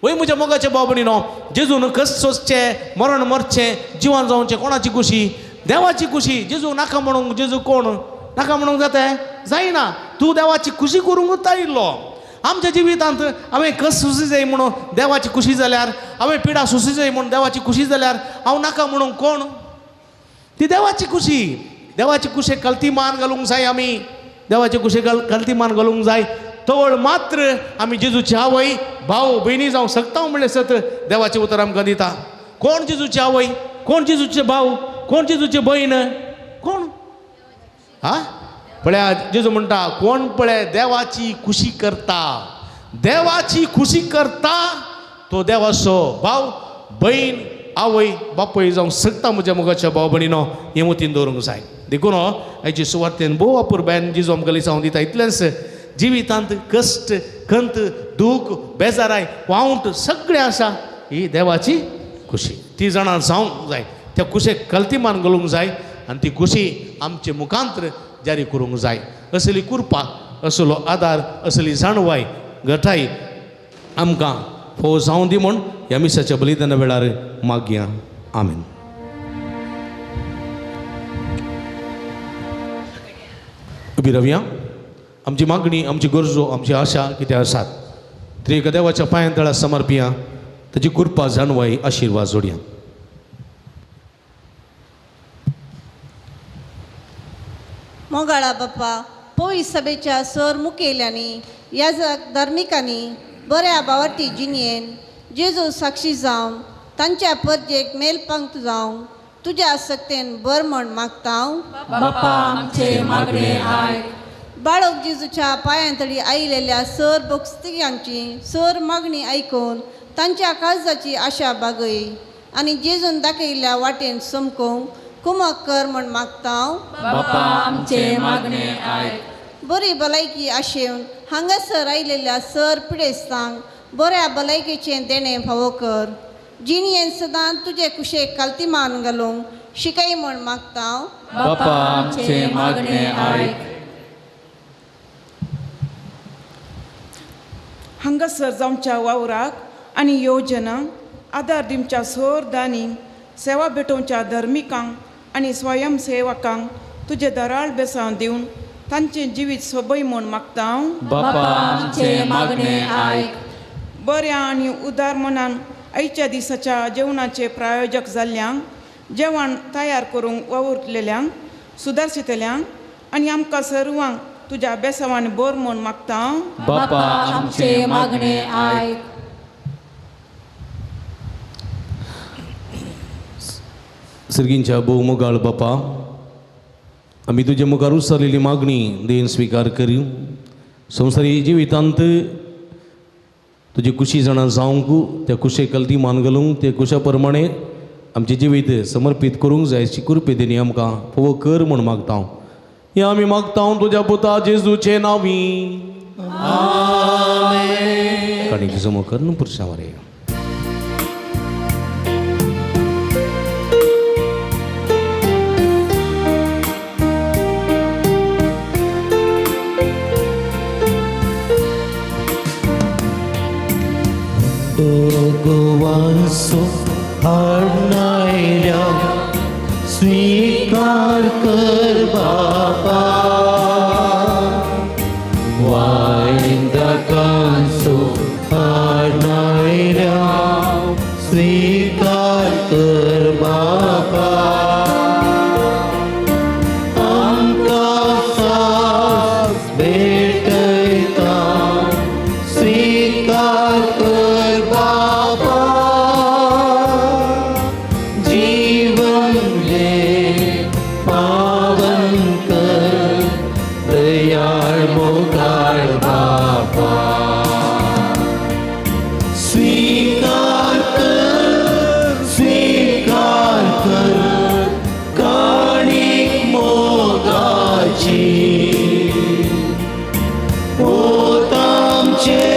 वय म्हज्या मोगाच्या भाव भयणीनो जेजून कश्ट सोंसचें मरण मरचें जिवन जावचें कोणाची खुशी देवाची खुशी जेजू नाका म्हणूंक जेजू कोण नाका म्हणूंक जाता जायना तूं देवाची खुशी करूंकूच आयिल्लो आमच्या जिवितांत हांवें कश्ट सोंसी जाय म्हणून देवाची खुशी जाल्यार हांवें पिडा सोंसी जाय म्हणून देवाची खुशी जाल्यार हांव नाका म्हणूंक कोण ती देवाची खुशी देवाची कुशेक कलती मान घालूंक जाय आमी देवाचे कुशेक कलती मान घालूंक जाय तवळ मात्र आमी जेजूची आवय भाव भयणी जावंक शकता म्हणलें सत देवाचें उतर आमकां दिता कोण जेजूची आवय कोण जेजूचे भाव कोण जेजूचे भयण कोण हा पळया जेजू म्हणटा कोण पळय देवाची खुशी करता देवाची खुशी करता तो देवाचो भाव भयण आवय बापूय जावंक शकता म्हज्या मोगाच्या भाव भयणीनो हें मतीन दवरूंक जाय देखून आयची सुवातेन भोव अपुरबायेन जेजू आमकां लिसांव दिता इतलेंच जिवितांत कश्ट खंत दूख बेजाराय वावंट सगळें आसा ही देवाची खुशी ती जाणा जावंक जाय त्या कुशेक कल्तीमान घालूंक जाय आनी ती खुशी आमचे मुखांत्र जारी करूंक जाय असली कृपा असलो आदार असली जाणवाय गठाय आमकां फोव जावं दी म्हूण ह्या मिसाच्या बलिदाना वेळार मागया आमेन. उबी रावया. आमची मागणी आमची गरजो आमची आशा कितें आसात त्रिएक देवाच्या पांयां तळा समर्पिया ताची कृपा जाणवाय आशिर्वाद जोडया. मोगाळा बाप्पा पोळी सभेच्या सर मुखेल्यांनी याजक धार्मिकांनी बऱ्या बावर्ती जिणयेन जेजू साक्षी जावन तांच्या परजेक मेलपंक्त जावन तुज्या आसक्तेन बर म्हण मागता हांव. बापा आमचे मागणे आयक. बाळक जेजूच्या पांयांतळी आयिल्ल्या सर भक्तियांची सर मागणी आयकून तांच्या काळजाची आशा बागय आनी जेजून दाखयल्ल्या वाटेन समकोंक कुमक कर म्हण मागता हांव. बापा आमचे मागणे आयक. बरी भलायकी आशेवन हांगासर आयिल्ल्या सर पिडेस्तांक बऱ्या भलायकेचें देणें फावो कर. जिणयेन सदां तुजे कुशेक कालतीमान घालूंक शिकय म्हूण मागता. बापा आमचें मागणें आयक. हांगासर जावच्या वावराक आनी योजनांक आदार दिवच्या सोर दानी सेवा भेटोवच्या धर्मिकांक आनी स्वयंसेवकांक तुजें दराळ बेसांव दिवन तांचें जिवीत सोबय म्हूण मागता. बापा आमचें मागणें आयक. बऱ्या आनी उदार मनान आयच्या दिसाच्या जेवणाचे प्रायोजक जाल्ल्यांक, जेवण तयार करूंक वावुरलेल्यांक, सुदारशितल्यांक आनी आमकां सर्वांक तुज्या बेसांवान बर म्हूण मागता. बापा आमचें मागणें आयक. सर्गींच्या भोव मोगाळ बापा, आमी तुजे मुखार उचारलेली मागणी देन स्विकार करी. संवसारी जिवितांत तुजी कुशी जाणा जावंक, त्या कुशे कलती मान घालूंक, त्या कुशा प्रमाणे आमचें जिवीत समर्पीत करूंक जाय अशी कृपे देणी आमकां फावो कर म्हूण मागता. हें आमी मागता तुज्या पुता जेजूचे नांवी. आनी जमो कर न्हू पुरशां वरे. भगवानसो हाडनायल्या स्वीकार कर बापा, वायंदकांसो हाडनायल्या स्वीकार कर बापा. आमकां सास भेटयता स्वीकार कर बापा, जीवन ले पावन कर दयाळ मोगाळ बापा. स्वीकार कर, स्वीकार कर काणीक मोगाची, होत आमचे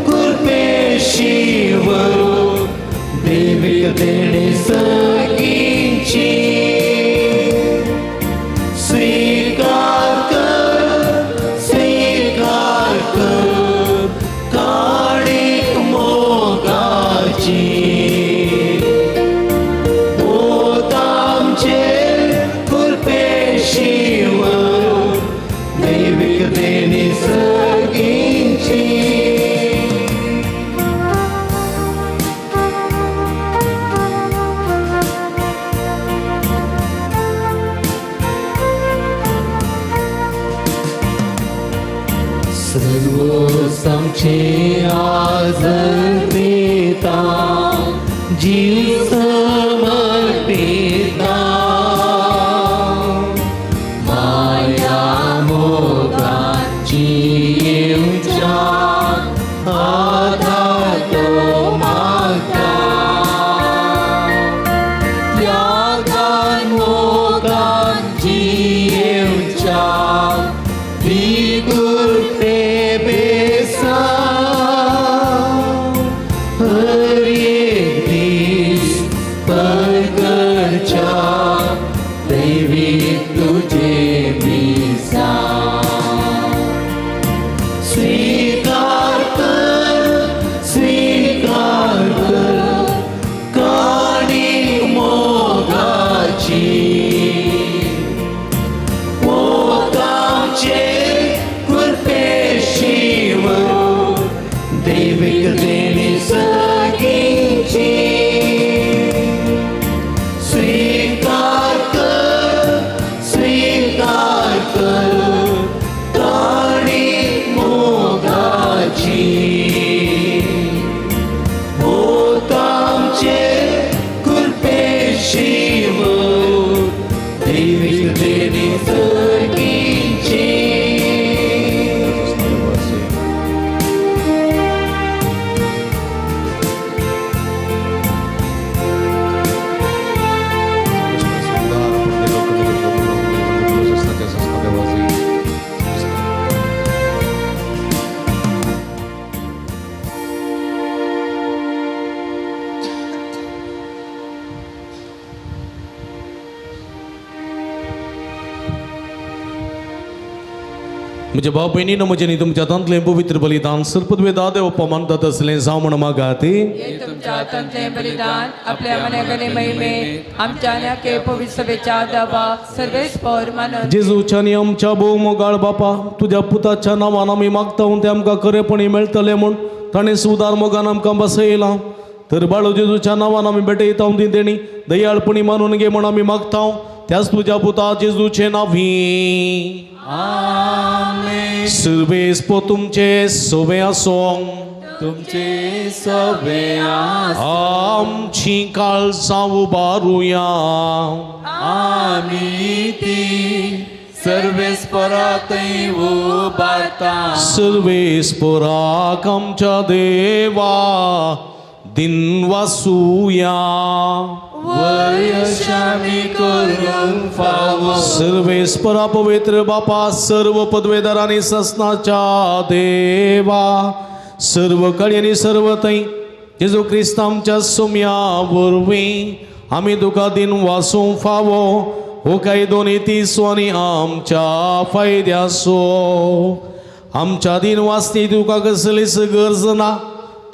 कृपेशीवर देवीक देणे सगींची. स्वीकार कर, स्वीकार कर काणीक मोगाची, होत आमचे कृपेशीवर देवीक देणे सगींची. सर्व आमचे आज पिता जीव समर्पिता, माया मोगाची येवच्या आधार तो मागता. त्यागान मोगाची येवच्या विकुर्ते बेसा, हर एक दीस परगडच्या देवी तुझे मिसा. स्वीकार कर, स्वीकार कर काणीक मोगाची, होत आमचे कृपेशीवर देवीक देणे सगींची. स्वीकार कर, स्वीकार कर काणीक मोगाची, होत आमचे कृपेशीवर देवीक देणे सगींची. म्हज्या भाव भयणीनो म्हजें न्ही तुमच्या हातांतलें पवित्र बलिदान सरपदवे देव मानतात असलें जावं म्हण मागात. तुमच्या हातांतलें बलिदान आपल्या मनाकडे महिमे आमच्या नाके पवित्र सभेच्या दाबाक सर्वेस्पर मानून. जेजूच्या आनी आमच्या भोव मोगाळ बापा, तुज्या पुताच्या नांवान आमी मागता ते आमकां खरेपणी मेळटलें म्हूण ताणें सुदार मोगान आमकां बसयलां. तर बाळू जेजूच्या नांवान आमी भेटयता ती देणी दयाळपणी मानून घे म्हूण आमी मागता त्याच तुज्या पुता जेजूचे नांवी. आमेन. सर्वेस्पर तुमचे सोबे आसों. तुमचे सोबे आसों. आमची काळजां उबारुया. आमी ती सर्वेस्परा थंय उबारता. सर्वेस्पराक आमच्या देवा दिनवासुया. वयशामी करूंक फावो. सर्वेस्परा पवित्र बापा, सर्व पदवेदार आनी ससनाच्या देवा, सर्व कडी आनी सर्व थंय जेजू क्रिस्त आमच्या सुम्या वरवीं आमी तुका दिनवासूंक फावो. हो कायदो नीतीचो आनी आमच्या फायद्याचो. आमच्या दिनवासनी तुका कसलीच गरज ना,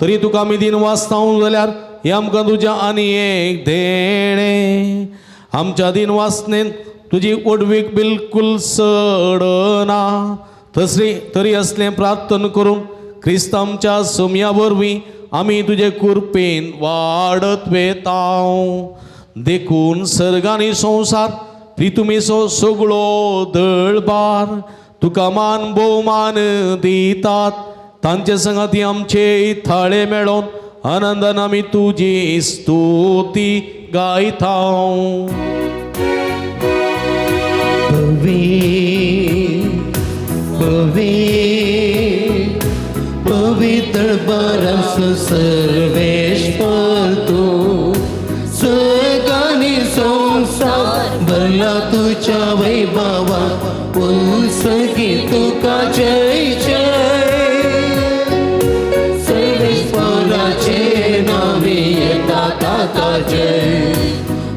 तरी तुका आमी दिनवासता जाल्यार हें आमकां तुज्या आनी एक देणें. आमच्या दिनवासनेन तुजी ओडवीक बिलकूल सडना, तसली तरी असलें प्रार्थना करून क्रिस्त आमच्या सोम्या वरवीं आमी तुजे कृपेन वाडत वेता. देखून सर्ग आनी संवसार प्रितुमेचो सगळो दळबार तुका मान भोवमान दितात. तांचे संगाती आमचे थाळे मेळोन आनंदान आमी तुजी स्तुती गायता. पवित्र बरस सर्वेस्पर तूं सर्गानी संवसार भरला तुज्या वैभवा उलसगी तुका जय जय. सर्वेस्पराचे नावे येता ताका जय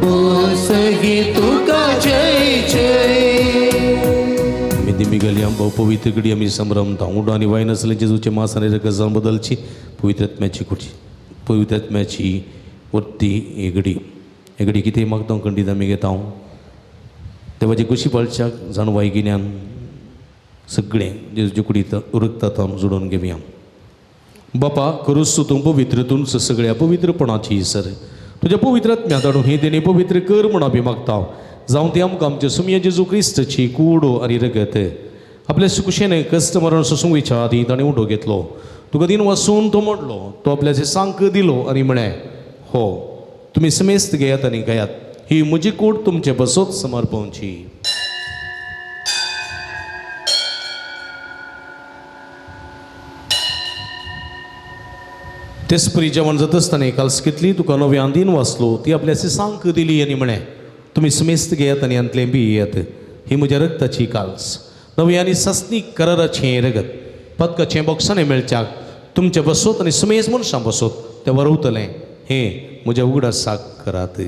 उलसगी तुका जय जय. मिगली आम पवित्र घडी आमी संभ्रमता उंडो आनी वायन आसलें जेजूचे मास आनी रगत बदलची पवित्र आत्म्याची कुटी पवित्र आत्म्याची वृत्ती ही घडी. हे घडी कितें मागता खंडीत आमी घेता. देवाची कुशी पाळच्याक जाणवाय गिन्यान सगळें जेजूचे कुडीत रगतात जोडून घेवया. बापा करूच तूं पवित्र तुमचं सगळ्या पवित्रपणाची सर तुज्या पवित्र आत्म्या धाडून ही देणी पवित्र कर म्हूण आमी मागता. जावं ती आमकां आमच्या सुमया जेजू क्रिस्तची कुडो आनी रगत आपल्या सुकुशेन कश्ट मरण सोसूंक वयच्या आदीं ताणें उडो घेतलो. तुका दिन वासून तो मोडलो, तो आपल्याचे सांक दिलो आनी म्हळें, हो तुमी समेस्त घेयात आनी घेयात, ही म्हजी कूड तुमचे बसोत समर्पणची. तेच परी जेवण जाता आसतना कालस घेतली, तुका नव्यान दिन वाचलो, ती आपल्याचे सांक दिली आनी म्हळें, तुमी समेस्त घेयात आनी हांतलें पियेयात, ही म्हज्या रक्ताची काल्स, नवी आनी सासणीक कराराचें रगत, पदकाचें बोक्साणें मेळच्याक तुमचे बसोत आनी समेज मनशां बसोत तें वरवतलें, हें म्हज्या उगडासाक करात.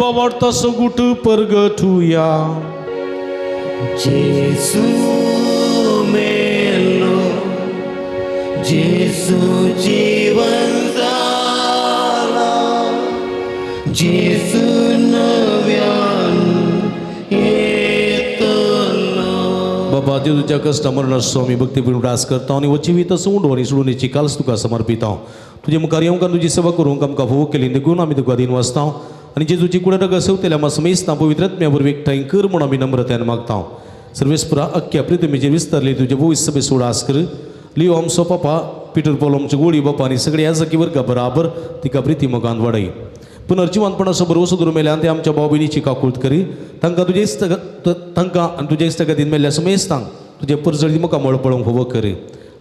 बाबार्थ सगुट परगटुया. जेजू मेलो, जेजू जीवन जाला, जेजू नव्यान येतलो. बाबा जेजूच्या कश्ट मरणाचो आमी भक्तीपूर्ण उडास करता आनी हो जिवीत उंडो आनी सोडून काल्स तुका समर्पिता. तुजे मुखार येवंक आनी तुजी सेवा करूंक आमकां फावो केली देखून आमी तुका दिन वाचता आनी जेजूची कुड रगत सेवतल्या आमकां समेस्तां पवित्र आत्म्या वरवीं एकठांय कर म्हूण आमी नम्रतायेन मागता. सर्वेस्परा अख्ख्या प्रितमेचेर विस्तारली तुजे भोव सभे उडास कर. लियो आमचो पापा पिटर पॉल आमचो गोळी बापा आनी सगळे ह्या जागी वर्गा बराबर तिका प्रिती मोगान वाडय. पुनर्जिवंतपणाचो भरवसो धरून मेल्यान ते आमच्या भाव भयणीची काकूळत करी. तांकां तुजे इश्ट तांकां आनी तुज्या इश्टागतीन मेल्ल्या समेस्तांक तुजे परजळी मुखामळ पळोवंक फावो करी.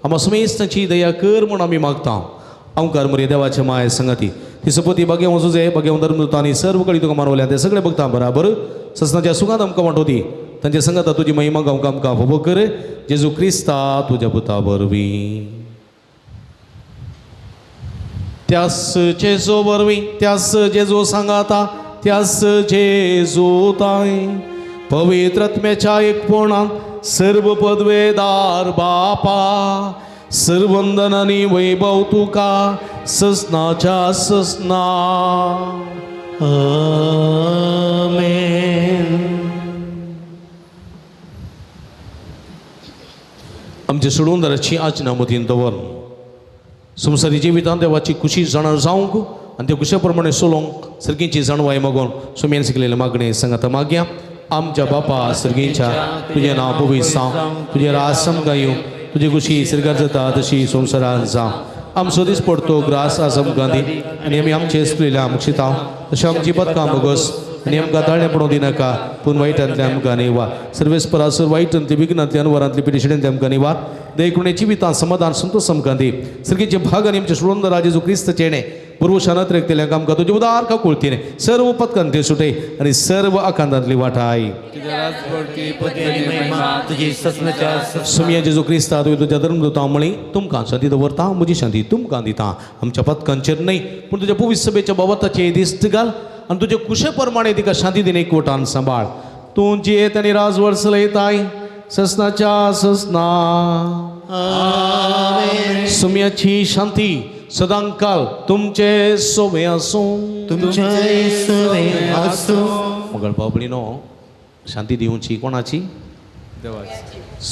आमकां समेस्तांची दया कर म्हूण आमी मागता. अंकार मरे देवाचे माय संगती ती सपती बागेवं जुजे बागेवं धर्मदूत आनी सर्व कळी तुका मानवल्या ते सगळे भक्तां बराबर ससनाच्या सुखांत आमकां वांटोती तांच्या संगता तुजी महिमा गावंक आमकां फावो कर. जेजू क्रिस्ता तुज्या पुता वरवीं. त्यास जेजू वरवीं त्यास जेजू सांगाता त्यास जेजू ताय पवित्र आत्म्याच्या एकपणान सर्व पदवेदार बापा सर्वंदन आनी वैभव तुका ससनाच्या ससना. आमेन. आमच्या सोडूनदाराची आज्ञा मतीन दवर संवसारी जिवितांत देवाची खुशी जाणा जावंक आनी त्या खुशे प्रमाणे सोलोंक सर्गींची जाणवाय मागोवन सुम्यान शिकलेले मागणे सांगाता मागया. आमच्या बापा सर्गींच्या तुजें नांव पवित्र जावं, तुजें राज आमकां येवं, तुजी खुशी सर्गार जाता तशी संवसारान जावं. आमचो दीस पडतो ग्रास आज आमकां दी आनी आमी आमचे चुकलेल्या आमक्षिता तशें आमची पदकां भोगस आनी आमकां ताळें पडोवंक दिनाका पूण वायटांतले आमकां निवार. सर्वेस्परासर वायटांतली विघ्नांतली अनवरांतली पिडेशिडेंतली आमकां निवार. देखून जिवितांत समाधान संतोष आमकां दी. सर्गीचे भाग आनी आमचे सुरंदर जेजू क्रिस्त चेणे पुर्वशान अतिरेकतेल्यांक आमकां तुजे उदार काकुळतीने सर्व पदकांतले सुटे आनी सर्व आकांतांतली वाटाय. सुमिया जेजू क्रिस्ता तुवें तुज्या धर्मदूतां म्हळी तुमकां शांती दवरता म्हजी शांती तुमकां दिता. आमच्या पदकांचेर न्हय पूण तुज्या पवित्र सभेच्या बाबताचेर दिश्ट घाल आनी तुजे कुशे प्रमाणे तिका शांती दिने एकवटान सांबाळ. तूं जियेत आनी राजवड चलयताय ससनाच्या ससना. सुम्याची शांती सदांकाल तुमचे सोवे आसूं. तुमचे सोवे आसूं. मगळ बाबडीनो शांती दिवची कोणाची?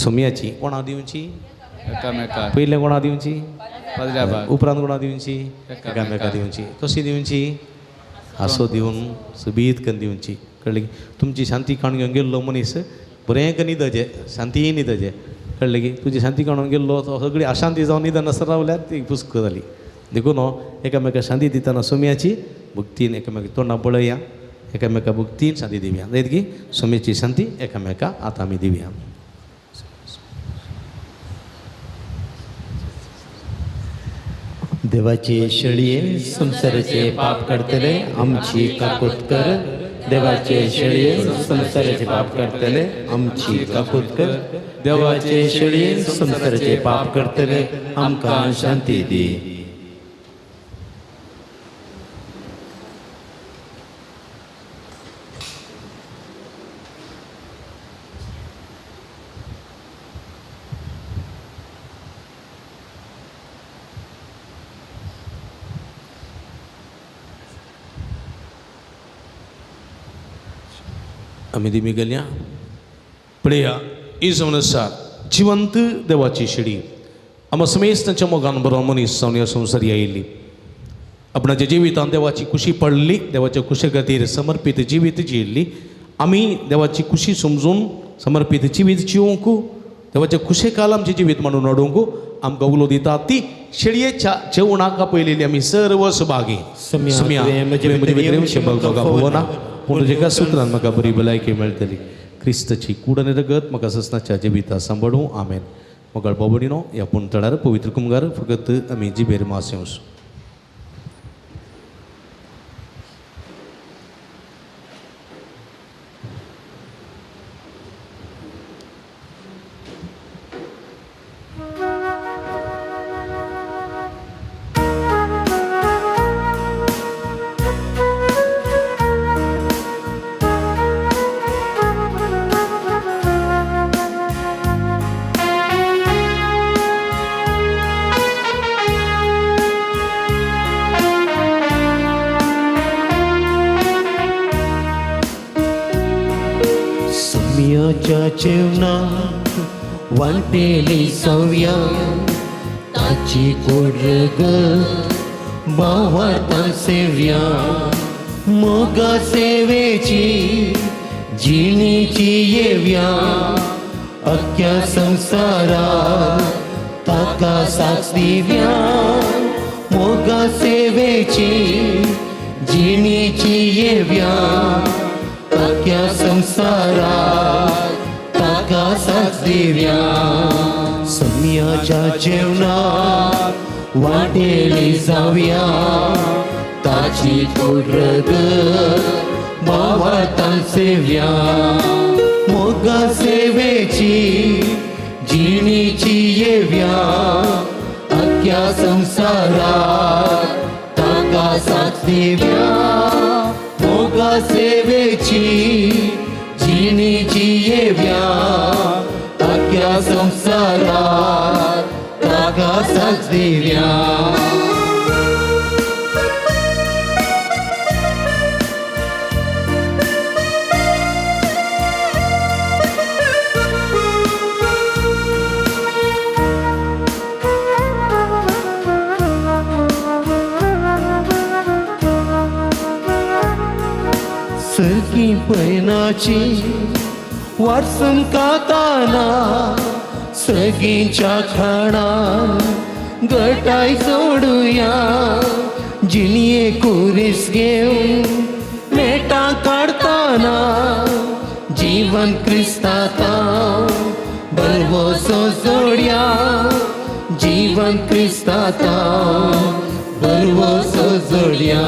सुम्याची. कोणा दिवची? पयलें कोणा दिवची? उपरांत कोणा दिवची? एकामेका दिवची. कशी दिवची? हांसो दिवन सुबीत करून दिवची. कळ्ळें की? तुमची शांती काडून घेवन गेल्लो मनीस बरें करून न्हिदचें, शांतीय न्हिदचें. कळ्ळें की? तुजी शांती काडून गेल्लो तो सगळी अशांती जावन न्हिदनासतना रावल्यार ती पुस्क जाली. देखून एकामेका शांती दितना सोम्याची भक्तीन एकामेका तोंडां पळया, एकामेका भक्तीन शांती दिवया. जायत की? सोम्याची शांती एकामेका आतां आमी दिवया. देवाचे शेळये संवसाराचे पाप काडटले आमची काकूत कर. देवाचे शेळये संवसाराचे पाप काडटले आमची काकूत कर. देवाचे शेळये संवसाराचे पाप करतले आमकां शांती दी. आमी दिमी गेल्या पळया इजवनसार जिवंत देवाची शेडी आमा समेस्त तांच्या मोगान बरो मनीस जावन ह्या संवसारी आयिल्ली. आपणाच्या जिवितांत देवाची खुशी पडली, देवाच्या खुशे खातीर समर्पीत जिवीत जियेल्ली. आमी देवाची खुशी समजून समर्पीत जिवीत जिवंक देवाच्या खुशे काल आमचें जिवीत म्हणून हाडूंक आमकां उलो दिता ती शेळयेच्या जेवणाक आपयलेली आमी सर्व सभागी. सुम्या पूण तुज्या सुत्रान म्हाका बरी भलायकी मेळटली. क्रिस्ताची कूड आनी रगत म्हाका ससनाच्या जिविता सांबाळूं. आमेन. मोगाळ बाबडीनो ह्या पुणतळार पवित्र कुमगार फकत आमी जिबेर मास येवचो. जेवणात वांटेली सव्या ताची गोड रगत भावार्थान सेव्या मोगा सेवेची जिणेची येव्या अख्ख्या संवसारात ताका साक्ष दिव्या मोगा सेवेची जिणेची येव्या अख्ख्या संवसारात ताका साक्ष दिव्या. सम्याच्या जेवणात वाटेली जाव्या ताची गोड रगत भावार्थान सेव्या मोगा सेवेची जिणेची येव्या अख्ख्या संवसारात साक्ष दिव्या मोगा सेवेची जिणी जियेव्या आख्या संवसारात ताका साक्ष दिव्या. सरकी पयनाची वारसम काताना सगींच्या खाणान गटाय जोडुया जिणये कुरीस घेवन मेटां काडताना जीवन क्रिस्ताता बरवसो जोडया जीवन क्रिस्ताता बरवसो जोडया.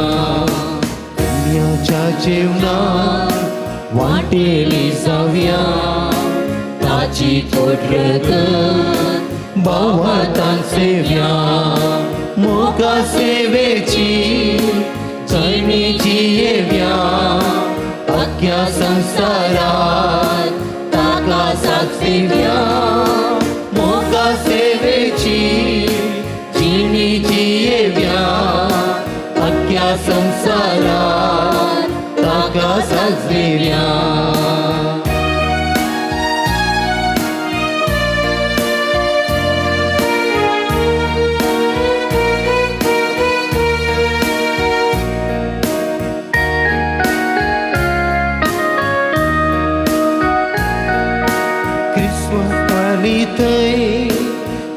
पुण्याच्या जेवणात वाटेली जावया ताची कुदरत भावार्थान सेव्या मोगा सेवेची चलणी जियेव्या आख्या संवसारात ताका साक्ष दिव्या मोगा सेवेची जिणी जियेव्या आख्या संवसारात ताका साक्ष दिव्या. थंय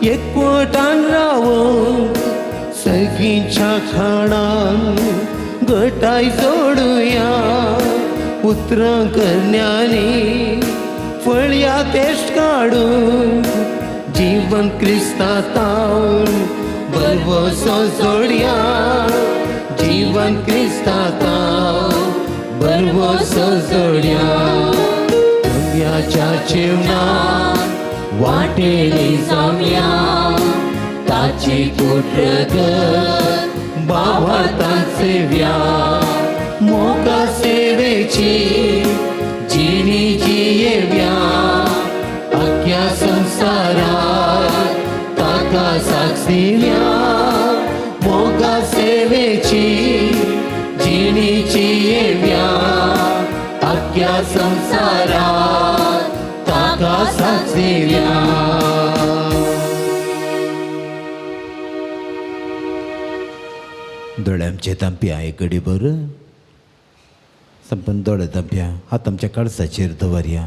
एकवटान रावोंक सगळींच्या खाणान गटाय जोडुया उतरां करण्यांनी फळया तेश्ट काडून जीवन क्रिस्तातावन बरवसो जोडया जीवन क्रिस्तातावन बरवसो जोडया. पुण्याच्या जेवणात वाटेली जावया ताची कुदरत भावार्थान सेव्या मोगा सेवेची जिणी जियेव्या आख्या संवसारात ताका साक्ष दिव्या मोगा सेवेची जिणी जियेव्या आख्या संवसारात ताका साक्ष दिव्या. दोळ्यांचे तांप्या एक घडीभर संपन्न दोळे तांप्या हात आमच्या काळजाचेर दवरया.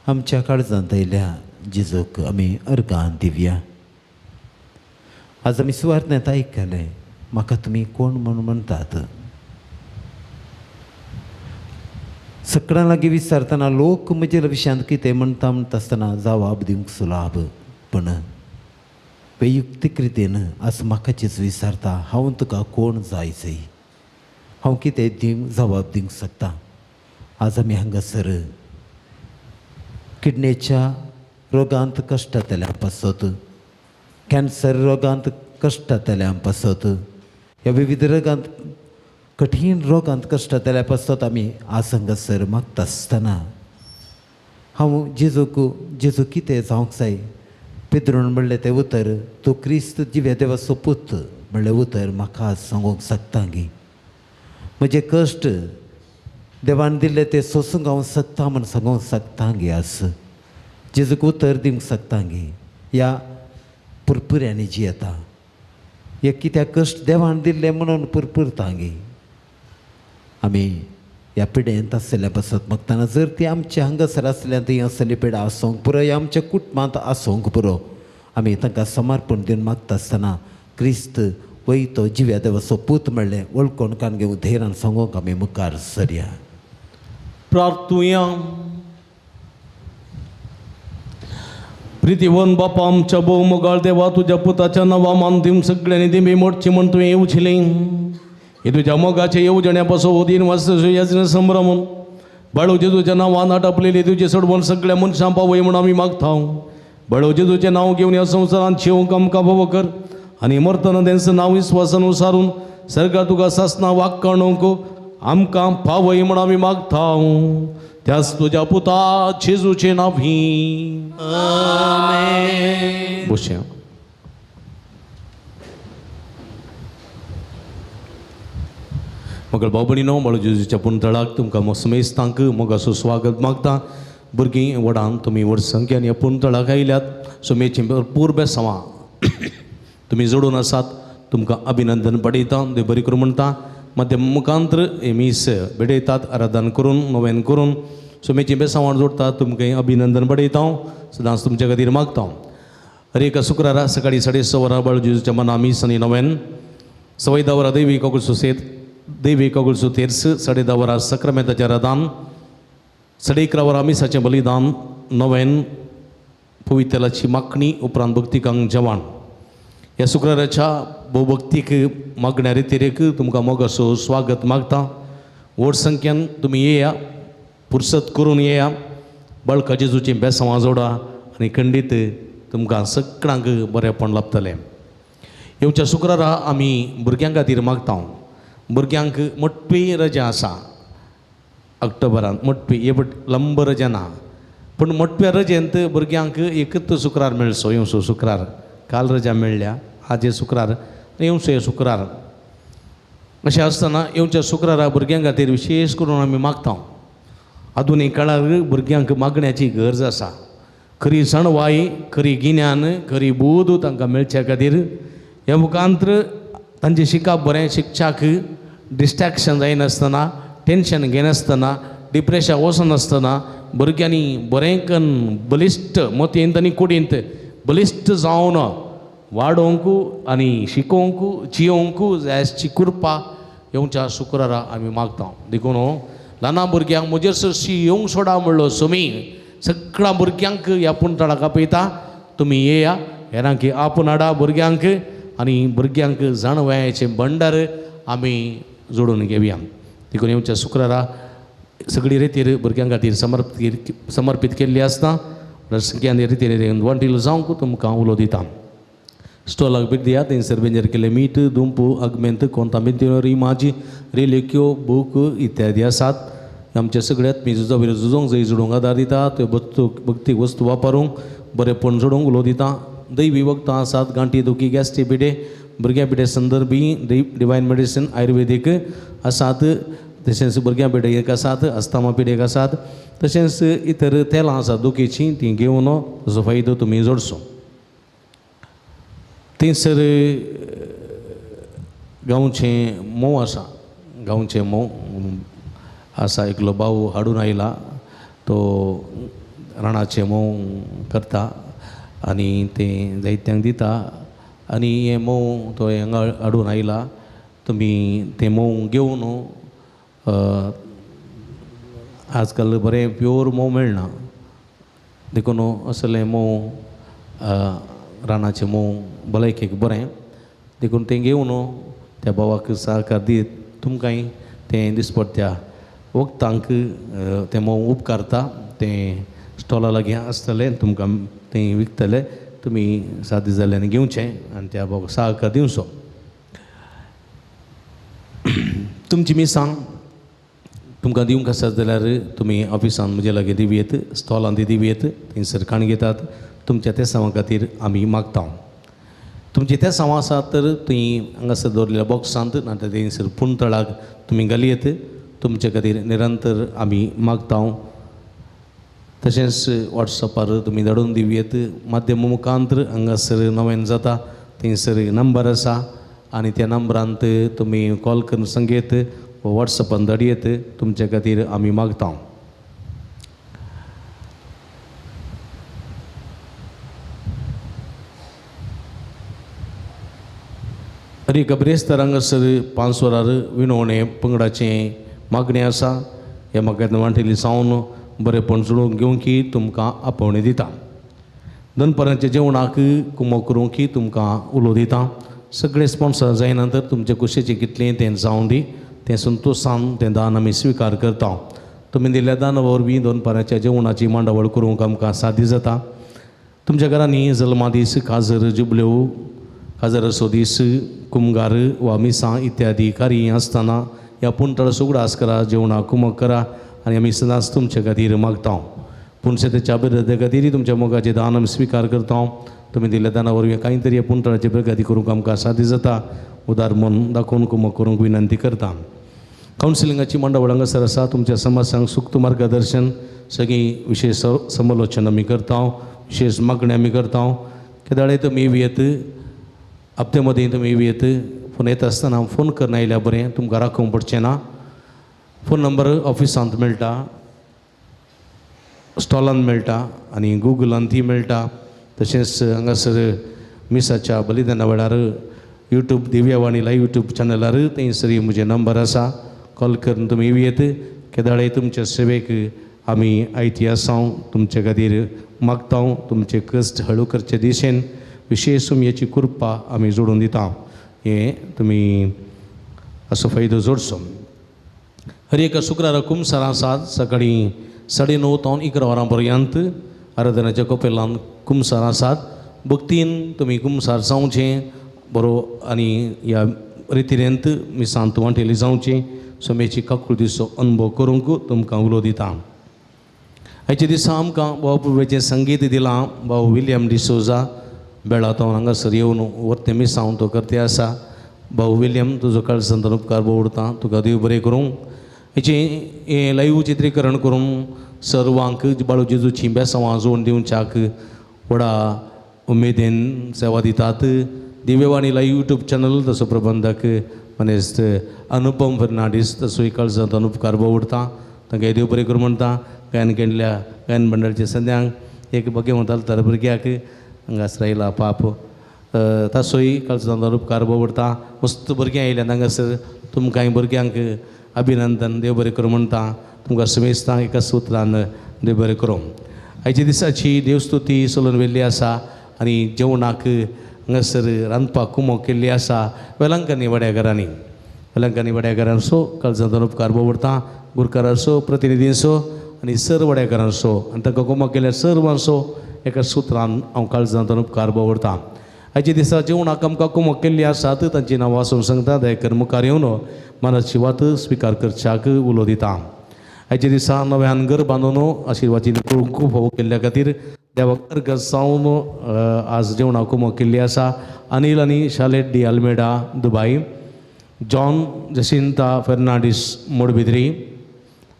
आमच्या काळजांत आयिल्ल्या जेजूक आमी अर्गां दिवया. आज आमी सुवार्थांत आयकलें म्हाका तुमी कोण म्हूण म्हणटात. सगळ्यां लागीं विचारतना लोक म्हजे विशयांत कितें म्हणटा म्हणटा आसतना जवाब दिवंक सुलाभ पण वैयक्तीक रितीन आज म्हाका जेजू विचारता हांव तुका कोण जाय जाय हांव कितें दिवंक जवाब दिवंक शकता. आज आमी हांगासर किडनेच्या रोगांत कश्टांतल्या पासत कॅन्सर रोगांत कश्टांतल्या पासत ह्या विविध रोगांत कठीण रोगांत कश्टांतल्या पासत आमी आज हांगासर मागता आसतना हांव जेजूक जेजू कितें जावंक जाय पेद्रून म्हणलें तें उतर तूं क्रिस्त जिव्या देवाचो पूत म्हणलें उतर म्हाका आज सांगूंक शकता गी म्हजे कश्ट देवान दिल्ले ते सोसूंक हांव शकता म्हूण सांगूंक शकता गी आज जेजूक उतर दिवंक शकता गी ह्या पुरपुऱ्यांनी जी येता हे कित्याक कश्ट देवान दिल्ले म्हणून पुरपुरता गी. आमी ह्या पिडेंत आसल्या पासत मागतना जर ती आमच्या हांगासर आसल्यार ती आसली पिडा आसूंक पुरो ह्या आमच्या कुटुंबांत आसूंक पुरो आमी तांकां समर्पण दिवन मागता आसतना क्रिस्त वयतो जिव्या देवाचो पूत म्हणलें वळखून कान घेवन धैर्यान सांगूंक आमी मुखार सरया. प्रार्थुया. प्रितीवन बापा आमच्या भोव मोगाळ देवा तुज्या पुताच्या नांवा मान दिवंक सगळ्यांनी दिमी मोडची म्हूण तुवें येवचेली हे तुज्या मोगाचे येवजण्या पासून दिन वाचना संभ्रमून बाळू जेजूच्या नांवान आटापलेली तुजी सोडवण सगळ्या मनशां पावय म्हूण आमी मागता. बाळू जेजूचें नांव घेवन ह्या संवसारांत शेवंक आमकां भोव कर आनी मरतना तेंचो नांव विस्वासान उसारून सर्गा तुका सासना वाक्काणूंक आमकां पावय म्हण आमी मागता त्याच तुज्या पुता जेजूचे नांवी बसया. मगळ भाव भयणीनो बाळू जेजूच्या पुनतळाक तुमकां समेस्तांक मोगाचो स्वागत मागता. भुरगीं व्हडान तुमी व्हड संख्यान ह्या पुनतळाक आयल्यात. सुमेची भरपूर बेसांवां तुमी जोडून आसात. तुमकां अभिनंदन पडयता, देव बरी करूं म्हणटा. मध्यम मुखांत्र हे मीस भेटयतात, आराधन करून नोवेन करून सुमेची बेसांवां जोडटात. तुमकां अभिनंदन पडयता, सदांच तुमच्या खातीर मागता. हर एका शुक्रारा सकाळीं 6:30 वरां बाळू जेजूच्या मना मीस आनी नोवेन, 10:15 वरां देवी कोगुळ सुसेत देवी कोगुळ सुतेर्स, 10:30 वरां सक्रामेंताचें आराधन, 11:30 वरां मिसाचें बलिदान, नोवेन, पवित्रलाची मागणी, उपरांत भक्तिकांक जेवण. ह्या शुक्राराच्या भोवभक्तीक मागण्या रितीरेक तुमकां मोगाचो स्वागत मागता. व्हड संख्यान तुमी येया, पुरसत करून येया, बळका जेजूचीं बेसांवां जोडा आनी खंडीत तुमकां सगळ्यांक बरेंपण लाभतलें. येवच्या शुक्रारा आमी भुरग्यां खातीर मागता. भुरग्यांक मोठी रजा आसा ऑक्टोबरांत, मोठी हे लंब रजा ना, पूण मोठ्या रजेंत भुरग्यांक एकच शुक्रार मेळचो. येवचो शुक्रार, काल रजा मेळ्ळ्या, आज हे शुक्रार, येवचो हे शुक्रार. अशें आसतना येवच्या शुक्रारा भुरग्यां खातीर विशेश करून आमी मागता. आधुनीक काळार भुरग्यांक मागण्याची गरज आसा. खरी सणवाय, खरी गिन्यान, खरी बूद तांकां मेळच्या खातीर ह्या मुखांत्र तांचें शिकप बरें, शिक्षाक डिस्ट्रेक्शन जायनासतना, टेंशन घेनासतना, डिप्रेशन वचनासतना भुरग्यांनी बरें कन्न बलिश्ट मतींत आनी कुडींत बलिश्ट जावन वाडोवंक आनी शिकोवंक जियोवंक जायची कृपा येवच्या शुक्रारा आमी मागता. देखून ल्हाना भुरग्यांक म्हजेर सरशी येवंक सोडा म्हणलो सुमी सगळ्या भुरग्यांक ह्या पुणतळाक आपयता. तुमी येया, हेरांक आपोवन हाडा भुरग्यांक आनी भुरग्यांक जाणवयाचें भंडार आमी जोडून घेवया. देखून येवच्या शुक्रारा सगळी रितीर भुरग्यां खातीर समर्पीत केल्ली आसता. संख्यान रितीर वंटील जावंक तुमकां उलो दिता. स्टॉलाक भेट दिया, थंयसर बेंजर केल्लें मीठ, दुंपू, आगमेंत, कोंतामिंत, रिमाजी, रिलेक्यो, बूक इत्यादी आसात. आमच्या सगळ्यात मी झुजा वयर झुजोंक जंय जोडूंक आदार दिता. त्यो भक्तीक वस्तू वापरूंक बरेंपण जोडूंक उलो दिता. दैवी वखदां आसात, गांठी दुखी, गॅस्ट्री पिडे, भुरग्यां पिडे संदर्भी डिवायन मेडिसीन आयुर्वेदीक आसात. तशेंच भुरग्यां पिडेक आसात, अस्थमा पिडेक आसात, तशेंच इतर तेलां आसात दुखीचीं, तीं घेवन ताचो फायदो तुमी जोडचो. थंयसर गांवचें म्होंव आसा, गांवचें म्होंव आसा. एकलो भाव हाडून आयला, तो राणाचें म्होंव करता आनी तें जायत्यांक दिता. आनी हें म्होंव तो हांगा हाडून आयला, तुमी तें म्होंव घेवन आजकाल बरें प्योर म्होंव मेळना, देखून असलें म्होंव रानाचें म्होंव भलायकेक बरें, देखून तें घेवन त्या भावाक सहकार दीत तुमकांय तें दिसपट्ट्या वखदांक तें म्होंव उपकारता. तें स्टॉला लागीं आसतलें, तुमकां तें विकतले, तुमी सादी जाल्यार घेवचें आनी त्या भावाक सहकार दिवचो. तुमची मिरसांग तुमकां दिवंक आसत जाल्यार तुमी ऑफिसान म्हजे लागीं दिवयेत, स्टॉलान ती दिवयेत, थंयसर काण घेतात. तुमच्या तेसांवा खातीर आमी मागता. तुमची तेसांवां आसात तर थंय हांगासर दवरलेल्या बॉक्सांत नातर थंयसर पुणतळाक तुमी घालयेत. तुमचे खातीर निरंतर आमी मागता. तशेंच वॉट्सॅपार तुमी धाडून दिवयेत. माध्यम मुखांत्र हांगासर नव्यान जाता, थंयसर नंबर आसा आनी त्या नंबरांत तुमी कॉल करून सांगयेत वॉट्सॅपान धाडयेत. तुमचे खातीर आमी मागता. हर बिरेस्तार हांगासर 5 वरार विनवणे पंगडाचें मागणें आसा. ह्या म्हाका वांटेली सावन बरेंपण जोडून घेवंक तुमकां आपोवणें दिता. दनपारांच्या जेवणाक कुमो करूंक तुमकां उलो दिता. सगळे स्पॉन्सर जायना तर तुमचे कुशीचें कितलें तें जावं दी, तें संतोशान तें दान आमी स्विकार करता. तुमी दिल्ल्या दाना वरवीं दनपाराच्या जेवणाची मांडावळ करूंक आमकां सादी जाता. तुमच्या घरांनी जल्मा दीस, काजर, जुबल्यो, हजारासो दीस कुमगार वा मिसां इत्यादी कार्य आसतना ह्या पुणतळाचो उगडास करा, जेवणाक कुमक करा आनी आमी सदांच तुमचे खातीर मागता. पूण शेताच्या अभिवृद्धी खातीर तुमच्या मोगाचें दान आमी स्विकार करता. तुमी दिल्ल्या दाना वरवीं कांय तरी ह्या पुणतळाची प्रगती करूंक आमकां साध्य जाता. उदार मन दाखोवन कुमक करूंक विनंती करता. कावन्सिलिंगाची मंडळ हांगासर आसा. तुमच्या समाजांक सुक्त मार्गदर्शन सगळीं विशेष समालोचन आमी करता, विशेष मागणी आमी करता. केदाळे तुमी येत हप्ते मदीं तुमी येत फोन येता आसतना फोन करून आयल्यार बरें, तुमकां राखूंक पडचें ना. फोन नंबर ऑफिसांत मेळटा, स्टॉलान मेळटा आनी गुगलान ती मेळटा. तशेंच हांगासर मिसाच्या बलिदाना वेळार यूट्यूब दिव्यावाणी लायव्ह यूट्यूब चॅनलार थंयसर म्हजें नंबर आसा. कॉल करून तुमी येत. केदाळे तुमच्या सेवेक आमी आयती आसा. तुमचे खातीर मागता. तुमचे कश्ट हळू करचे दिशेन विशेष सुमयेची कृपा आमी जोडून दिता. हें तुमी असो फायदो जोडचो. हर एका शुक्रारा कुमसार आसात. सकाळीं 9:30 तावन 11 वरां पर्यंत आराधनाच्या कपेलान कुमसार आसात. भक्तीन तुमी कुमसार जावचें बरो आनी ह्या रितीरेंत मिसांत वांटेली जावचें. सोमेची काकुळतीचो अनुभव करूंक तुमकां उलो दिता. आयच्या दिसा आमकां भाव पुर्वेचें संगीत दिलां भाव विलियम डिसोजा बेळा तो हांगासर येवन वर्ते मिसांव तो करते आसा. भाऊ विलियम तुजो काळजांतल्यान उपकार बोवडता. तुका देव बरें करूं. हेचें हें लायव्ह चित्रीकरण करून सर्वांक बाळू जेजूची बेसांवां जोडून दिवच्याक व्हडा उमेदीन सेवा दितात. दिव्यवाणी लायव्ह यूट्यूब चॅनल तसो प्रबंधक मनेस्त अनुपम फर्नांडीस तसोय काळजांतल्यान उपकार बोवडता. तांकां देव बरें करूं म्हणटा. गायन केल्ल्या गायन मंडळाच्या संद्यांक एक बगे म्हणटालो तर भुरग्याक हांगासर आयला पाप तासोय काळजांतल्यान उपकार बोवडता. मस्त भुरगीं आयल्यात हांगासर. तुमकांय भुरग्यांक अभिनंदन देव बरें करूं म्हणटा. तुमकां समेस्तांक एका सुत्रान देव बरें करूं. आयच्या दिसाची देवस्तुती सोलून व्हेल्ली आसा आनी जेवणाक हांगासर रांदपाक कुमोक केल्ली आसा वेलंकनी वड्याघरांनी. वेलंकनी वड्याघरांचो काळजांतल्यान उपकार बोवडता. गुरकारांचो प्रतिनिधींचो आनी सर वड्याघरांचो आनी तांकां कुमोक केल्ल्या सर्वांचो एका सुत्रान हांव काळजांतल्यान उपकार बोवडता. आयच्या दिसा जेवणाक आमकां कुमोक केल्ली आसात तांची नांवां वाचूंक सांगता. दयाकर मुखार येवन मनाची वात स्विकार करच्याक उलो दिता. आयच्या दिसा नव्यान घर बांदून आशिर्वाची खूब फावो केल्ल्या खातीर देवाक अर्घ जावन आज जेवणाक कुमोक केल्ली आसा. अनिल आनी Charlotte de Almeida Dubai, John Jacinta Fernandes Moodbidri,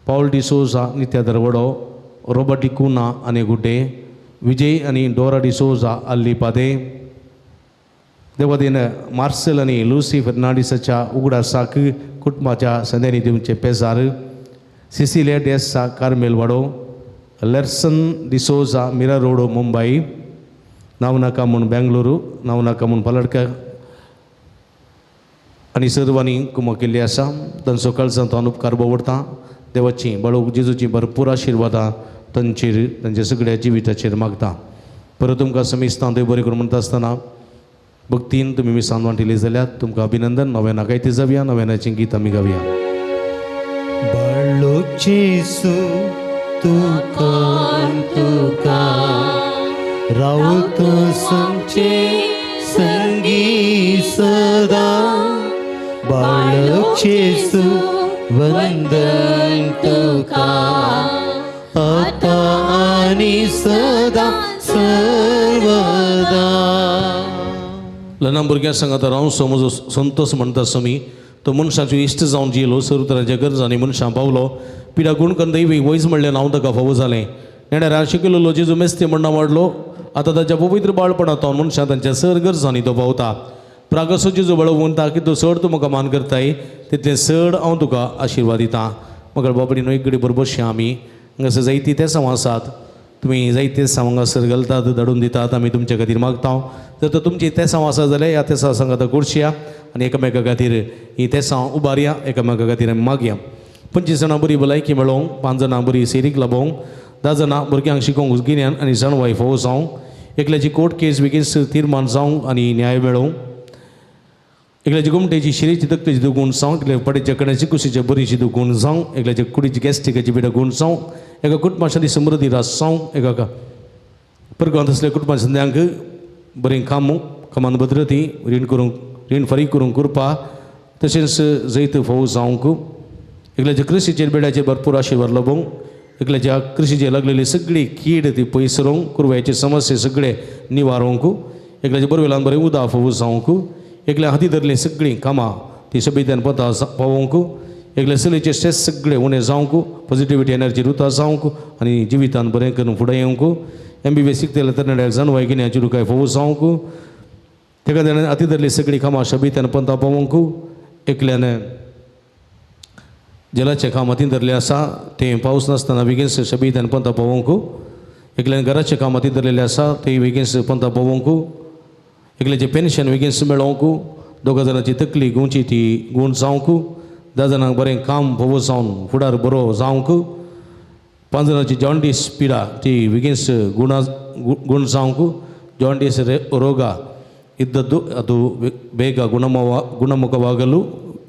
Paul D'Souza Nitya Dharwado, Robert D'Cunha आनी गुड्डे, विजय आनी डोरा डिसोजा अल्लीपादे. देवादीन मार्सेल आनी लुसी फर्नांडीसाच्या उगडासाक कुटुंबाच्या संद्यांनी दिवचे पेजार, सिसिलिया डेसा कार्मेल वाडो, लेर्सन डिसोजा मिरा रोड मुंबई, नांव नाका म्हूण बेंगलुरू, नांव नाका म्हूण पालडकर आनी सर्वांनी कुमक केल्ली आसा. तांचो काळजांतल्यान उपकार बोवडता. देवाची बाळू जेजूची भरपूर आशिर्वादां तांचेर तांच्या सगळ्या जिविताचेर मागता. परत तुमकां समेस्तां देव बरें करूं म्हणटा आसतना भक्तीन तुमी मिसान वांटिली जाल्यार तुमकां अभिनंदन. नव्यान गायते जावया, नव्यानाचें गीत आमी गावया. बाळू जेजू तुका तुका रावतो संचे संगी सदा. बाळू जेजू वंदन तुका आता आनी सदा सर्वदा. ल्हान भुरग्यां सांगता रावचो म्हजो संतोष म्हणटा समी. तो मनशाचो इश्ट जावन जियेलो, सर्व तरांच्या गरजांनी मनशां पावलो. पिडा गुण करून दैवी वयज म्हणलें नांव ताका फावो जालें. नेणाऱ्या शिकयलेलो जेजू मेस्ते म्हणणा वाडलो. आतां ताच्या पवित्र बाळपणांत मनशां तांच्या सर गरजांनी तो पावता. प्रागसो जेजू बळो म्हणटा की तो चड तूं म्हाका मान करताय तितलें चड हांव तुका आशिर्वाद दितां. मगर बाबडी न्हय एक बरोबर बसया आमी हांगासर जायतीं तेसांव आसात. तुमी जायते तेसांव हांगासर घालतात, धाडून दितात. आमी तुमचे खातीर मागता. जर तर तुमची तेसांव आसा जाल्यार ह्या तेसांव सांगाता गोडशया आनी एकामेका खातीर ही तेसांव उबारया, एकामेका खातीर आमी मागया. 25 जाणां बरी भलायकी मेळोवंक, 5 जाणां बरी सेरीक लाबोवंक, 10 जाणां भुरग्यांक शिकोवंक गिन्यान आनी जाणवाय फावो जावंक, एकल्याची कोर्ट केस बेगीन तिर्मान जावंक आनी न्याय मेळोवंक, एकल्याची गोमटेची शिरेची तकलेची दुगूण जावंक, एकल्या पडेच्या कण्याची कुशीच्या बरीची दुगूण जावंक, एकल्याच्या कुडीची गॅस्ट्रिकाची पिडा गूण जावंक, एका कुटुंबाच्या समृद्धी रास जावंक, एका परगांत आसल्या कुटुंबाच्या संद्यांक बरें काम कमान भद्रती रीण करूंक रीण फारीक करूंक कृपा तशेंच जैत फोव जावंक एकल्याच्या कृशीचेर बेड्याचेर भरपूर आशिर्वाद लबोवंक एकल्याच्या कृशीचेर लागलेली सगळी कीड ती पयस रोवंक कुरव्याचे समस्ये सगळे निवारोवंक एकल्याच्या बरवेल्यान बरें उदक फोव जावंक एकल्या हाती धरलीं सगळीं कामां ती सभेंतल्यान पता पावोवंक एकल्या चलयेचे स्ट्रेस सगळे उणें जावंक पॉझिटिविटी एनर्जी रुता जावंक आनी जिवितान बरें करून फुडें येवंक MBBS शिकतले तरणाट्याक जाणवाय गिन्याची रुकाय फोव जावंक तेका ताणें हाती धरली सगळीं कामां शबीत्यान पंता पावोवंक एकल्यान जेलाचें काम हातीन धरलें आसा तें पावस नासतना बेगीन शबीत्यान पंता पावोवंक एकल्यान घराचें काम हातीन धरलेलें आसा तें बेगीन पंता पावोवंक एकल्याचें पेन्शन बेगीन मेळोवंक दोगा जाणांची तकली गुंची ती गूण जावंक 10 जाणांक बरें काम फोव जावन फुडार बरो जावंक 5 जाणांची जॉन्डीस पिडा ती बेगीन गुण जावंक जॉन्डीस ರೋಗ ಇದ್ದದ್ದು ಅದು ಬೇಗ ಗುಣಮುಖವಾಗಲು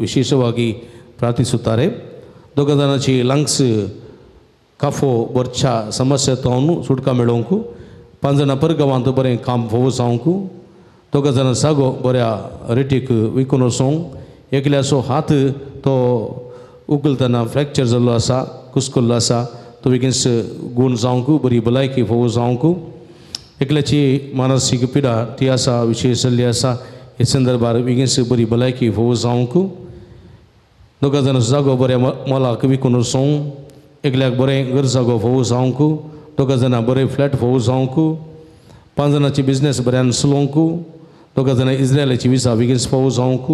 ವಿಶೇಷವಾಗಿ ಪ್ರಾರ್ಥಿಸುತ್ತಾರೆ. ದೊಗ್ಗದನಚಿ ಲಂಗ್ಸ್ ಕಫೋ ಬರ್ಚ ಸಮಸ್ಯೆ ತಾವನ್ನು ಸುಟ್ಕ मेळोवंक 5 जाणां परगांवांत बरें काम फोव जावंक दोग जाणां जागो बऱ्या रेटीक विकून वचोंक एकल्याचो हात तो उखलतना फ्रॅक्चर जाल्लो आसा कुसकुल्लो आसा तो बेगीन गूण जावंक बरी भलायकी फोव जावंक एकल्याची मानसीक पिडा ती आसा विशेष जाल्ली आसा हे संदर्भार बेगीन बरी भलायकी फोव जावंक दोग जाणां जागो बऱ्या मोलाक विकून वचोंक एकल्याक बरें घर जागो फोव जावंक दोग जाणां बरें फ्लॅट फोव जावंक 5 जाणांची बिजनेस बऱ्यान चलोवंक दोग जाणां इस्रायलाची विसा बेगीन फोव जावंक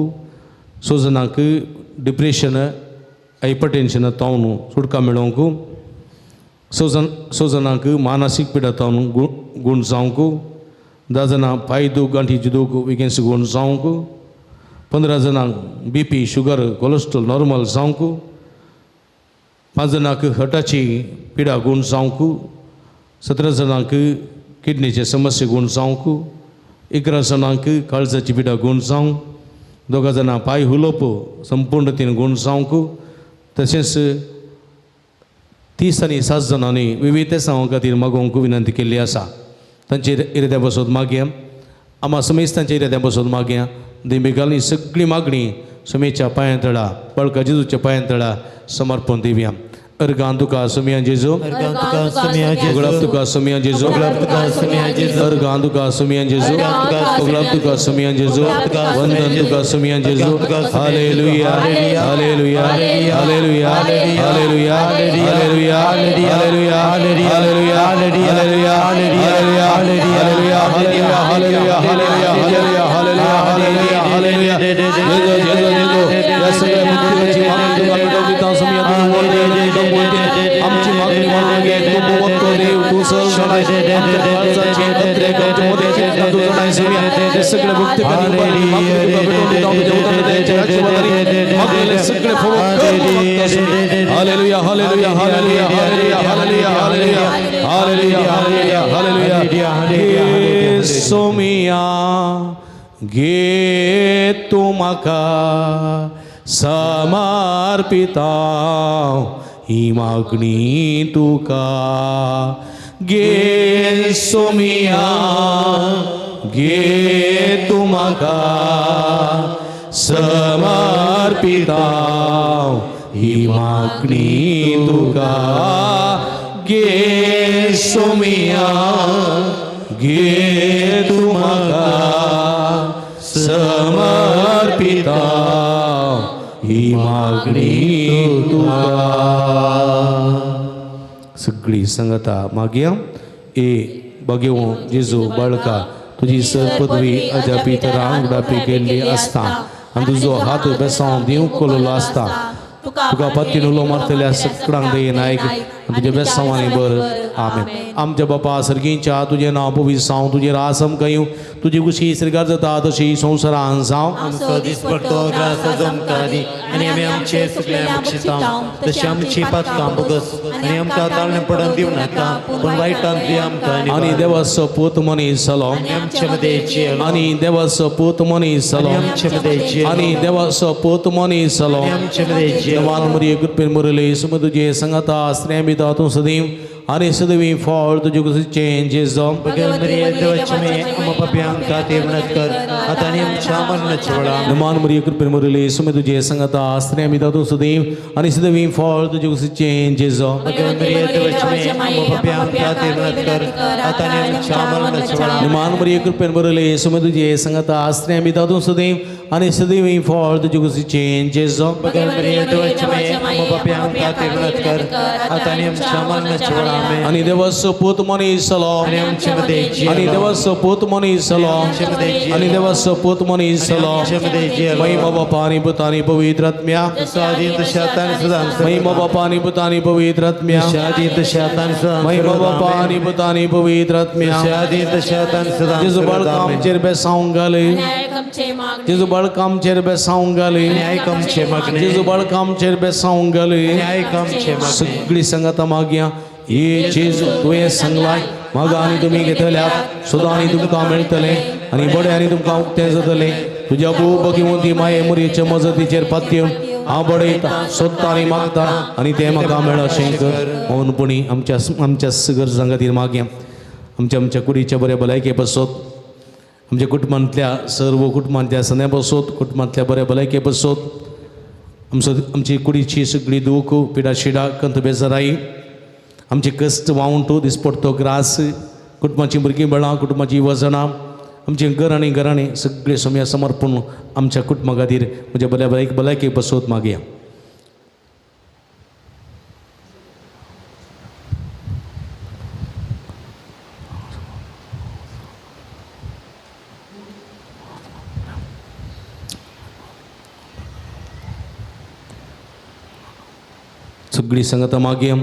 6 जाणांक डिप्रेशन हायपरटेन्शन तावन सुटका मेळोवंक 6 जाणांक मानसीक पिडा तावन गूण जावंक 10 जाणां पांय दूख गांठीची दूख बेगीन गूण जावंक 15 जाणांक BP sugar cholesterol normal जावंक 5 जाणांक हर्टाची पिडा गूण जावंक 17 जाणांक किडनीचे समस्ये गूण जावंक 11 जाणांक काळजाची पिडा गूण जावंक 2 जाणां पांय हुलोप संपूर्ण तीन गूण जावंक तशेंच 30 आनी 7 जाणांनी विविध सांगो खातीर मागोवंक विनंती केल्ली आसा. तांचे इराद्या बसोत मागया आमा समेज तांच्या इराद्या बसोत मागया दिंबेगाली सगळी मागणी समेच्या पांयां तळा बळका जेजूच्या पांयां तळा समर्पण दिवया. अर्गां तुका सोमिया जेजू उगडाप तुका सोमिया जेजू अर्गां तुका सोमिया जेजू उगडाप तुका सोमिया जेजू वंदन तुका सोमिया जेजू. Hallelujah hallelujah hallelujah hallelujah hallelujah hallelujah hallelujah hallelujah hallelujah hallelujah hallelujah hallelujah hallelujah hallelujah hallelujah. जेजू जेजू जेजू या सगळ्या मुक्तीची मागणी तुका मिटवता सोमिया तुझं आमची मागणी मागून घे. तूं भोवतो देव तूं सहज जाणाय आमच्या काळजाचे तत्रे आमच्या मोदयाचे तूं जाणाय सोमिया. हे सगळे भक्ती मागणी तुका भेटवून दिता तुझ्या उदारतेचे आशीर्वादांनी मागलेले सगळे फळो कर मागता सोमिया. Hallelujah hallelujah hallelujah hallelujah hallelujah hallelujah hallelujah hallelujah hallelujah. Somiya घे तूं म्हाका समर्पिता ही मागणी तुका घे सोमिया घे तूं म्हाका समर्पिता ही मागणी तुका घे सोमिया घे तूं म्हाका समर्पिता ही मागणी तुका. सगळी संगता मागया. ए बघेव जेजू बाळका तुजी सर पदवी अजापी तरां उडापी केल्ली आसता आनी तुजो हात बेसांव दिवंक कोल्लो आसता. तुका पत्तीन उलो मारतल्या सगळ्यांक दयेन आयक आनी तुज्या बेसांवांनी बर. आमेन. आमच्या बापा सर्गींच्या तुजें नांव पवित्र जावं, तुजें राज आमकां येवं, तुजी खुशी स्वर्गार जाता तशी संवसारान जावं. आमचो दिसपडतो ग्रास आमकां दी आनी आमी आमचे सगळे बक्षितांव तशी आमची पातकां भोगस आनी आमकां ताळणे पडून दिवं नाका पूण वायटांतली आमकां आनी देवाचो पूत मनीस जालो आमचे मदें आनी देवाचो पूत मनीस जालो आमचे मदें आनी देवाचो पूत मनीस जालो आमचे मदें देवान मरिये कृपेन मुरले सुम तुजे संगता स्त्रियां भितर तूं सदैव आनी सदवी फळ तुजे कुशीचें जेजू. नमान मरिये कृपेन भरिल्ले सुमे तुजे संगता स्त्रियां भितर तूं सदैव आनी सदवी फळ तुजे कुशीचें जेजू. नमान मरिये कृपेन भरिल्ले सुमे तुजे संगता स्त्रियां भितर तूं सदैव आनी सदैव फळ तुजे कुशीचें जेजू. आनी देवाचो पूत मनीस जालो, आनी देवाचो पूत मनीस जालो, आनी देवाचो पूत मनीस जालो. महिमा बापा आनी पुता आनी पवित्र आत्म्या, महिमा बापा आनी पुता आनी पवित्र आत्म्या, महिमा बापा आनी पुता आनी पवित्र आत्म्या. जेजू बाळका आमचेर बेसावंक घाले, जेजू बाळका आमचेर बेसावंक घाले, जेजू बाळका आमचेर बेसावंक घाले. सगळी संगता मागया हे जेजू तुवें सांगलाय मागा आनी तुमी घेतल्यात सुद्दां आनी तुमकां मेळटलें आनी बडें आनी तुमकां उक्तें जातलें. तुज्या भोव भगिवंती माये मुरयेचे मजतीचेर पातयेवन हांव बडयता सोदता आनी मागता आनी तें म्हाका मेळशें कर. मौनपणी आमच्या आमच्या गरजां खातीर मागया. आमच्या आमच्या कुडीच्या बऱ्या भलायके पासत, आमच्या कुटुंबांतल्या सर्व कुटुंबांतल्या सन्या पासत, कुटुंबांतल्या बऱ्या भलायके पासत, आमचो आमची कुडीची सगळी दूख पिडा शिडा कंत बेजाराई, आमचे कश्ट वावंटू दिसपडतो ग्रास, कुटुंबाची भुरगीं बळां, कुटुंबाची वजनां, आमचें घर आनी घराणें सगळें सोम्या समर्पण आमच्या कुटुंबा खातीर म्हज्या बऱ्या भलायके पासत मागया. सगळी संगता मागया.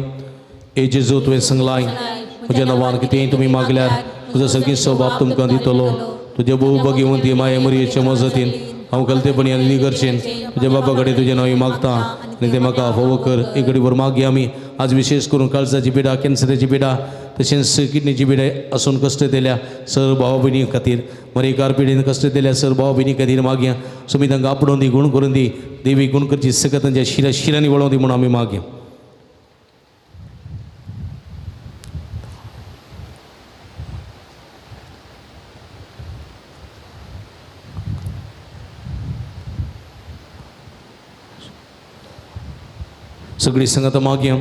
ए जेजू तुवें सांगलाय म्हज्या नांवान कितेंय तुमी मागल्यार तुजो सगळीं बाप तुमकां दितलो. तुजे भोव भगिवंती माये मुरयेचे मजतीन हांव गलतेपणी आनी निगरचेन तुज्या बाबा कडेन तुजें नांव मागता आनी तें म्हाका फावो कर. एक घडीभर मागया आमी आज विशेष करून काळजाची पिडा, कॅन्सराची पिडा, तशेंच किडनीची पिडा आसून कश्ट दिल्या सर भाव भयणी खातीर, मरेकार पिडेन कश्ट दिल्या सर भाव भयणी खातीर मागया. सोमी तांकां आपडोवन दी, गुण करून दी, देवी गुण करची सकत तांच्या शिरा शिरांनी वळोवन दी म्हणून आमी मागया. सगळी संगत मागया.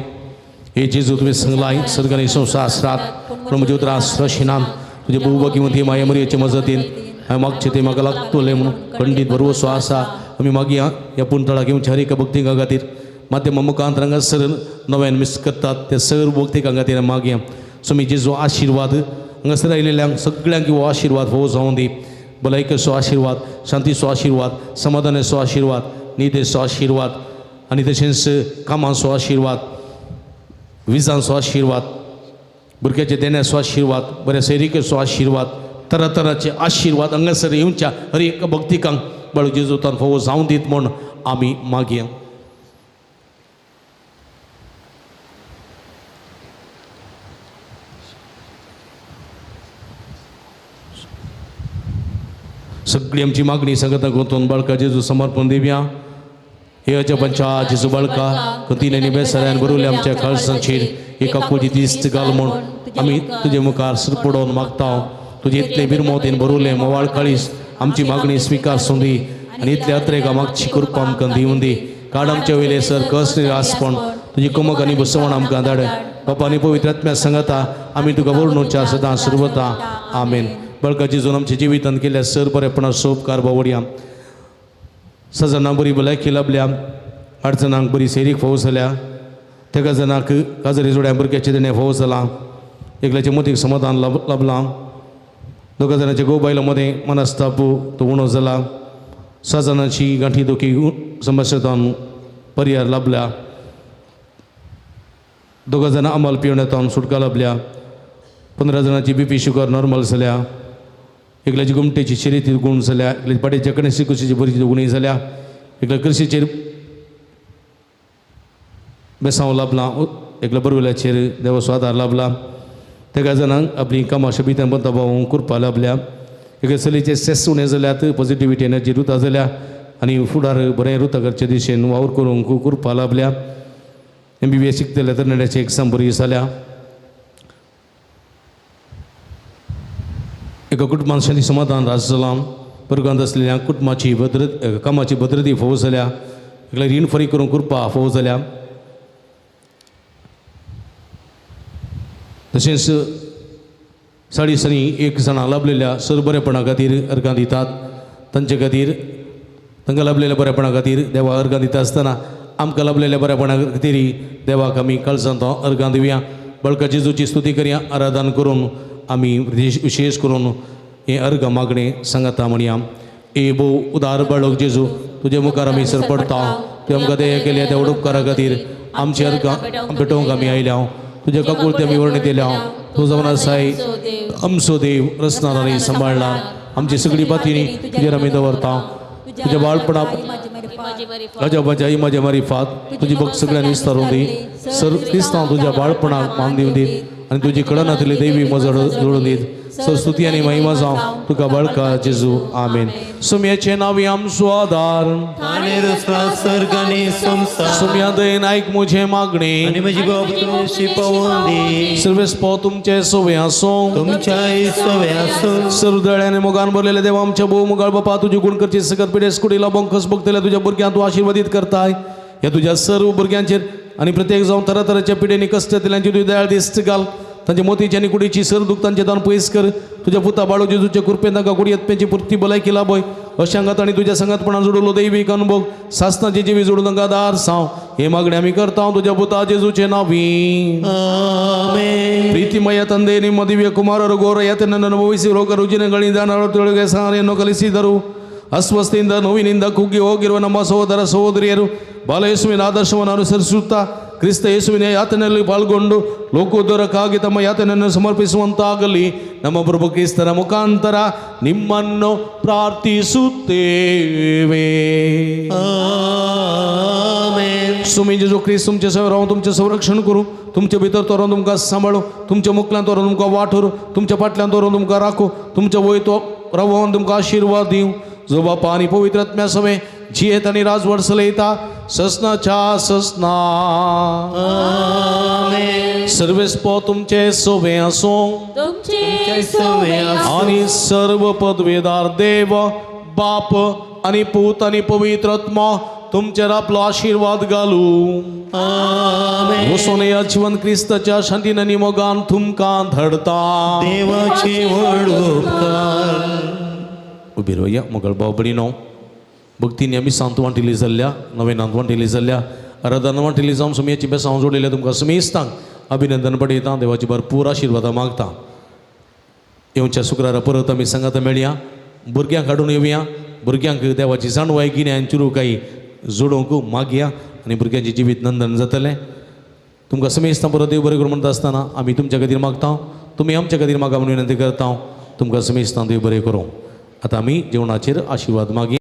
हे जेजू तुवें सांगलाय सर्गांनी संवसारात पूण म्हज्या उतरां रशिनान तुजे बहुभाग्यवंती माये मरियेचे मजतीन हांवें मागचें तें म्हाका लागतलें म्हणून खंडीत भरवसो आसा. आमी मागया ह्या पुणतळाक येवच्या हर एका भक्तिकां खातीर, माध्यमा मुखांत हांगासर नव्यान मिस करतात त्या सर्व भक्तिकां खातीर मागया. स्वामी जेजू आशिर्वाद हांगासर आयिल्ल्यांक सगळ्यांक हो आशिर्वाद फावो जावं दी. भलायकेचो आशिर्वाद, शांतीचो आशिर्वाद, समाधानाचो आशिर्वाद, निदेचो आशिर्वाद आनी तशेंच कामाचो आशिर्वाद, विजांचो आशिर्वाद, भुरग्याच्या देण्याचो आशिर्वाद, बऱ्या सैरिकेचो आशिर्वाद, तरातराचे आशिर्वाद हांगासर येवच्या हर एक भक्तिकांक बाळू जेजूतान फावो जावं दीत म्हूण आमी मागया. सगळी आमची मागणी संगता गोतून बाळका जेजू समर्पण दिवया. हे अजपांच्या जेजू बाळका कंतीन बेसऱ्यान बरवले आमच्या काळजांचेर एका कुजी दिस्त घाल म्हूण आमी तुजे मुखार सरपडोवन मागता. तुजे इतले बिरमोतीन बरवले मोवाळ काळीस आमची मागणी स्विकार सुंदी आनी इतले अत्रेका मागची कृपा आमकां दिवन दी. काड आमचे वयले सर कस निरासपण तुजी कुमक आनी बसवण आमकां धाड. बापा आनी पवित्र आत्म्या सांगता आमी तुका वर्णुच्या सदां सर्वता. आमेन. बाळका जेजून आमच्या जिवितांत केल्या सर बरेपणाचो उपकार बावडया. सजनांक बरी भलायकी लाबल्या, अडचणांक बरी सैरीक फावो जाल्या, तेका जणांक काजरी जोड्या भुरग्याचें देणें फावो जालां, एकल्याच्या मतीक समाधान लाबलां, दोगा जाणांच्या घोव बायलां मदें मनस्ताप तो उणो जाला, 6 जाणांची गांठी दुखी समस्येंतल्यान पर्याय लाबल्या, 2 जाणां अमल पिवण्यातून सुटका लाबल्या, 15 जाणांची बीपी शुगर नॉर्मल जाल्या, एकल्याची गोमटेची शर्यती गुण जाल्या, एकल्याची पाट्याच्या कणेशी कुशीची बरी गुणी जाल्या, एकल्या कृशीचेर बेसांव लाबलां, एकल्या बरवल्याचेर देवाचो आदार लाबला, तेगा जाणांक आपली कामां शबितान बंद पावोवंक कृपा लाबल्या, एका चलयेचे सेस उणें जाल्यात, पॉझिटिविटी एनर्जी रुता जाल्या आनी फुडार बरें रुता करचे दिशेन वावर करूंक कृपा लाबल्या, MBBS शिकतल्या तरणाट्याची एग्जाम बरी जाल्या, एका कुटुंबान शांती समाधान राज जालां. वर्गांत आसलेल्या कुटुंबाची भद्र कामाची भद्रती फोव जाल्या. एकल्या रीण फारीक करूंक कृपा फोव जाल्या. तशेंच साडे सनी एक जाणां लाभलेल्या सर बरेपणा खातीर अर्गां दितात. तांचे खातीर तांकां लाभलेल्या बरेपणा खातीर देवा अर्गां दिता आसतना आमकां लाभलेल्या बरेपणा खातीर देवाक आमी काळजांत अर्गां दिवया. बळका जेजूची स्तुती करया. आराधन करून आमी विशेष करून हें अर्गां मागणें सांगाता म्हणया. ए भोव उदार बाळक जेजू, तुजे मुखार आमी सरपडटा. तुवें आमकां दया केल्या त्या उपकारा खातीर आमचे अर्गां भेटोवंक आमी आयल्या. तुज्या काकुळती आमी वर्णी दिल्या. तूं जावन आसाय आमचो देव, रचणार आनी सांबाळणार. आमची सगळी बातींनी तुजेर आमी दवरता. तुज्या बाळपणा अजाबाच्या आई म्हज्या मारिफात तुजी भक्त सगळ्यांनी विस्तारून दी. सर क्रिस्तांव तुज्या बाळपणाक मान दिवन दीत आनी तुजी कळनातली देवी मजड जोडून दीत. सर स्तुती आनी महिमा जावं तुका बाळका जेजू. आमेन. सुम्याचे नावी आमचो आदार. सुम्या दयेन आयक म्हजें मागणें आनी म्हजी बाब तुमची पावोवन दी. सर्वेस्पो तुमचे सोवे आसूं. तुमच्याय सोवे आसूं. सर्व दळ्याने मोगान भरलेले देवा आमच्या भोव मुगाळ बापा, तुजी गुण करची सकत पिडेस कुडीला बंकस बघतल्या तुज्या भुरग्यांक तूं आशिर्वादीत करताय. ह्या तुज्या सर्व भुरग्यांचेर आनी प्रत्येक जावन तरातराच्या पिडेनी कश्ट दिल्यांची तुजी दयाळ दिश्ट घाल. तांच्या मोतीची आनी कुडीची सर दूख तांचे दान पयस कर. तुज्या पुता बाळू जेजूच्या कृपेन तांकां कुडी यत्पेची पुर्ती भलायकी लाभय. अशा अंगात आनी तुज्या संगातपणान जोडलो दैवीक अनुभव सासनाची जिवी जोडून तांकां आदार साव. हे मागणे आमी करता तुज्या पुता जेजूचे नावी. आमेन. ಪ್ರೀತಿಮಯ ತಂದೆ, ನಿಮ್ಮ ದಿವ್ಯ ಕುಮಾರರು ಘೋರ ಯಾತನೆಯನ್ನು ಅನುಭವಿಸಿ ರೋಗ ರುಜಿನಗಳಿಂದ ನರಳುತ್ತೊಳಗೆ ಸಹಾನೆಯನ್ನು ಕಲಿಸಿದರು. ಅಸ್ವಸ್ಥೆಯಿಂದ ನೋವಿನಿಂದ ಕುಗ್ಗಿ ಹೋಗಿರುವ ನಮ್ಮ ಸಹೋದರ ಸಹೋದರಿಯರು ಬಾಲಯೇಸುವಿನ ಆದರ್ಶವನ್ನು ಅನುಸರಿಸುತ್ತಾ ಕ್ರಿಸ್ತ ಯೇಸುವಿನ ಯಾತನೆಯಲ್ಲಿ ಪಾಲ್ಗೊಂಡು ಲೋಕೋದ್ಧಾರಕ್ಕಾಗಿ ತಮ್ಮ ಯಾತನೆಯನ್ನು ಸಮರ್ಪಿಸುವಂತಾಗಲಿ. ನಮ್ಮ ಪ್ರಭು ಕ್ರಿಸ್ತರ ಮುಖಾಂತರ ನಿಮ್ಮನ್ನು ಪ್ರಾರ್ಥಿಸುತ್ತೇವೆ. आमेन. सुमी जेजू क्रिस्त तुमचे सवे रावून तुमचें संरक्षण करूं. तुमचे भितर तो रावन तुमकां सांबाळू. तुमच्या मुखल्यान तो रावन तुमकां वाट व्हरूं. तुमच्या फाटल्यान तो रावन तुमकां राखूं. तुमच्या वयर तो रावोन तुमकां आशिर्वाद दिवं. जो बापा आनी पवित्र आत्म्या सवे जियेत आनी राजवट चलयता ससनाच्या ससना. आमेन. सर्वेस्पो तुमचे सोवे आसूं. तुमचे सोवे आसूं. आनी सर्व पदवेदार देव बाप आनी पूत आनी पवित्र आत्मा तुमचेर आपलो आशिर्वाद घालू. आमेन. वचून ह्या जिवन क्रिस्ताच्या शांतीन आनी मोगान तुमकां धाडता. देवाचे व्हड उपकार. उबी रावया. मोगल भाव भयणीनो, भक्तीनी आमी सांत वांटिली जाल्ल्या, नवेनांत वांटिली जाल्ल्या, आराधना वांटिली जावन सुमयाची बेसांव जोडिल्ल्या तुमकां समेस्तांक अभिनंदन पडयता. देवाची भरपूर आशिर्वादां मागता. येवच्या शुक्रारा परत आमी सांगाता मेळया. भुरग्यांक हाडून येवया. भुरग्यांक देवाची जाणवाय गिन्यान चुरुकाय जोडूंक मागया आनी भुरग्यांचें जिवीत नंदन जातलें. तुमकां समेस्तां परत देव बरें करूं म्हणटा आसतना आमी तुमच्या खातीर मागता, तुमी आमच्या खातीर मागा म्हणून विनंती करता. तुमकां समेस्तां देव बरें करूं. आतां आमी जेवणाचेर आशिर्वाद मागया.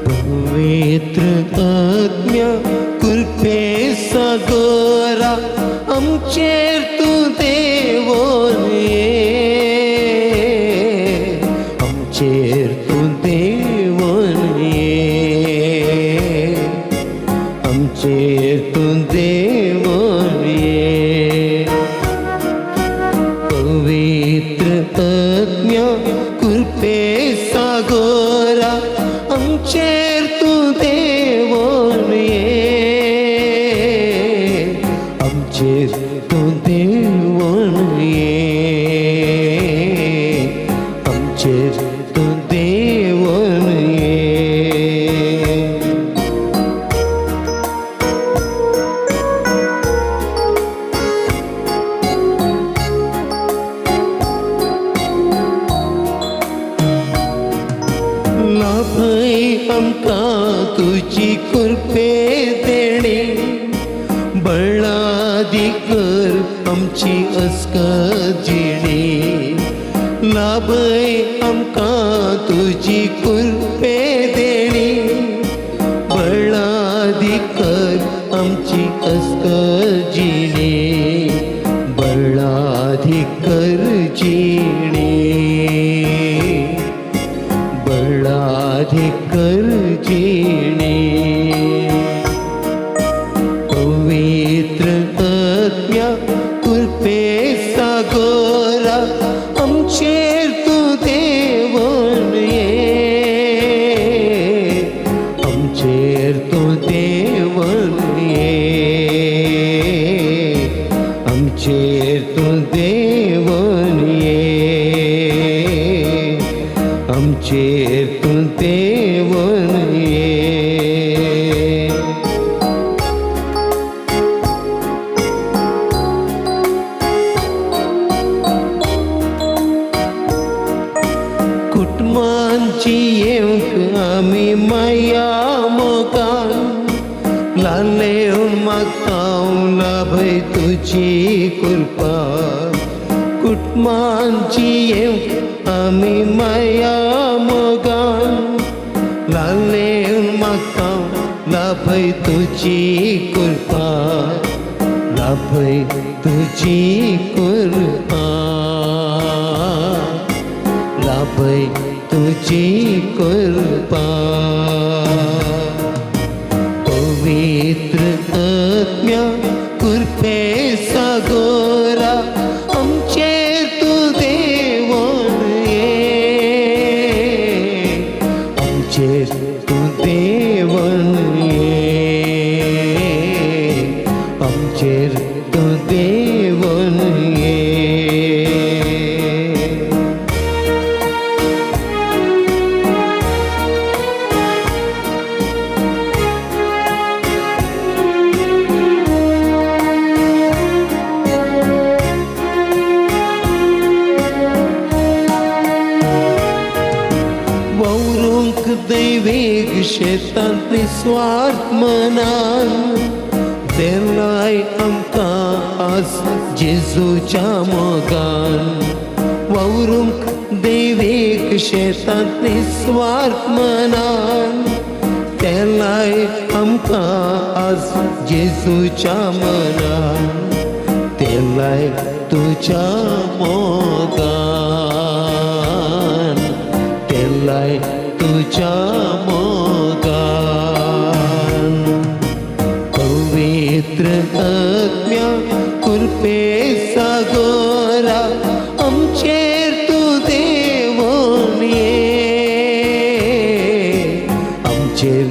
पवित्र आत्म्या कृपे सागरा आमचेर तूं देवोन ये. आमचेर तूं देवोन ये. पवित्र आत्म्या कृपे सागोरा आमचेर तूं देवोन ये, आमचेर तूं देवोन ये, आमचेर तूं देवोन ये. लाभय आमकां तुजी कृपे देणे, बळादी कर आमची अस्कत जिणे. लाभय आमकां तुजी कृपे देणे, बळादी कर आमची अस्कत जिणे, बळादी कर जिणे, बळादी कर जिणे. पवित्र आत्म्या कृपे सागोरा आमचेर तूं देवोन ये, आमचेर तूं देवोन ये, आमचेर तूं देवोन ये, आमचेर तूं देवोन ये. कुटुंबांची येवंक आमी माया मोगान लालेवन मागता लाभय तुजी कृपा. कुटुंबांची येवंक आमी माया मोगान लालेवन मागता लाभय तुजी कृपा, लाभय तुजी कृपा, लाभय तुजी कृपा. पवित्र आत्म्या कृपे सागोरा आमचेर तूं देवोन ये, आमचेर तूं देवोन ये, आमचेर तूं देवोन ये. वावरूंक दैवीक शेतांत निस्वार्थ मनान देलाय आमकां आज जेजूच्या मोगान. वावरूंक दैवीक शेतांत निस्वार्थ मनान तेलाय आमकां आज जेजूच्या मनान, तेलाय तुज्या मोगान, तेलाय तुज्या मोगान. पवित्र आत्म्या कृपे सागोरा आमचेर तूं देवोन ये, आमचेर